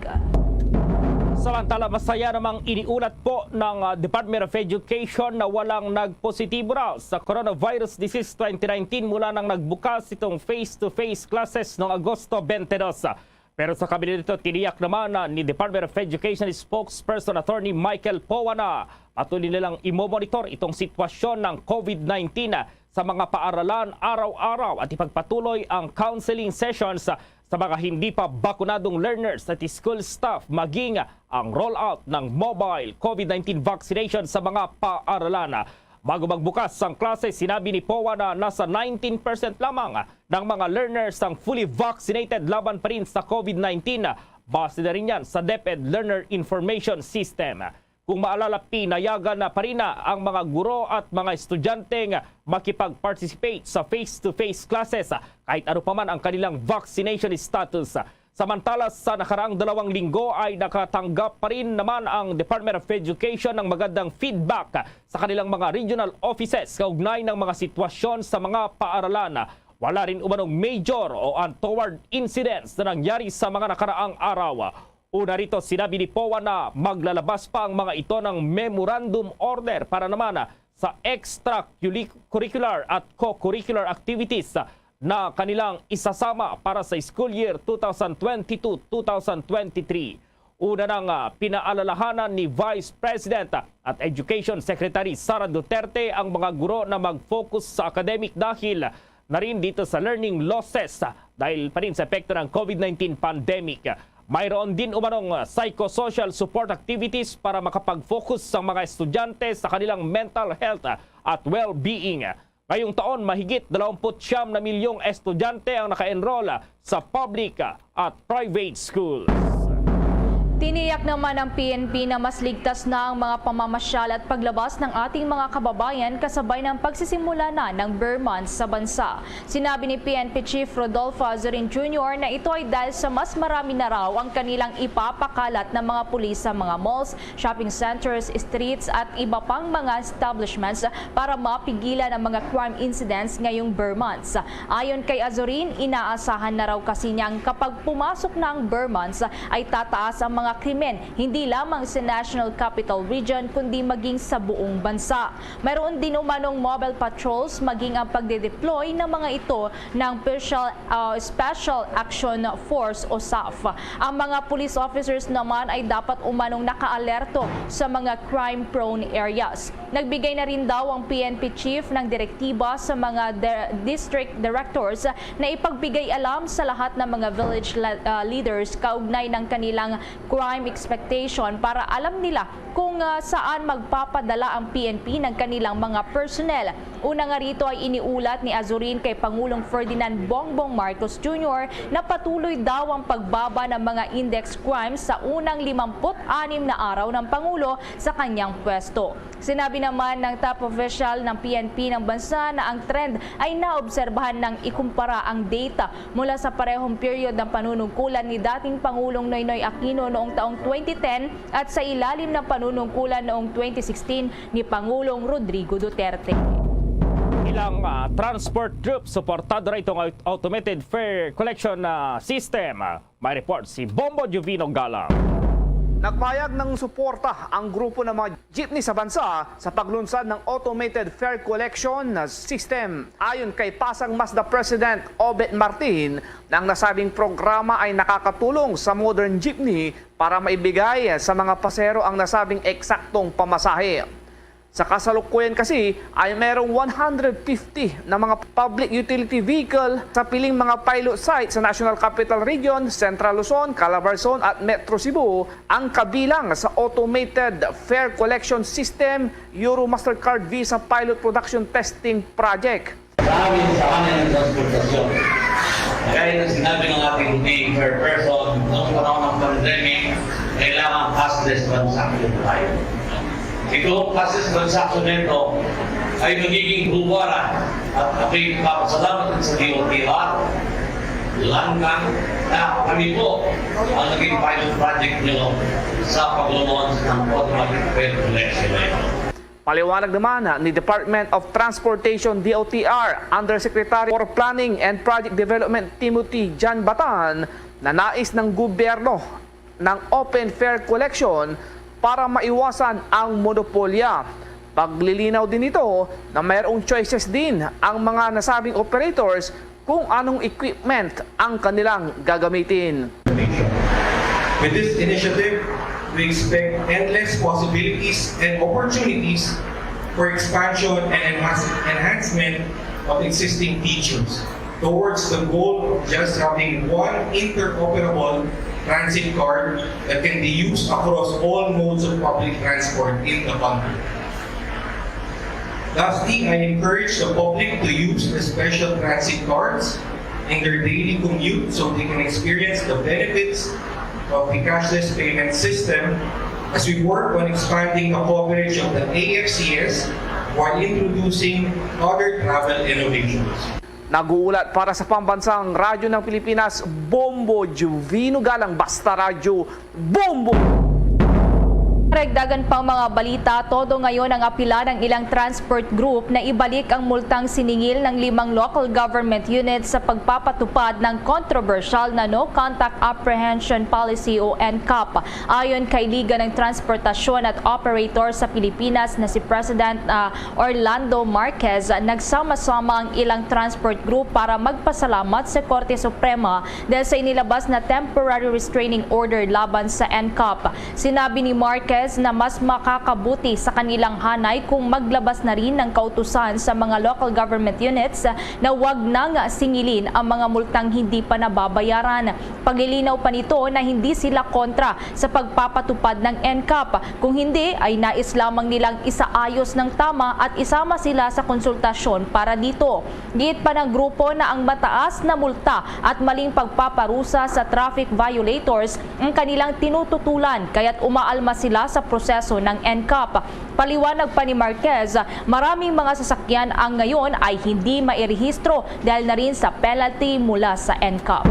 Samantala, masaya namang iniulat po ng, ah, Department of Education na walang nagpositibo raw sa coronavirus disease twenty nineteen mula nang nagbukas itong face-to-face classes noong Agosto twenty-two. Pero sa kabila nito, tiniyak naman, ah, ni Department of Education Spokesperson Attorney Michael Poa na patuloy nilang imomonitor itong sitwasyon ng COVID nineteen sa mga paaralan araw-araw at ipagpatuloy ang counseling sessions sa mga hindi pa bakunadong learners at school staff, maging ang rollout ng mobile COVID nineteen vaccination sa mga paaralan. Bago magbukas ang klase, sinabi ni Poa na nasa nineteen percent lamang ng mga learners ang fully vaccinated laban pa rin sa COVID nineteen. Base na rin yan sa DepEd Learner Information System. Kung maalala, pinayagan na pa rin na ang mga guro at mga estudyanteng makipag-participate sa face-to-face classes kahit ano pa man ang kanilang vaccination status. Samantala, sa nakaraang dalawang linggo ay nakatanggap pa rin naman ang Department of Education ng magandang feedback sa kanilang mga regional offices kaugnay ng mga sitwasyon sa mga paaralan. Wala rin umanong major o untoward incidents na nangyari sa mga nakaraang araw. Una rito, sinabi ni Poa na maglalabas pa ang mga ito ng memorandum order para naman sa extracurricular at co-curricular activities na kanilang isasama para sa school year two thousand twenty-two, two thousand twenty-three. Una nang, ah, pinaalalahanan ni Vice President at Education Secretary Sara Duterte ang mga guro na mag-focus sa academic dahil na rin dito sa learning losses, ah, dahil pa rin sa epekto ng COVID nineteen pandemic. Mayroon din umanong, ah, psychosocial support activities para makapag-focus ang mga estudyante sa kanilang mental health, ah, at well-being. Ngayong taon, mahigit dalawampu't siyam na milyong estudyante ang naka-enroll sa public at private schools. Tiniyak naman ng P N P na mas ligtas na ang mga pamamasyal at paglabas ng ating mga kababayan kasabay ng pagsisimula na ng Ber Month sa bansa. Sinabi ni P N P Chief Rodolfo Azurin Junior na ito ay dahil sa mas marami na raw ang kanilang ipapakalat ng mga pulis sa mga malls, shopping centers, streets at iba pang mga establishments para mapigilan ang mga crime incidents ngayong Ber Months. Ayon kay Azurin, inaasahan na raw kasi niyang kapag pumasok na ang Ber Months ay tataas ang mga krimen, hindi lamang sa National Capital Region kundi maging sa buong bansa. Mayroon din umanong mobile patrols maging ang pagde-deploy ng mga ito ng Special, ah, Special Action Force o SAF. Ang mga police officers naman ay dapat umanong nakaalerto sa mga crime-prone areas. Nagbigay na rin daw ang P N P chief ng direktiba sa mga de- district directors na ipagbigay alam sa lahat ng mga village le- ah, leaders kaugnay ng kanilang Prime expectation para alam nila kung, ah, saan magpapadala ang P N P ng kanilang mga personnel. Una nga rito ay iniulat ni Azurin kay Pangulong Ferdinand Bongbong Marcos Junior na patuloy daw ang pagbaba ng mga index crimes sa unang limampu't anim na araw ng Pangulo sa kanyang pwesto. Sinabi naman ng top official ng P N P ng bansa na ang trend ay naobserbahan nang ikumpara ang data mula sa parehong period ng panunungkulan ni dating Pangulong Noynoy Aquino noong taong twenty ten at sa ilalim ng panunungkulan noong twenty sixteen ni Pangulong Rodrigo Duterte. Ilang, ah, transport group suportado ra itong automated fare collection, ah, system. May report si Bombo Juvino Galang. Nagpayag ng suporta ang grupo ng mga jeepney sa bansa sa paglunsad ng automated fare collection na system. Ayon kay Pasang Mazda President Obet Martin, na ang nasabing programa ay nakakatulong sa modern jeepney para maibigay sa mga pasahero ang nasabing eksaktong pamasahe. Sa kasalukuyan kasi ay mayroong one hundred fifty na mga public utility vehicle sa piling mga pilot site sa National Capital Region, Central Luzon, Calabarzon at Metro Cebu ang kabilang sa automated fare collection system, Euro Mastercard Visa Pilot Production Testing Project. Sa amin, sa amin ang transportasyon. Kaya ng sinabi ng ating main chairperson, noong panahon ng pandemic, kailangan cashless transaction tayo. Itong cashless transaction nito ay magiging huwara at ako'y nagpapasalamat din sa D O T R, Langkang, na kami po ang naging pilot project nyo sa pag-launch ng automatic fare collection na ito. Paliwanag naman ni Department of Transportation D O T R Undersecretary for Planning and Project Development Timothy John Batan na nais ng gobyerno ng open fare collection para maiwasan ang monopolya. Paglilinaw din nito na mayroong choices din ang mga nasabing operators kung anong equipment ang kanilang gagamitin. With this initiative, we expect endless possibilities and opportunities for expansion and enhance- enhancement of existing features towards the goal of just having one interoperable transit card that can be used across all modes of public transport in the country. Lastly, I encourage the public to use the special transit cards in their daily commute so they can experience the benefits of the cashless payment system as we work on expanding the coverage of the A F C S while introducing other travel innovations. Nag-uulat para sa Pambansang Radyo ng Pilipinas, Bombo Juvino Galang, Basta Radyo, Bombo! Karagdagan pang mga balita, todo ngayon ang apila ng ilang transport group na ibalik ang multang siningil ng limang local government units sa pagpapatupad ng kontrobersyal na No Contact Apprehension Policy o N CAP. Ayon kay Liga ng Transportasyon at Operator sa Pilipinas na si President, ah, Orlando Marquez, nagsama-sama ang ilang transport group para magpasalamat sa Korte Suprema dahil sa inilabas na temporary restraining order laban sa N CAP. Sinabi ni Marquez na mas makakabuti sa kanilang hanay kung maglabas na rin ng kautusan sa mga local government units na wag nang singilin ang mga multang hindi pa nababayaran. Paglilinaw pa nito na hindi sila kontra sa pagpapatupad ng N CAP, kung hindi ay nais lamang nilang isaayos ng tama at isama sila sa konsultasyon para dito. Giit pa ng grupo na ang mataas na multa at maling pagpaparusa sa traffic violators ang kanilang tinututulan, kaya't umaalma sila sa proseso ng N CAP. Paliwanag pa ni Marquez, maraming mga sasakyan ang ngayon ay hindi mairehistro dahil na rin sa penalty mula sa N CAP.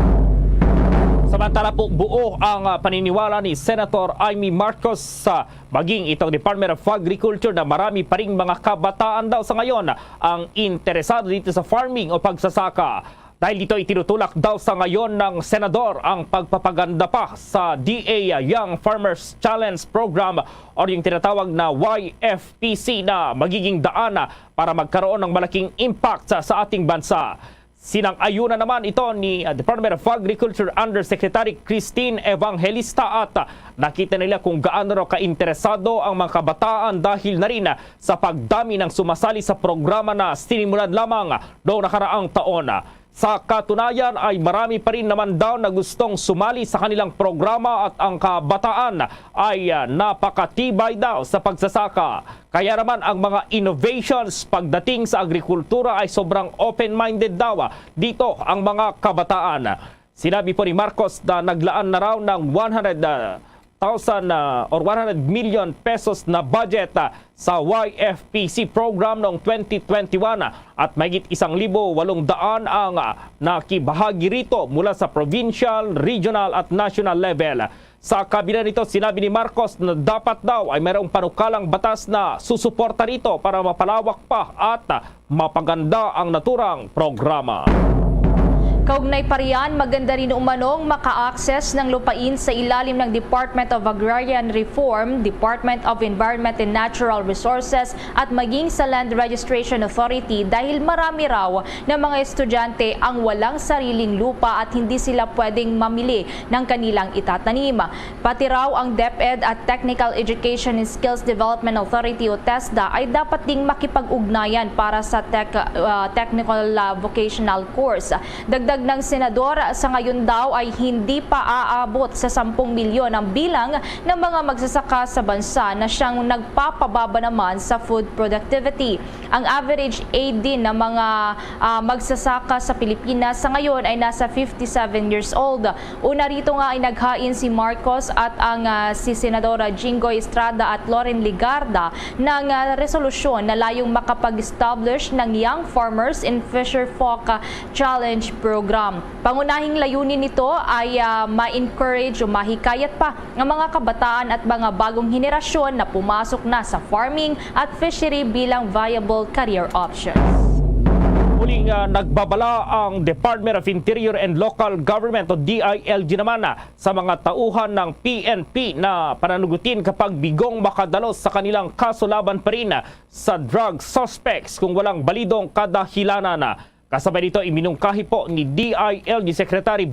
Samantala po, buo ang, ah, paniniwala ni Senator Imee Marcos sa maging itong Department of Agriculture na marami pa ring mga kabataan daw sa ngayon ang interesado dito sa farming o pagsasaka. Dahil dito, itinutulak daw sa ngayon ng senador ang pagpapaganda pa sa D A Young Farmers Challenge Program o yung tinatawag na Y F P C na magiging daan para magkaroon ng malaking impact sa, sa ating bansa. Sinang-ayunan naman ito ni, uh, Department of Agriculture Undersecretary Christine Evangelista at, uh, nakita nila kung gaano raw kainteresado ang mga kabataan dahil na rin, uh, sa pagdami ng sumasali sa programa na sinimulan lamang noong nakaraang taon. Sa katunayan ay marami pa rin naman daw na gustong sumali sa kanilang programa at ang kabataan ay, ah, napakatibay daw sa pagsasaka. Kaya naman ang mga innovations pagdating sa agrikultura ay sobrang open-minded daw, ah, dito ang mga kabataan. Sinabi po ni Marcos na naglaan na raw ng one hundred thousand, ah, or one hundred million pesos na budget, ah, sa Y F P C program noong twenty twenty-one, ah, at mahigit isang libo walong daan ang, ah, nakibahagi rito mula sa provincial, regional at national level. Sa kabila nito, sinabi ni Marcos na dapat daw ay mayroong panukalang batas na susuporta rito para mapalawak pa at, ah, mapaganda ang naturang programa. Kaugnay pa riyan, maganda rin umanong maka-access ng lupain sa ilalim ng Department of Agrarian Reform, Department of Environment and Natural Resources at maging sa Land Registration Authority dahil marami raw na mga estudyante ang walang sariling lupa at hindi sila pwedeng mamili ng kanilang itatanim. Pati raw ang DepEd at Technical Education and Skills Development Authority o TESDA ay dapat ding makipag-ugnayan para sa tech, uh, technical, uh, vocational course. Dagdag ng senador, sa ngayon daw ay hindi pa aabot sa sampung milyon ang bilang ng mga magsasaka sa bansa na siyang nagpapababa naman sa food productivity. Ang average age din ng mga, ah, magsasaka sa Pilipinas sa ngayon ay nasa fifty-seven years old. Una rito nga ay naghain si Marcos at ang, ah, si Senadora Jinggoy Estrada at Loren Legarda ng, ah, resolusyon na layong makapag-establish ng Young Farmers and Fisher Folk, ah, Challenge Program. Pangunahing layunin nito ay, ah, ma-encourage o mahikayat pa ang mga kabataan at mga bagong henerasyon na pumasok na sa farming at fishery bilang viable career options. Muling, ah, nagbabala ang Department of Interior and Local Government o D I L G naman, ah, sa mga tauhan ng P N P na pananugutin kapag bigong makadalo sa kanilang kaso laban pa rin, ah, sa drug suspects kung walang balidong kadahilanan. Kasabay nito, iminungkahi po ni D I L G Secretary